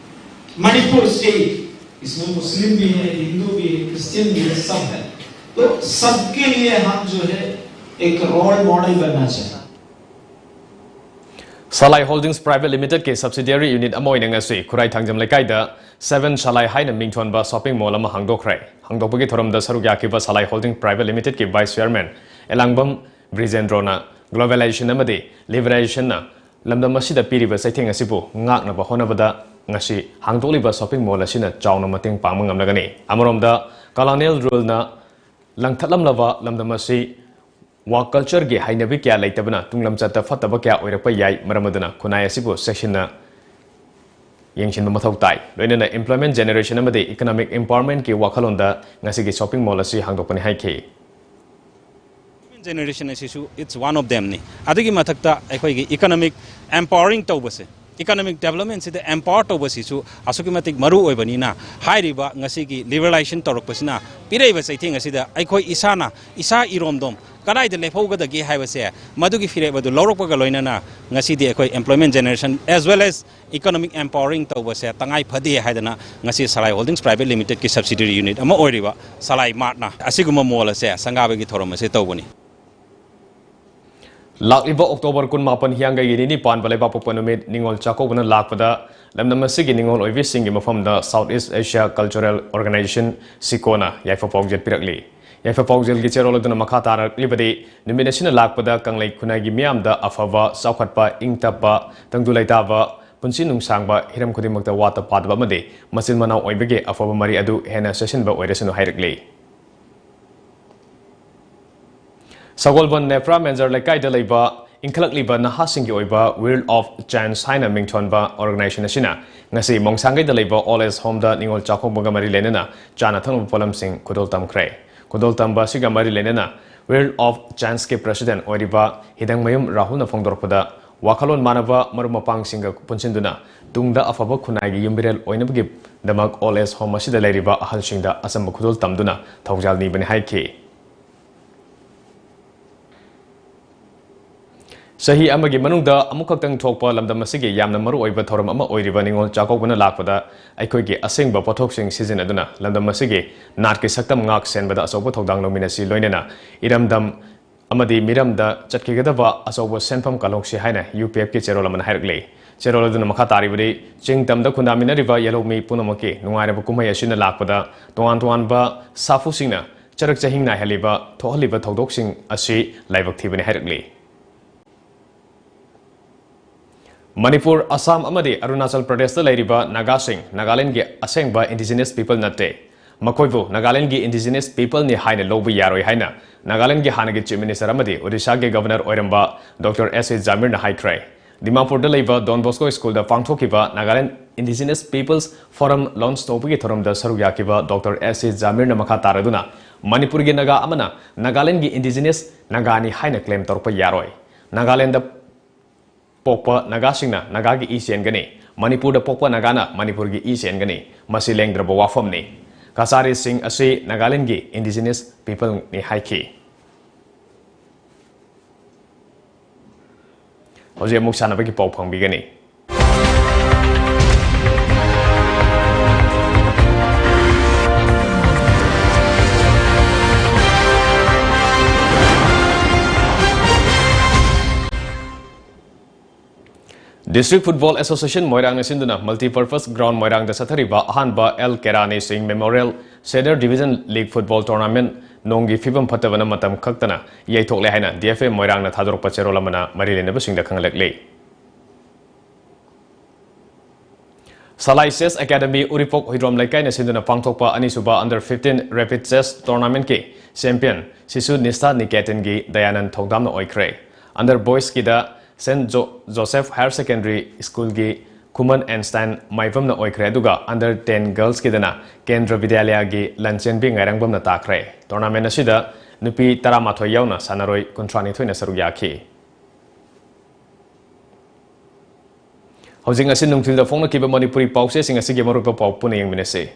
मणिपुर स्टेट, इसमें मुस्लिम भी है, हिंदू भी है, क्रिश्चियन भी है, सब है। तो सबके लिए हम जो है एक रोल मॉडल बनना चाहिए। ꯁꯂꯥꯏ ꯍꯣꯜꯗꯤꯡꯁ ꯄ꯭ꯔꯥꯏꯚꯦꯠ ꯂꯤꯃꯤꯇꯦꯗꯀꯤ ꯁꯕꯁꯤꯗꯤꯌꯥꯔꯤ ꯌꯨꯅꯤꯠ ꯑꯃ ꯑꯣꯏꯅ ꯉꯁꯤ ꯈꯨꯔꯥꯏ ꯊꯥꯡꯖꯝ ꯂꯩꯀꯥꯏꯗ ꯁꯦꯚꯦꯟ ꯁꯂꯥꯏ ꯍꯥꯏꯅ ꯃꯤꯡꯊꯣꯟꯕ ꯁꯣꯄꯤꯡ ꯃꯣꯜ ꯑꯃ ꯍꯥꯡꯗꯣꯛꯈ꯭ꯔꯦ꯫ ꯍꯥꯡꯗꯣꯛꯄꯒꯤ ꯊꯧꯔꯝꯗ ꯁꯔꯨꯛ ꯌꯥꯈꯤꯕ ꯁꯂꯥꯏ ꯍꯣꯜꯗꯤꯡ ꯄ꯭ꯔꯥꯏꯚꯦꯠ ꯂꯤꯃꯤꯇꯦꯗꯀꯤ ꯚꯥꯏꯁ ꯆꯤꯌꯥꯔꯃꯦꯟ ꯑꯦꯂꯥꯡꯕꯝ ꯕ꯭ꯔꯤꯖꯦꯟꯗ꯭ꯔꯣꯅ ꯒ꯭ꯂꯣꯕꯦꯂꯥꯏꯖꯦꯁꯟ ꯑꯃꯗꯤ ꯂꯤꯕꯔꯦꯂꯥꯏꯖꯦꯁꯟꯅ ꯂꯝꯗꯝ ꯑꯁꯤꯗ ꯄꯤꯔꯤꯕ ꯆꯩꯊꯦꯡ ꯑꯁꯤꯕꯨ ꯉꯥꯛꯅꯕ ꯍꯣꯠꯅꯕꯗ ꯉꯁꯤ ꯍꯥꯡꯗꯣꯛꯂꯤꯕ ꯁꯣꯄꯤꯡ ꯃꯣꯜ ꯑꯁꯤꯅ ꯆꯥꯎꯅ ꯃꯇꯦꯡ ꯄꯥꯡꯕ ꯉꯝꯂꯒꯅꯤ꯫ ꯑꯃꯔꯣꯝꯗ, ꯀꯣꯂꯣꯅꯤꯌꯦꯜ ꯔꯨꯜꯅ ꯂꯪꯊꯠꯂꯝꯂꯕ ꯂꯝꯗꯝ ꯑꯁꯤ ꯋꯥꯛ ꯀꯜꯆꯔꯒꯤ ꯍꯩꯅꯕꯤ ꯀꯌꯥ ꯂꯩꯇꯕꯅ ꯇꯨꯡꯂꯝꯆꯠꯇ ꯐꯠꯇꯕ ꯀꯌꯥ ꯑꯣꯏꯔꯛꯄ ꯌꯥꯏ꯫ ꯃꯔꯝ ꯑꯗꯨꯅ ꯈꯨꯟꯅꯥꯏ ꯑꯁꯤꯕꯨ ꯆꯦꯛꯁꯤꯟꯅ ꯌꯦꯡꯁꯤꯟꯕ ꯃꯊꯧ ꯇꯥꯏ꯫ ꯂꯣꯏꯅꯅ employment generation ꯑꯃꯗꯤ economic empowermentꯀꯤ ꯋꯥꯈꯜꯂꯣꯟꯗ ꯉꯁꯤꯒꯤ ꯁꯣꯄꯤꯡ ꯃꯣꯜ ꯑꯁꯤ ꯍꯥꯡꯗꯣꯛꯄꯅꯤ ꯍꯥꯏꯈꯤ꯫ Generation ꯑꯁꯤꯁꯨ it's one of themꯅꯤ꯫ ꯑꯗꯨꯒꯤ ꯃꯊꯛꯇ ꯑꯩꯈꯣꯏꯒꯤ economic empowering ꯇꯧꯕꯁꯦ, economic developmentꯁꯤꯗ empower ꯇꯧꯕꯁꯤꯁꯨ ꯑꯁꯨꯛꯀꯤ ꯃꯇꯤꯛ ꯃꯔꯨ ꯑꯣꯏꯕꯅꯤꯅ, ꯍꯥꯏꯔꯤꯕ ꯉꯁꯤꯒꯤ ꯂꯤꯕꯔꯦꯂꯥꯏꯖꯦꯁꯟ ꯇꯧꯔꯛꯄꯁꯤꯅ ꯄꯤꯔꯛꯏꯕ ꯆꯩꯊꯦꯡ ꯑꯁꯤꯗ ꯑꯩꯈꯣꯏ ꯏꯁꯥꯅ ꯏꯁꯥ ꯏꯔꯣꯝꯗꯣꯝ ꯀꯗꯥꯏꯗ ꯂꯦꯞꯍꯧꯒꯗꯒꯦ ꯍꯥꯏꯕꯁꯦ, ꯃꯗꯨꯒꯤ ꯐꯤꯔꯦꯞ ꯑꯗꯨ ꯂꯧꯔꯛꯄꯒ ꯂꯣꯏꯅꯅ ꯉꯁꯤꯗꯤ ꯑꯩꯈꯣꯏ employment generation as well as economic empowering ꯇꯧꯕꯁꯦ ꯇꯉꯥꯏ ꯐꯗꯦ ꯍꯥꯏꯗꯅ ꯉꯁꯤ ꯁꯂꯥꯏ ꯍꯣꯜꯗꯤꯡꯁ ꯄ꯭ꯔꯥꯏꯚꯦꯠ ꯂꯤꯃꯤꯇꯦꯗꯀꯤ ꯁꯕꯁꯤꯗꯤꯌꯥꯔꯤ ꯌꯨꯅꯤꯠ ꯑꯃ ꯑꯣꯏꯔꯤꯕ ꯁꯂꯥꯏ ꯃꯥꯔꯠꯅ ꯑꯁꯤꯒꯨꯝꯕ ꯃꯣꯜ ꯑꯁꯦ ꯁꯪꯒꯥꯕꯒꯤ ꯊꯧꯔꯝ ꯑꯁꯦ ꯇꯧꯕꯅꯤ꯫ ꯂꯥꯛꯂꯤꯕ ꯑꯣꯛꯇꯣꯕꯔ ꯀꯨꯟꯃꯥꯄꯟ ꯍꯤꯌꯥꯡꯒꯩꯒꯤ ꯅꯤꯅꯤ ꯄꯥꯟꯕ ꯂꯩꯕꯥꯛꯄꯣꯛꯄ ꯅꯨꯃꯤꯠ ꯅꯤꯉꯣꯜ ꯆꯥꯛꯀꯧꯕꯅ ꯂꯥꯛꯄꯗ ꯂꯝꯗꯝ ꯑꯁꯤꯒꯤ ꯅꯤꯉꯣꯜ ꯑꯣꯏꯕꯤꯁꯤꯡꯒꯤ ꯃꯐꯝꯗ South East Asia Cultural Organization, ꯁꯤꯀꯣꯅ ꯌꯥꯏꯐ ꯄꯥꯎꯖꯦꯜ ꯄꯤꯔꯛꯂꯤ꯫ ꯌꯥꯏꯐ ꯄꯥꯎꯖꯦꯜꯒꯤ ꯆꯦꯔꯣꯜ ꯑꯗꯨꯅ ꯃꯈꯥ ꯇꯥꯔꯛꯂꯤꯕꯗꯤ, ꯅꯨꯃꯤꯠ ꯑꯁꯤꯅ ꯂꯥꯛꯄꯗ ꯀꯪꯂꯩ ꯈꯨꯟꯅꯥꯏꯒꯤ ꯃꯤꯌꯥꯝꯗ ꯑꯐꯕ, ꯆꯥꯎꯈꯠꯄ, ꯏꯪ ꯇꯞꯄ, ꯇꯪꯗꯨ ꯂꯩꯇꯥꯕ, ꯄꯨꯟꯁꯤ ꯅꯨꯡꯁꯥꯡꯕ, ꯍꯤꯔꯝ ꯈꯨꯗꯤꯡꯃꯛꯇ ꯋꯥꯠꯇ ꯄꯥꯗꯕ ꯑꯃꯗꯤ ꯃꯆꯤꯟ ꯃꯅꯥꯎ ꯑꯣꯏꯕꯒꯤ ꯑꯐꯕ ꯃꯔꯤ ꯑꯗꯨ ꯍꯦꯟꯅ ꯆꯦꯠꯁꯤꯟꯕ ꯑꯣꯏꯔꯁꯅꯨ ꯍꯥꯏꯔꯛꯂꯤ꯫ ꯁꯒꯣꯜꯕꯟ ꯅꯦꯄ꯭ꯔꯥ ꯃꯦꯟꯖꯔ ꯂꯩꯀꯥꯏꯗ ꯂꯩꯕ ꯏꯟꯈꯠꯂꯛꯂꯤꯕ ꯅꯍꯥꯁꯤꯡꯒꯤ ꯑꯣꯏꯕ Wheel of Chance ꯍꯥꯏꯅ ꯃꯤꯡꯊꯣꯟꯕ organization ꯑꯁꯤꯅ ꯉꯁꯤ ꯃꯣꯡꯁꯥꯡꯒꯩꯗ ꯂꯩꯕ Old Age Homeꯗ ꯅꯤꯉꯣꯜ ꯆꯥꯛꯀꯧꯕꯒ ꯃꯔꯤ ꯂꯩꯅꯅ ꯆꯥꯅ ꯊꯛꯅꯕ ꯄꯣꯠꯂꯝꯁꯤꯡ ꯈꯨꯗꯣꯜ ꯇꯝꯈ꯭ꯔꯦ꯫ ꯈꯨꯗꯣꯜ ꯇꯝꯕ ꯑꯁꯤꯒ ꯃꯔꯤ ꯂꯩꯅꯅ Wheel of Chanceꯀꯤ president ꯑꯣꯏꯔꯤꯕ ꯍꯤꯗꯪꯃꯌꯨꯝ ꯔꯥꯍꯨꯜꯅ ꯐꯣꯡꯗꯣꯔꯛꯄꯗ, ꯋꯥꯈꯜꯂꯣꯟ ꯃꯥꯟꯅꯕ ꯃꯔꯨꯞ ꯃꯄꯥꯡꯁꯤꯡꯒ ꯄꯨꯟꯁꯤꯟꯗꯨꯅ ꯇꯨꯡꯗ ꯑꯐꯕ ꯈꯨꯟꯅꯥꯏꯒꯤ ꯌꯨꯝꯕꯤꯔꯦꯜ ꯑꯣꯏꯅꯕꯒꯤꯗꯃꯛ Old Age Home ꯑꯁꯤꯗ ꯂꯩꯔꯤꯕ ꯑꯍꯜꯁꯤꯡꯗ ꯑꯆꯝꯕ ꯈꯨꯗꯣꯜ ꯇꯝꯗꯨꯅ ꯊꯧꯖꯥꯜ ꯅꯤꯕꯅꯤ ꯍꯥꯏꯈꯤ꯫ ꯆꯍꯤ ꯑꯃꯒꯤ ꯃꯅꯨꯡꯗ ꯑꯃꯨꯛꯈꯛꯇꯪ ꯊꯣꯛꯄ ꯂꯝꯗꯝ ꯑꯁꯤꯒꯤ ꯌꯥꯝꯅ ꯃꯔꯨꯑꯣꯏꯕ ꯊꯧꯔꯝ ꯑꯃ ꯑꯣꯏꯔꯤꯕ ꯅꯤꯉꯣꯜ ꯆꯥꯛꯀꯧꯕꯅ ꯂꯥꯛꯄꯗ ꯑꯩꯈꯣꯏꯒꯤ ꯑꯁꯦꯡꯕ ꯄꯣꯠꯊꯣꯛꯁꯤꯡ ꯁꯤꯖꯤꯟꯅꯗꯨꯅ ꯂꯝꯗꯝ ꯑꯁꯤꯒꯤ ꯅꯥꯠꯀꯤ ꯁꯛꯇꯝ ꯉꯥꯛ ꯁꯦꯟꯕꯗ ꯑꯆꯧꯕ ꯊꯧꯗꯥꯡ ꯂꯧꯃꯤꯟꯅꯁꯤ꯫ ꯂꯣꯏꯅꯅ ꯏꯔꯝꯗꯝ ꯑꯃꯗꯤ ꯃꯤꯔꯝꯗ ꯆꯠꯈꯤꯒꯗꯕ ꯑꯆꯧꯕ ꯁꯦꯟꯐꯝ ꯀꯥꯡꯂꯨꯞꯁꯤ ꯍꯥꯏꯅ ꯌꯨ ꯄꯤ ꯑꯦꯐꯀꯤ ꯆꯦꯔꯣꯜ ꯑꯃꯅ ꯍꯥꯏꯔꯛꯂꯤ꯫ ꯆꯦꯔꯣꯜ ꯑꯗꯨꯅ ꯃꯈꯥ ꯇꯥꯔꯤꯕꯗꯤ, ꯆꯤꯡ ꯇꯝꯗ ꯈꯨꯟꯗꯥꯃꯤꯟꯅꯔꯤꯕ ꯌꯦꯜꯍꯧꯃꯤ ꯄꯨꯝꯅꯃꯛꯀꯤ ꯅꯨꯡꯉꯥꯏꯔꯕ ꯀꯨꯝꯍꯩ ꯑꯁꯤꯅ ꯂꯥꯛꯄꯗ ꯇꯣꯉꯥꯟ ꯇꯣꯉꯥꯟꯕ ꯁꯥꯐꯨꯁꯤꯡꯅ ꯆꯔꯛ ꯆꯍꯤꯡ ꯅꯥꯏꯍꯜꯂꯤꯕ, ꯊꯣꯛꯍꯜꯂꯤꯕ ꯊꯧꯗꯣꯛꯁꯤꯡ ꯑꯁꯤ ꯂꯥꯏꯕꯛ ꯊꯤꯕꯅꯤ ꯍꯥꯏꯔꯛꯂꯤ꯫ ꯃꯅꯤꯄꯨꯔ, ꯑꯁꯥꯝ ꯑꯃꯗꯤ ꯑꯔꯨꯅꯥꯆꯜ ꯄ꯭ꯔꯗꯦꯁꯇ ꯂꯩꯔꯤꯕ ꯅꯥꯒꯥꯁꯤꯡ ꯅꯥꯒꯥꯂꯦꯟꯒꯤ ꯑꯁꯦꯡꯕ indigenous people ꯅꯠꯇꯦ꯫ ꯃꯈꯣꯏꯕꯨ ꯅꯥꯒꯥꯂꯦꯟꯒꯤ indigenous peopleꯅꯤ ꯍꯥꯏꯅ ꯂꯧꯕ ꯌꯥꯔꯣꯏ ꯍꯥꯏꯅ ꯅꯥꯒꯥꯂꯦꯟꯒꯤ ꯍꯥꯟꯅꯒꯤ Chief Minister ꯑꯃꯗꯤ ꯑꯣꯗꯤꯁꯥꯒꯤ Governor ꯑꯣꯏꯔꯝꯕ ꯗꯣꯛꯇꯔ ꯑꯦꯁ ꯑꯦ ꯖꯥꯃꯤꯔꯅ ꯍꯥꯏꯈ꯭ꯔꯦ꯫ ꯗꯤꯃꯥꯄꯨꯔꯗ ꯂꯩꯕ Don Bosco Schoolꯗ ꯄꯥꯡꯊꯣꯛꯈꯤꯕ Nagaland Indigenous People's Forum launch ꯇꯧꯕꯒꯤ ꯊꯧꯔꯝꯗ ꯁꯔꯨꯛ ꯌꯥꯈꯤꯕ ꯗꯣꯛꯇꯔ ꯑꯦꯁ ꯑꯦ ꯖꯥꯃꯤꯔꯅ ꯃꯈꯥ ꯇꯥꯔꯗꯨꯅ, ꯃꯅꯤꯄꯨꯔꯒꯤ ꯅꯥꯒꯥ ꯑꯃꯅ ꯅꯥꯒꯥꯂꯦꯟꯒꯤ indigenous ꯅꯥꯒꯥꯅꯤ ꯍꯥꯏꯅ claim ꯇꯧꯔꯛꯄ ꯌꯥꯔꯣꯏ꯫ ꯅꯥꯒꯥꯂꯦꯟꯗ ꯄꯣꯛꯄ ꯅꯥꯒꯥꯁꯤꯡꯅ ꯅꯥꯒꯥꯒꯤ ꯏ ꯆꯦꯟꯒꯅꯤ, ꯃꯅꯤꯄꯨꯔꯗ ꯄꯣꯛꯄ ꯅꯥꯒꯥꯅ ꯃꯅꯤꯄꯨꯔꯒꯤ ꯏ ꯆꯦꯟꯒꯅꯤ꯫ ꯃꯁꯤ ꯂꯦꯡꯗ꯭ꯔꯕ ꯋꯥꯐꯝꯅꯤ꯫ ꯀꯆꯥꯔꯤꯁꯤꯡ ꯑꯁꯤ ꯅꯥꯒꯥꯂꯦꯟꯒꯤ indigenous peopleꯅꯤ ꯍꯥꯏꯈꯤ꯫ ꯍꯧꯖꯤꯛ ꯑꯃꯨꯛ ꯁꯥꯟꯅꯕꯒꯤ ꯄꯥꯎ ꯐꯪꯕꯤꯒꯅꯤ꯫ District Football Association ꯃꯣꯏꯔꯥꯡꯅ ꯁꯤꯟꯗꯨꯅ Multipurpose Ground ꯃꯣꯏꯔꯥꯡꯗ ꯆꯠꯊꯔꯤꯕ ꯑꯍꯥꯟꯕ ꯑꯦꯜ ꯀꯦꯔꯥꯅꯤ ꯁꯤꯡ Memorial Senior Division League Football Tournament ꯅꯣꯡꯒꯤ ꯐꯤꯕꯝ ꯐꯠꯇꯕꯅ ꯃꯇꯝ ꯈꯛꯇꯅ ꯌꯩꯊꯣꯛꯂꯦ ꯍꯥꯏꯅ D F A ꯃꯣꯏꯔꯥꯡꯅ ꯊꯥꯗꯣꯔꯛꯄ ꯆꯦꯔꯣꯜ ꯑꯃꯅ ꯃꯔꯤ ꯂꯩꯅꯕꯁꯤꯡꯗ ꯈꯪꯍꯜꯂꯛꯂꯤ꯫ ꯁꯂꯥꯏ Chess Academy ꯎꯔꯤꯄꯣꯛ ꯍꯨꯏꯗ꯭ꯔꯣꯝ ꯂꯩꯀꯥꯏꯅ ꯁꯤꯟꯗꯨꯅ ꯄꯥꯡꯊꯣꯛꯄ ꯑꯅꯤꯁꯨꯕ Under fifteen Rapid Chess Tournamentꯀꯤ champion ꯁꯤꯁꯨ ꯅꯤꯁꯊꯥ ꯅꯤꯀꯦꯇꯟꯒꯤ ꯗꯌꯥꯅꯟ ꯊꯧꯗꯥꯝꯅ ꯑꯣꯏꯈ꯭ꯔꯦ꯫ Under Boysꯀꯤꯗ Saint Jo-, Joseph Higher Secondary Schoolꯒꯤ ꯈꯨꯃꯟ ꯑꯦꯟꯁꯇꯥꯏꯟ ꯃꯥꯏꯕꯝꯅ ꯑꯣꯏꯈ꯭ꯔꯦ, ꯑꯗꯨꯒ Under ten Girlsꯀꯤꯗꯅ ꯀꯦꯟꯗ꯭ꯔ ꯕꯤꯗ꯭ꯌꯥꯂꯌꯥꯒꯤ ꯂꯟꯆꯦꯟꯕꯤ ꯉꯥꯏꯔꯪꯕꯝꯅ ꯇꯥꯈ꯭ꯔꯦ꯫ Tournament ꯑꯁꯤꯗ ꯅꯨꯄꯤ ꯇꯔꯥꯃꯥꯊꯣꯏ ꯌꯥꯎꯅ ꯁꯥꯟꯅꯔꯣꯏ ꯀꯨꯟꯊ꯭ꯔꯥꯅꯤꯊꯣꯏꯅ ꯁꯔꯨꯛ ꯌꯥꯈꯤ꯫ ꯍꯧꯖꯤꯛ ꯉꯁꯤ ꯅꯨꯡꯊꯤꯜꯗ ꯐꯣꯡꯂꯛꯈꯤꯕ ꯃꯅꯤꯄꯨꯔꯤ ꯄꯥꯎꯆꯦꯁꯤꯡ ꯑꯁꯤꯒꯤ ꯃꯔꯨꯑꯣꯏꯕ ꯄꯥꯎ ꯄꯨꯟꯅ ꯌꯦꯡꯃꯤꯟꯅꯁꯤ꯫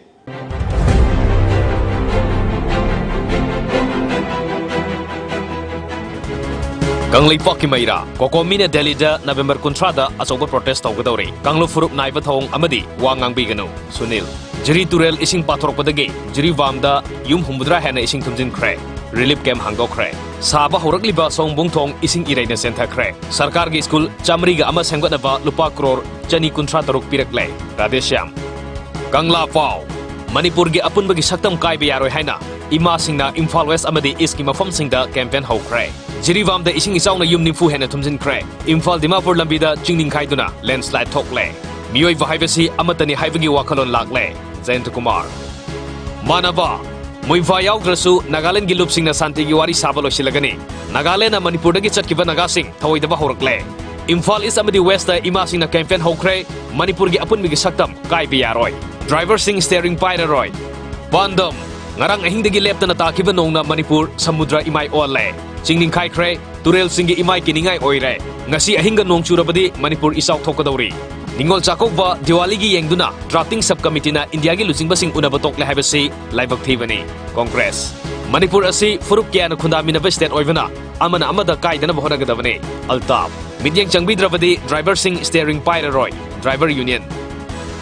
ꯀꯪꯂꯩꯄꯥꯛꯀꯤ ꯃꯩꯔꯥ ꯀꯣꯀꯣꯃꯤꯅ ꯗꯦꯜꯂꯤꯗ ꯅꯕꯦꯝꯕꯔ ꯀꯨꯟꯊ꯭ꯔꯥꯗ ꯑꯆꯧꯕ protest ꯇꯧꯒꯗꯧꯔꯤ꯫ ꯀꯥꯡꯂꯨꯞ ꯐꯨꯔꯨꯞ ꯅꯥꯏꯕ ꯊꯧꯑꯣꯡ ꯑꯃꯗꯤ ꯋꯥ ꯉꯥꯡꯕꯤꯒꯅꯨ꯫ ꯁꯨꯅꯤꯜ, ꯖꯤꯔꯤ ꯇꯨꯔꯦꯜ ꯏꯁꯤꯡ ꯄꯥꯊꯣꯔꯛꯄꯗꯒꯤ ꯖꯤꯔꯤꯕꯥꯝꯗ ꯌꯨꯝ ꯍꯨꯝꯐꯨꯇꯔꯥ ꯍꯦꯟꯅ ꯏꯁꯤꯡ ꯊꯨꯝꯖꯤꯟꯈ꯭ꯔꯦ꯫ relief camp ꯍꯥꯡꯗꯣꯛꯈ꯭ꯔꯦ꯫ ꯁꯥꯕ ꯍꯧꯔꯛꯂꯤꯕ ꯁꯑꯣꯝꯕꯨꯡ ꯊꯣꯡ ꯏꯁꯤꯡ ꯏꯔꯩꯅ ꯆꯦꯟꯊꯈ꯭ꯔꯦ꯫ ꯁꯔꯀꯥꯔꯒꯤ ꯁ꯭ꯀꯨꯜ ꯆꯥꯃꯔꯤꯒ ꯑꯃ ꯁꯦꯝꯒꯠꯅꯕ ꯂꯨꯄꯥ ꯀ꯭ꯔꯣꯔ ꯆꯅꯤ ꯀꯨꯟꯊ꯭ꯔꯥ ꯇꯔꯨꯛ ꯄꯤꯔꯛꯂꯦ꯫ ꯔꯥꯙꯦꯁ꯭ꯌꯥꯝ꯫ ꯀꯪꯂꯥ ꯄꯥꯎ꯫ ꯃꯅꯤꯄꯨꯔꯒꯤ ꯑꯄꯨꯟꯕꯒꯤ ꯁꯛꯇꯝ ꯀꯥꯏꯕ ꯌꯥꯔꯣꯏ ꯍꯥꯏꯅ ꯏꯃꯥꯁꯤꯡꯅ ꯏꯝꯐꯥꯜ ꯋꯦꯁ ꯑꯃꯗꯤ ꯏꯁꯀꯤ ꯃꯐꯝꯁꯤꯡꯗ campaign ꯍꯧꯈ꯭ꯔꯦ꯫ ꯖꯤꯔꯤꯕꯥꯝꯗ ꯏꯁꯤꯡ ꯏꯆꯥꯎꯅ ꯌꯨꯝ ꯅꯤꯐꯨ ꯍꯦꯟꯅ ꯊꯨꯝꯖꯤꯟꯈ꯭ꯔꯦ꯫ ꯏꯝꯐꯥꯜ ꯗꯤꯃꯥꯄꯨꯔ ꯂꯝꯕꯤꯗ ꯆꯤꯡ ꯅꯤꯡꯈꯥꯏꯗꯨꯅ landslide ꯊꯣꯛꯂꯦ꯫ ꯃꯤꯑꯣꯏꯕ ꯍꯥꯏꯕꯁꯤ ꯑꯃꯠꯇꯅꯤ ꯍꯥꯏꯕꯒꯤ ꯋꯥꯈꯜꯂꯣꯟ ꯂꯥꯛꯂꯦ꯫ ꯖꯌꯟꯇ ꯀꯨꯃꯥꯔ꯫ ꯃꯥꯟꯅꯕ꯫ ꯃꯣꯏꯟꯐꯥ ꯌꯥꯎꯗ꯭ꯔꯁꯨ ꯅꯥꯒꯥꯂꯦꯟꯗꯒꯤ ꯂꯨꯞꯁꯤꯡꯅ ꯁꯥꯟꯇꯤꯒꯤ ꯋꯥꯔꯤ ꯁꯥꯕ ꯂꯣꯏꯁꯤꯜꯂꯒꯅꯤ꯫ ꯅꯥꯒꯥꯂꯦꯟꯗꯅ ꯃꯅꯤꯄꯨꯔꯗꯒꯤ ꯆꯠꯈꯤꯕ ꯅꯥꯒꯥꯁꯤꯡ ꯊꯧꯑꯣꯏꯗꯕ ꯍꯧꯔꯛꯂꯦ꯫ ꯏꯝꯐꯥꯜ ꯏꯁ ꯑꯃꯗꯤ ꯋꯦꯁꯇ ꯏꯃꯥꯁꯤꯡꯅ campaign ꯍꯧꯈ꯭ꯔꯦ꯫ ꯃꯅꯤꯄꯨꯔꯒꯤ ꯑꯄꯨꯟꯕꯒꯤ ꯁꯛꯇꯝ ꯀꯥꯏꯕ ꯌꯥꯔꯣꯏ꯫ ꯗ꯭ꯔꯥꯏꯚꯔꯁꯤꯡ steering ꯄꯥꯏꯔꯔꯣꯏ꯫ ꯄꯥꯟꯗꯝ꯫ ꯉꯔꯥꯡ ꯑꯍꯤꯡꯗꯒꯤ ꯂꯦꯞꯇꯅ ꯇꯥꯈꯤꯕ ꯅꯣꯡꯅ ꯃꯅꯤꯄꯨꯔ ꯁꯃꯨꯗ꯭ꯔ ꯏꯃꯥꯏ ꯑꯣꯜꯂꯦ꯫ ꯆꯤꯡ ꯅꯤꯡꯈꯥꯏꯈ꯭ꯔꯦ꯫ ꯇꯨꯔꯦꯜꯁꯤꯡꯒꯤ ꯏꯃꯥꯏ ꯀꯤꯅꯤꯡꯉꯥꯏ ꯑꯣꯏꯔꯦ꯫ ꯉꯁꯤ ꯑꯍꯤꯡꯒ ꯅꯣꯡ ꯆꯨꯔꯕꯗꯤ ꯃꯅꯤꯄꯨꯔ ꯏꯆꯥꯎ ꯊꯣꯛꯀꯗꯧꯔꯤ꯫ ꯅꯤꯉꯣꯜ ꯆꯥꯛꯀꯧꯕ ꯗꯤꯋꯥꯂꯤꯒꯤ ꯌꯦꯡꯗꯨꯅ drafting sub committeeꯅ ꯏꯟꯗꯤꯌꯥꯒꯤ ꯂꯨꯆꯤꯡꯕꯁꯤꯡ ꯎꯅꯕ ꯇꯣꯛꯂꯦ ꯍꯥꯏꯕꯁꯤ ꯂꯥꯏꯕꯛ ꯊꯤꯕꯅꯤ꯫ ꯀꯣꯡꯒ꯭ꯔꯦꯁ꯫ ꯃꯅꯤꯄꯨꯔ ꯑꯁꯤ ꯐꯨꯔꯨꯞ ꯀꯌꯥꯅ ꯈꯨꯟꯗꯥꯃꯤꯟꯅꯕ state ꯑꯣꯏꯕꯅ ꯑꯃꯅ ꯑꯃꯗ ꯀꯥꯏꯗꯅꯕ ꯍꯣꯠꯅꯒꯗꯕꯅꯤ꯫ ꯑꯜꯇꯥꯞ꯫ ꯃꯤꯠꯌꯦꯡ ꯆꯪꯕꯤꯗ꯭ꯔꯕꯗꯤ ꯗ꯭ꯔꯥꯏꯚꯔꯁꯤꯡ steering ꯄꯥꯏꯔꯔꯣꯏ꯫ Driver union.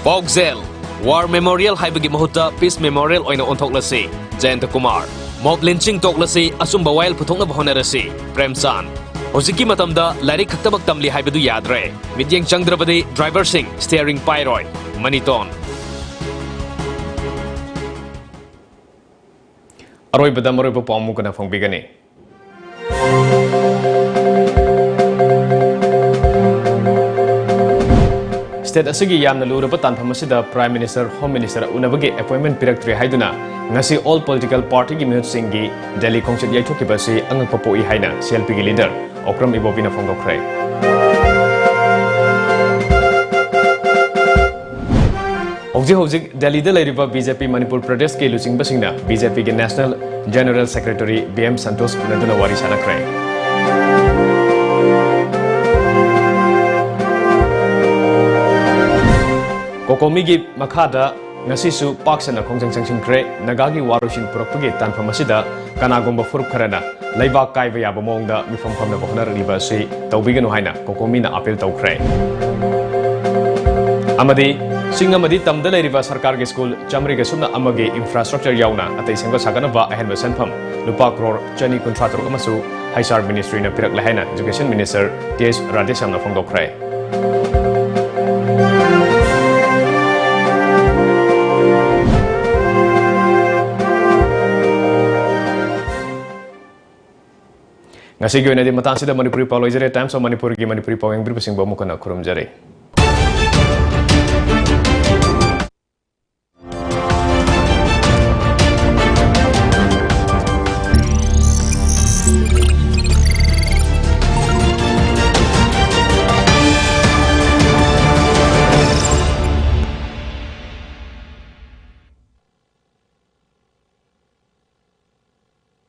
ꯄꯥꯎꯖꯦꯜ꯫ War Memorial ꯍꯥꯏꯕꯒꯤ ꯃꯍꯨꯠꯇ Peace Memorial ꯑꯣꯏꯅ ꯑꯣꯟꯊꯣꯛꯂꯁꯤ꯫ ꯖꯌꯟꯇ ꯀꯨꯃꯥꯔ꯫ Mob lynching ꯇꯣꯛꯂꯁꯤ, ꯑꯆꯨꯝꯕ ꯋꯥꯌꯦꯜ ꯄꯨꯊꯣꯛꯅꯕ ꯍꯣꯠꯅꯔꯁꯤ꯫ ꯄ꯭ꯔꯦꯝꯆꯥꯟ꯫ ꯍꯧꯖꯤꯛꯀꯤ ꯃꯇꯝꯗ ꯂꯥꯏꯔꯤꯛ ꯈꯛꯇꯃꯛ ꯇꯝꯂꯤ ꯍꯥꯏꯕꯗꯨ ꯌꯥꯗ꯭ꯔꯦ꯫ ꯃꯤꯠꯌꯦꯡ ꯆꯪꯗ꯭ꯔꯕꯗꯤ ꯗ꯭ꯔꯥꯏꯚꯔꯁꯤꯡ steering ꯄꯥꯏꯔꯣꯏ꯫ ꯃꯅꯤꯇꯣꯟ꯫ ꯑꯔꯣꯏꯕꯗ ꯃꯔꯨꯑꯣꯏꯕ ꯄꯥꯎ ꯑꯃꯨꯛ ꯍꯟꯅ ꯐꯣꯡꯕꯤꯒꯅꯤ꯫ State ꯑꯁꯤꯒꯤ ꯌꯥꯝꯅ ꯂꯨꯔꯕ ꯇꯥꯟꯐꯝ ꯑꯁꯤꯗ Prime Minister, Home Minister ꯎꯅꯕꯒꯤ appointment ꯄꯤꯔꯛꯇ꯭ꯔꯤ ꯍꯥꯏꯗꯨꯅ ꯉꯁꯤ all political partyꯒꯤ ꯃꯤꯍꯨꯠꯁꯤꯡꯒꯤ ꯗꯦꯜꯂꯤ ꯈꯣꯡꯆꯠ ꯌꯩꯊꯣꯛꯈꯤꯕ ꯑꯁꯤ ꯑꯉꯛꯄ ꯄꯣꯛꯏ ꯍꯥꯏꯅ CLPꯒꯤ leader ꯑꯣꯀ꯭ꯔꯝ ꯏꯕꯣꯕꯤꯅ ꯐꯣꯡꯗꯣꯛꯈ꯭ꯔꯦ꯫ ꯍꯧꯖꯤꯛ ꯍꯧꯖꯤꯛ ꯗꯦꯜꯂꯤꯗ ꯂꯩꯔꯤꯕ BJP ꯃꯅꯤꯄꯨꯔ ꯄ꯭ꯔꯗꯦꯁꯀꯤ ꯂꯨꯆꯤꯡꯕꯁꯤꯡꯅ BJPꯒꯤ National General Secretary B M Santosh ꯎꯅꯗꯨꯅ ꯋꯥꯔꯤ ꯁꯥꯟꯅꯈ꯭ꯔꯦ꯫ ꯀꯣꯀꯣꯃꯤꯒꯤ ꯃꯈꯥꯗ ꯉꯁꯤꯁꯨ ꯄꯥꯛ ꯁꯟꯅ ꯈꯣꯡꯖꯪ ꯆꯪꯁꯤꯟꯈ꯭ꯔꯦ꯫ ꯅꯥꯒꯥꯒꯤ ꯋꯥꯔꯣꯏꯁꯤꯟ ꯄꯨꯔꯛꯄꯒꯤ ꯇꯥꯟꯐꯝ ꯑꯁꯤꯗ ꯀꯅꯥꯒꯨꯝꯕ ꯐꯨꯔꯨꯞ ꯈꯔꯅ ꯂꯩꯕꯥꯛ ꯀꯥꯏꯕ ꯌꯥꯕ ꯃꯑꯣꯡꯗ ꯃꯤꯐꯝ ꯐꯝꯅꯕ ꯍꯣꯠꯅꯔꯛꯂꯤꯕ ꯑꯁꯤ ꯇꯧꯕꯤꯒꯅꯨ ꯍꯥꯏꯅ ꯀꯣꯀꯣꯃꯤꯅ appeal ꯇꯧꯈ꯭ꯔꯦ꯫ ꯑꯃꯗꯤ ꯆꯤꯡ ꯑꯃꯗꯤ ꯇꯝꯗ ꯂꯩꯔꯤꯕ ꯁꯔꯀꯥꯔꯒꯤ ꯁ꯭ꯀꯨꯜ ꯆꯥꯃꯔꯤꯒ ꯁꯨꯞꯅ ꯑꯃꯒꯤ ꯏꯟꯐ꯭ꯔꯥꯁ꯭ꯇ꯭ꯔꯛꯆꯔ ꯌꯥꯎꯅ ꯑꯇꯩ ꯁꯦꯝꯒꯠ ꯁꯥꯒꯠꯅꯕ ꯑꯍꯦꯟꯕ ꯁꯦꯟꯐꯝ ꯂꯨꯄꯥ ꯀ꯭ꯔꯣꯔ ꯆꯅꯤ ꯀꯨꯟꯊ꯭ꯔꯥ ꯇꯔꯨꯛ ꯑꯃꯁꯨ ꯍꯩꯆ ꯑꯥꯔ ꯃꯤꯅꯤꯁꯇ꯭ꯔꯤꯅ ꯄꯤꯔꯛꯂꯦ ꯍꯥꯏꯅ ꯏꯖꯨꯀꯦꯁꯟ ꯃꯤꯅꯤꯁꯇꯔ ꯇꯤ ꯑꯦꯁ ꯔꯥꯙꯦꯁ꯭ꯌꯥꯝꯅ ꯐꯣꯡꯗꯣꯛꯈ꯭ꯔꯦ꯫ ꯉꯁꯤꯒꯤ ꯑꯣꯏꯅꯗꯤ ꯃꯇꯥꯡꯁꯤꯗ ꯃꯅꯤꯄꯨꯔꯤ ꯄꯥꯎ ꯂꯣꯏꯖꯔꯦ꯫ Times of Manipurꯒꯤ ꯃꯅꯤꯄꯨꯔꯤ ꯄꯥꯎ ꯌꯦꯡꯕꯤꯔꯤꯕꯁꯤꯡꯕꯨ ꯑꯃꯨꯛ ꯍꯟꯅ ꯈꯨꯔꯨꯝꯖꯔꯤ꯫